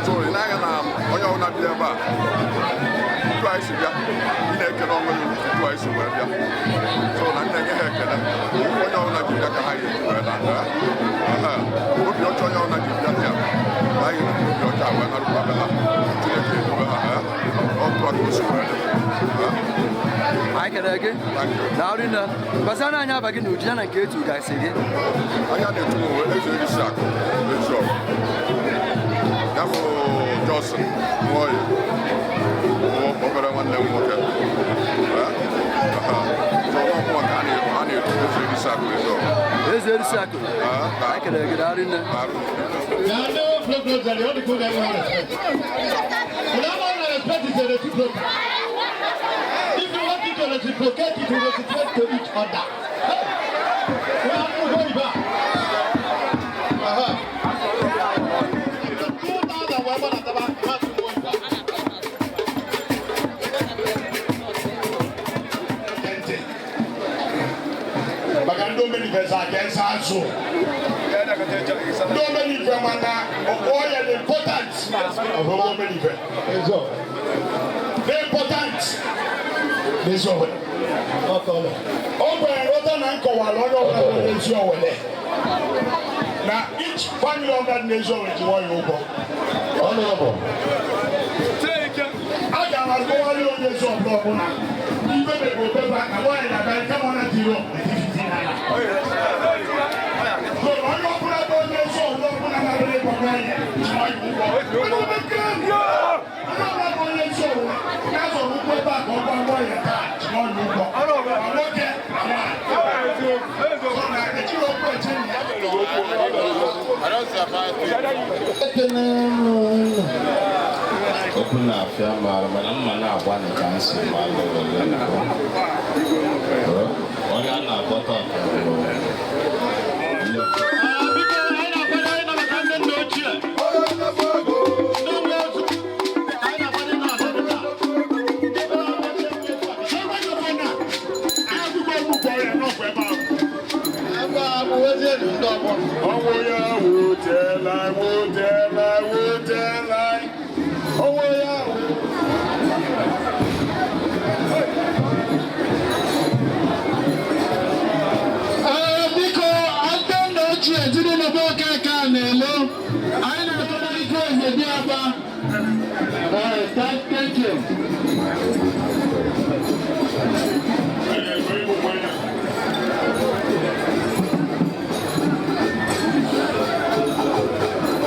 So ị na-anya na onye ọbụla bịa ebe a otu anyị si bịa ị na-ekele onwe gị otu anyị si wee bịa. So na m na-enye ha ekele onye ọbụla ji bịa ka ha ga-eji wee laa. Obi ọcha onye ọbụla ji bịa bịa ka anyị obi ọcha wee narụkwa be ha. Chineke edube ha ọtụ aka o si wee dị. Anyị kelere gị. Daalụ nne. Gbasara anyị aba gị na uju ya na nke etu gasị gị. Anya na-etu m eze erisi akụ ezi ọgụ ya bụ Johnson Nwoye bụ obere nwanne m nwoke. Ọnwa mmụọ ka a na-etu eze erisi akụ ezi ọgụ. Eze erisi akụ. Anyị kelere gị. Daalụ nne. If you want it to reciprocate, it will reciprocate to each other. Hey! We are not going back. Maka ndị omenife sa aka nsa azụ ndị omenife mana ọya dị important of omenife dị important n'ezi owere. O nwere nghọta na nkọwara onye ọbụla nọ n'ezi owere na each family ọbụla dị n'ezi owere ji nwayọ ụgwọ. Aga m Kọwara onye ezi ọbụla ọbụla ibe mebe obebe aka nwaanyị na-abịa kama ọ na-atiri so na onye ọbụla bụ onye ezi ọbụla ọbụla na-abịa ịgwa nwaanyị ji nwayọ ụgwọ onye ọbụla bụ onye ezi ọbụla na-azọrọ ụkwụ ebe a ka ọ gwa nwaanyị taa ji nwayọ ụgwọ ma nwoke ma nwaanyị so na ejiri okwu eche nna ya. Okwu na-afịa m arụ mana mma na-agbanị ka m si malụ ole mbụ. Onye a na-akpọta ọka bụ Ọnwụ ya wutela, wutela, wutela. Ọnwụ ya. Ee, biko ndị nna ochie ezinụlọ be Okeke a na-elo anyị na-akọta ike eze dị aba. Ee, thank you.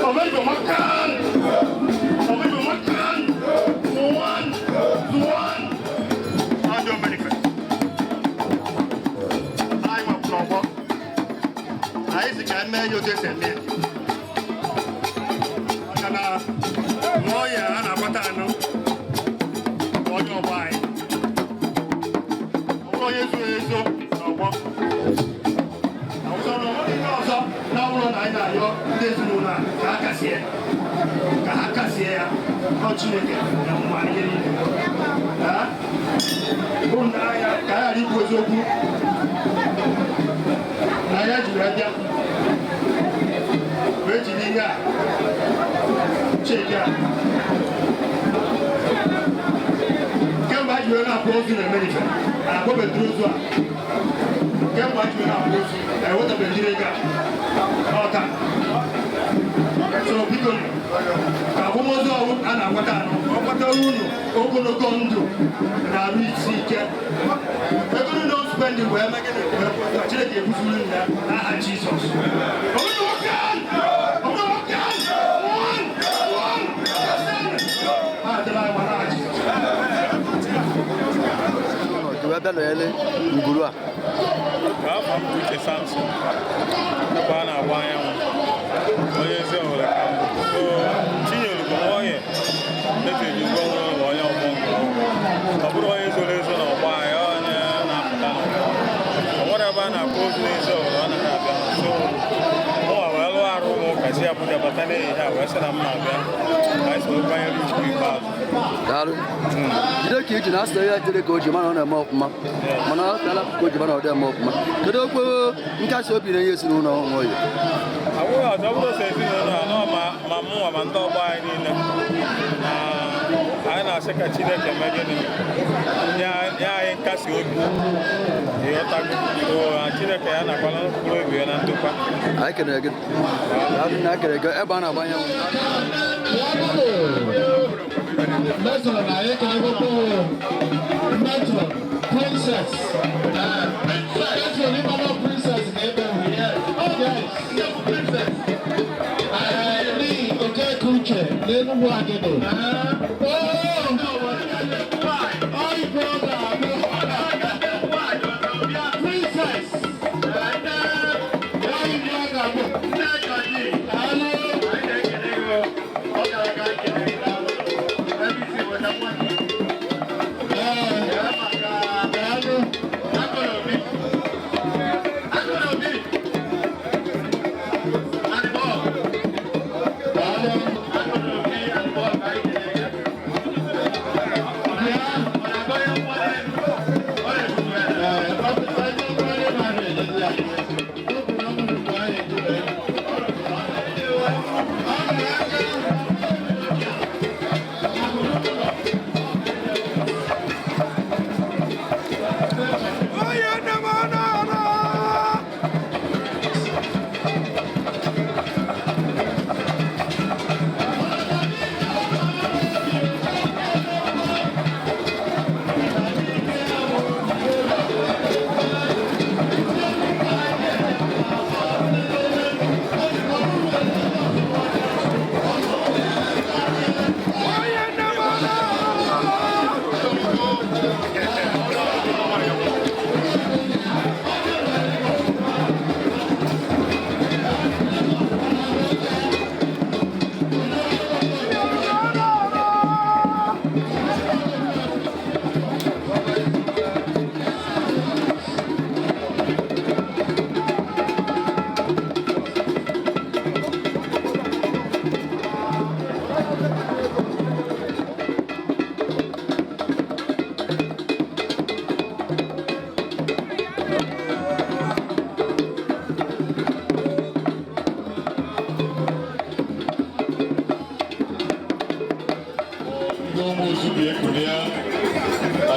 Omega Makan! Omega Makan! One! One! Adị Omenife. Anyị nwapụrụ ọgbọ. Anyị si ka anyị mee ya otu esi eme ya. Maka na nwa ọya a na-akpata anụ bụ onye ọgbọ anyị. Ọ bụrụ onye zoro ezo n'ọgbọ. Ọzọ na ọ bụrụ ihe ọzọ na ọ bụrụ na anyị na-arịọ ndị ezinụlọ a ka ha kasie ka ha kasie ya ọ Chineke na mma ihe niile. Ha? Bụ na anya ka anyị ghara ikwu eziokwu na ya jiri abịa wee jiri ihe a cheki a kemgbe a ji wee na-akpọ ozu na Emerife a akpọbeduru ozu a kemgbe a ji wee na-akpọ ozu ewetabeghị jiri ego a ọta so biko ka akwamozu ọwụ a na-agwata anụ ọ kpatara unu ogologo ndụ na arụ isi ike ego unu don spend wee mee gịnị wee kwụsị Chineke ebuzuru unu ya n'aha Jizọs. Wee bịa nọnyere ngwuru a. Afọ m bụ Uche Samson, ebe a na-agba anyanwụ, onye ezi Owere ka m bụ. So, Chinyere bụ nwaonye na-eji ụgwọ nwere bụ onye ọgbọ nke ọ bụrụ onye zoro ezo n'ọgbọ anyị, onye na-apụta n'ọgbọ. O nwere ebe a na-akpọ ozu n'ezi Owere, ọ naghị abịa. So, mụnwa wee lụọ arụ ụmụ ụka si Abuja bata n'ehihie a wee sị na mma abịa ka anyị soro kwanyere ugwu ikpeazụ. Daalụ. Jide ka iji na asị na ihe dịrị ka o ji mana ọ na-eme ọfụma mana ọ sịala ka o ji mana ọ dị eme ọfụma. Kedu okwu nkasi obi na-enye ezinụlọ Nwoye? Abụghị ọzọ, ọ bụrụ sọ ezinụlọ a nọ ma mụnwa ma ndị ọgbọ anyị niile na anyị na-asị ka Chineke mee gịnị nye anyị nkasi obi ịghọtago. So, Chineke ya nakwala mkpụrụ obi ya na ndokwa. Anyị kelere gị. Daalụ na anyị kelere gị ebe a na-agba anyanwụ. Metro na anyị kelere Metro Princess. Metro n'ịgbanwe Princess na-ebe. Yes. Princess. Lee Okeke Uche n'Enugwu Agidi. Oh! Oyi brother. Princess. Oyi brother. Hello.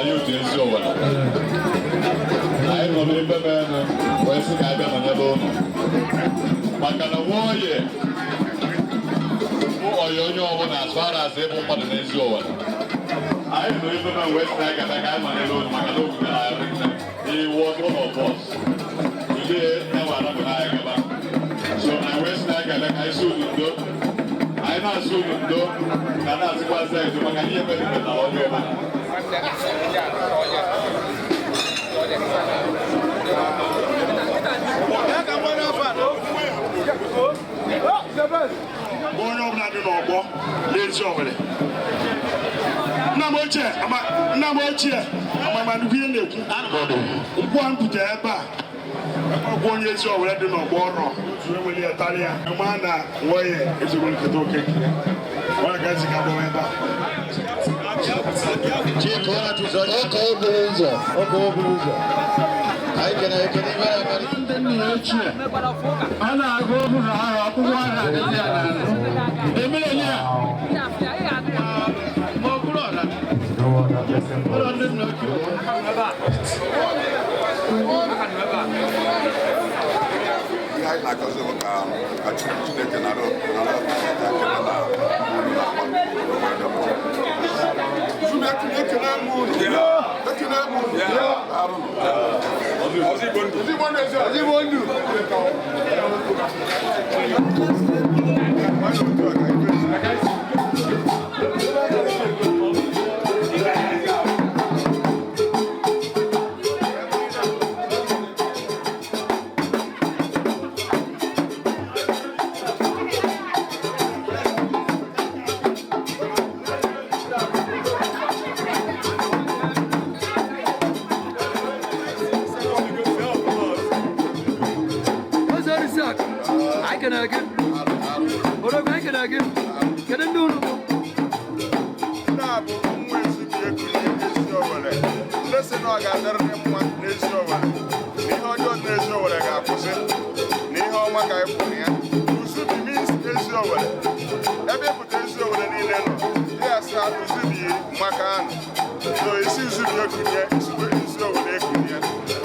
Youth Eziowelle. Anyị nọ n'ebe mere wee sị ka abịa nọnyere ụnụ. Maka na Nwoye bụ ọyị onye ọbụla as far as ịbụ mmadụ n'Eziowelle. Anyị nọ ebe mere wee sị na anyị ga-abịa ka anyị nọnyere ụnụ maka na o butere anyị rinne. He was one of us. Today, ya nwa arapụ na anyị gaba. So anyị wee sị na anyị ga-abịa ka anyị sị unu ndo. Anyị na-asị unu ndo na na-asịkwazị anyị ndo maka na ihe mere metara onye ọbụla. Onye ọbụla dị n'ọgbọ n'Eziowelle. Nna m ochie, nna m ochie, amamannukwu ihe na-ekwu. Nkwụ a m butere ebe a, ọgwụ onye Eziowelle dị n'ọgbọ ọrọ, otu enwere ya tarịa. Ma na Nwoye ezigbo nketa oke nke ya. Ọ ga-ezi ka agbawa ebe a. Ọka obere ụzọ, ọka obere ụzọ. Anyị kere ekele ibe ya mere. Ndị nna ochie, a na-agụ okwu na ahụ akwụkwọ ahụ adịghị ya n'azụ. Emere nye ya. Ma ọ bụrụ ọra. Ụlọ ndị nna ochie. Ihe anyị na-akọzi bụ ka ka Chineke nara nara ekele na unu na Chineke ekele m unu ekele m unu arụ ezigbo ndụ ezigbo ndụ. Eze erisi akụ, anyị kenere gị. Odogwu, anyị kenere gị. Kedu ndị unu bụ? Ndị a bụ nwa Ezubie kulie Eziowelle. Ndị sị na ọ ga-adịrịrị mma n'Eziowelle, na ihe ọjọọ dị n'Eziowelle ga-akwụsị, na ihe ọma ka anyị kwuru ya. Uzubi means Eziowelle. Ebe ịpụta Eziowelle niile nọ, ya sa Uzubi maka anụ. So isi Uzubi ekunie, Eziowelle ekunie.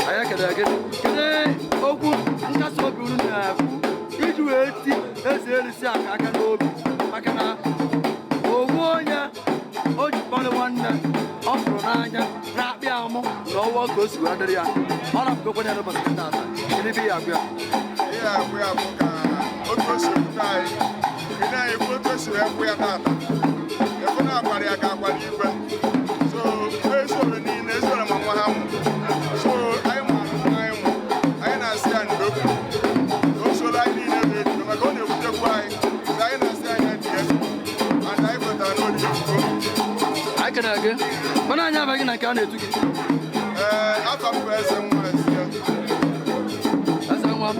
Anyị ekelere gị. Kedu okwu nkasi obi unu na-ekwu iji wee ti eze erisi akụ aka n'obi maka na owu onye o ji kpọrọ nwanne ọ fụrụ n'anya na-akpị amụ na ọwụwa ka o si wee dịrị ya ọ napụgokwa ya n'ụbọchị nke taata. Kedu ibe ya agwa ya? Ihe agwụ ya bụ ka otu o si ewute anyị, ị na-ekwu otu o si wee kwụ ya tata. Ekwu na akwara ya ka akwara igwe. So Eziowelle niile, Eziowelle ma nwa ha mụ. So anyị ma nwa anyị mụ, anyị na-asị ya ndo. O soro anyị niile bụ ejiro maka ọ na-ewutekwu anyị. So anyị na-asị anyị die. And anyị kwetara na o dị ekwugo. Anyị kelere gị. Mana anyị abaghị na nke a na-etu gị. Ee, afa m bụ Eze nwa Ezie. Eze nwa m.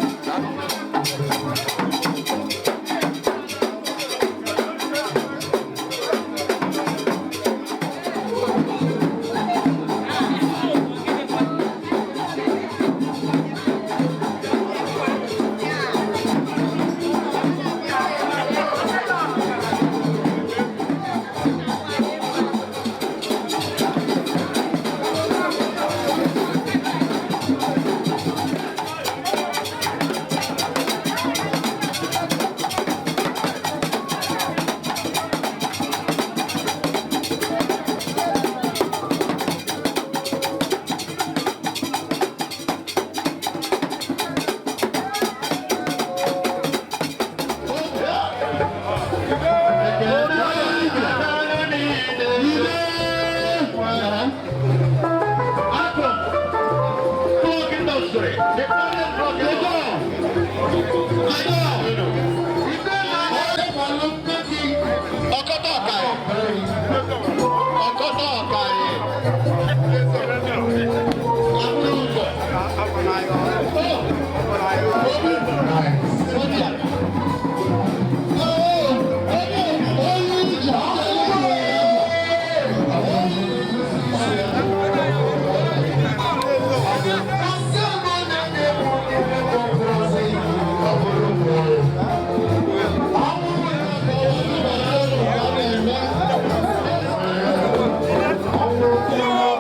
Thank you.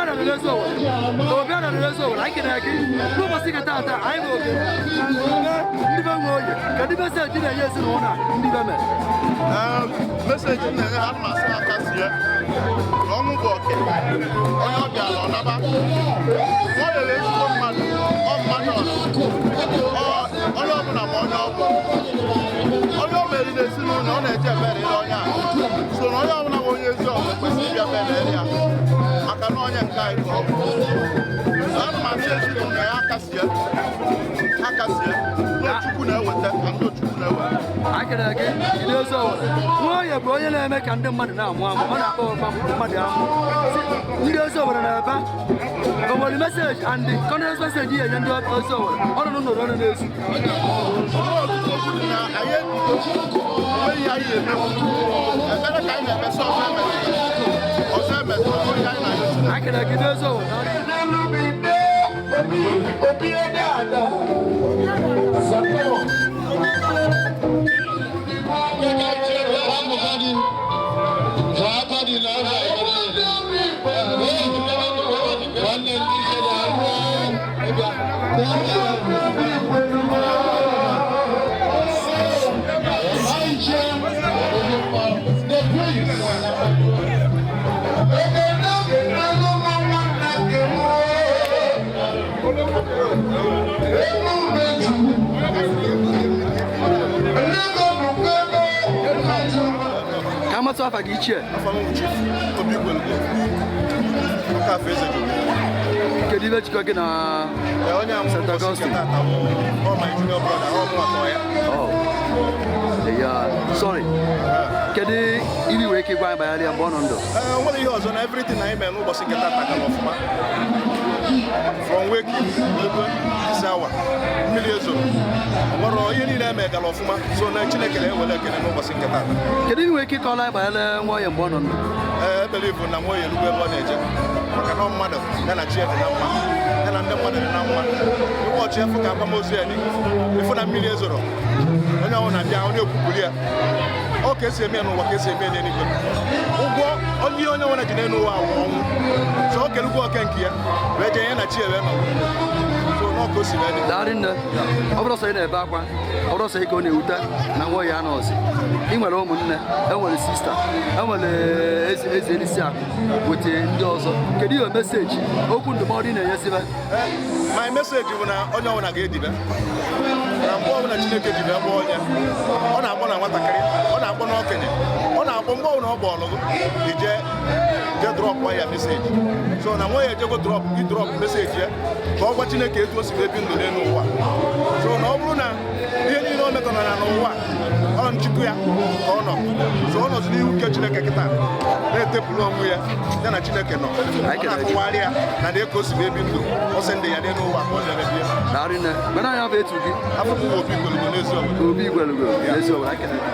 Arara n'ezi Owere, Obi Arara n'ezi Owere, anyị kelere gị n'ụbọchị nke taata. Anyị bụ oge ndị be Nwoye. Kedu message na-enye ezinụlọ a ndị be mere? Message m na-enye ha, mmasị ha kasie na ọnwụ bụ oke onye ọ bịara ọ naba. Ọ lere ezigbo mmadụ, ọ mmadụ ọra. Onye ọbụla ma onye ọ bụ, onye o meriri n'ezinụlọ, ọ na-eje ebere ile onye a so na onye ọbụla bụ onye ezi ọbụla kwesịrị ịbịa bere ya, maka na onye nke anyị ka ọ bụ. So ana m asị ezinụlọ ya akasie, akasie n'Chukwu na-eweta na ndị Chukwu na-eweta. Anyị kelere gị, ndị ezi Owere. Nwoye bụ onye na-eme ka ndị mmadụ na-amụ amụ, ọ na-akpọ ụfa mmadụ amụ. Ndị ezi Owere na-ebe o nwere message and the condolence message ihe enye ndị ezi Owere ọ nọ n'ụlọ ọrụ n'ezu. Ọtụtụ okwu dị na anyị ebido onweghị ihe anyị emewu. Ekpere ka anyị na-emesi, ọzọ emesịrị, ọzọ emesịrị, onye anyị na-ayọ Chineke. Anyị kelere gị, ndị ezi Owere. Obi dáadáa. Ka amatụ afa gị, ichie. Obi Igwelugo, Ọkafọ Eze Juru. Kedu ibe jikọ gị na Onye a St. Augustine? Ọ my junior brother, ọ mụ atọ ya. Oh. Yeah, sorry. Kedu ibe nwere ike ịgwa anyị banyere ya mgbe ọ nọ ndụ? Ee, o nwere ihe ọzọ na everything anyị mere n'ụbọchị nke tata gara ọfụma, from waking ebe this hour mmiri ezoro, nwere ihe niile eme gara ọfụma, so na Chineke na-ewere ekele n'ụbọchị nke tata. Kedu ibe nwere ike ịkọrọ anyị banyere Nwoye mgbe ọ nọ ndụ? Ee, ebelieve na Nwoye elugo ebe ọ na-eje, maka na ọ mmadụ ya na chi ya dị na mma, ya na ndị mmadụ dị na mma. Iwe ọchị efu ka akwamozu ya dị, ịfụ na mmiri ezoro, onye ọbụla na-abịa, onye ekwupụrụ ya ọ ka esi eme ya n'ụwa ka esi eme ya n'eluigwe. Ụgwọ onye onye nwere ji n'elu ụwa awụ ọnwụ, so o kelugwo oke nke ya wee jee ya na chi ya wee nọ, so na ọ ka o si wee dị. Daarị nne, ọ bụrụ sọ ị na-ebe akwa, ọ bụrụ sọ ị ka ọ na-ewute na Nwoye anọzi. Ị nwere ụmụnne, enwere sister, enwere eze eze elisi akụ wete ndị ọzọ. Kedu ihe message, okwu ndụmọdụ ị na-enyesibe? My message bụ na onye ọbụla ga-edibe na mgbe ọbụla Chineke ji bịa gbaa onye ọ na-akpọ na nwatakịrị, ọ na-akpọ n'okenye, ọ na-akpọ mgbe ọbụla ọ kpọọlụ gị, ije jee drop ya message. So na nwa ya ejego drop i drop message ya ka ọ gwa Chineke etu o si wee bi ndụ n'elu ụwa. So na ọ bụrụ na ihe niile o metọrọ n'ụwa, ọ nchukwu ya ka ọ nọ, so ọ nọzi n'ihu nke Chineke kịta na-etepụrụ onwe ya, ya na Chineke nọ, ọ na-akụwarị ya na dị ka o si wee bi ndụ, ọ sị ndị ya n'elu ụwa ka ọ na-eme bie. Daarị nne, mana anyị afọ etu gị. Afọ m bụ Obi Igwelugo n'ezi Owere. Obi Igwelugo n'ezi Owere, anyị kelere gị.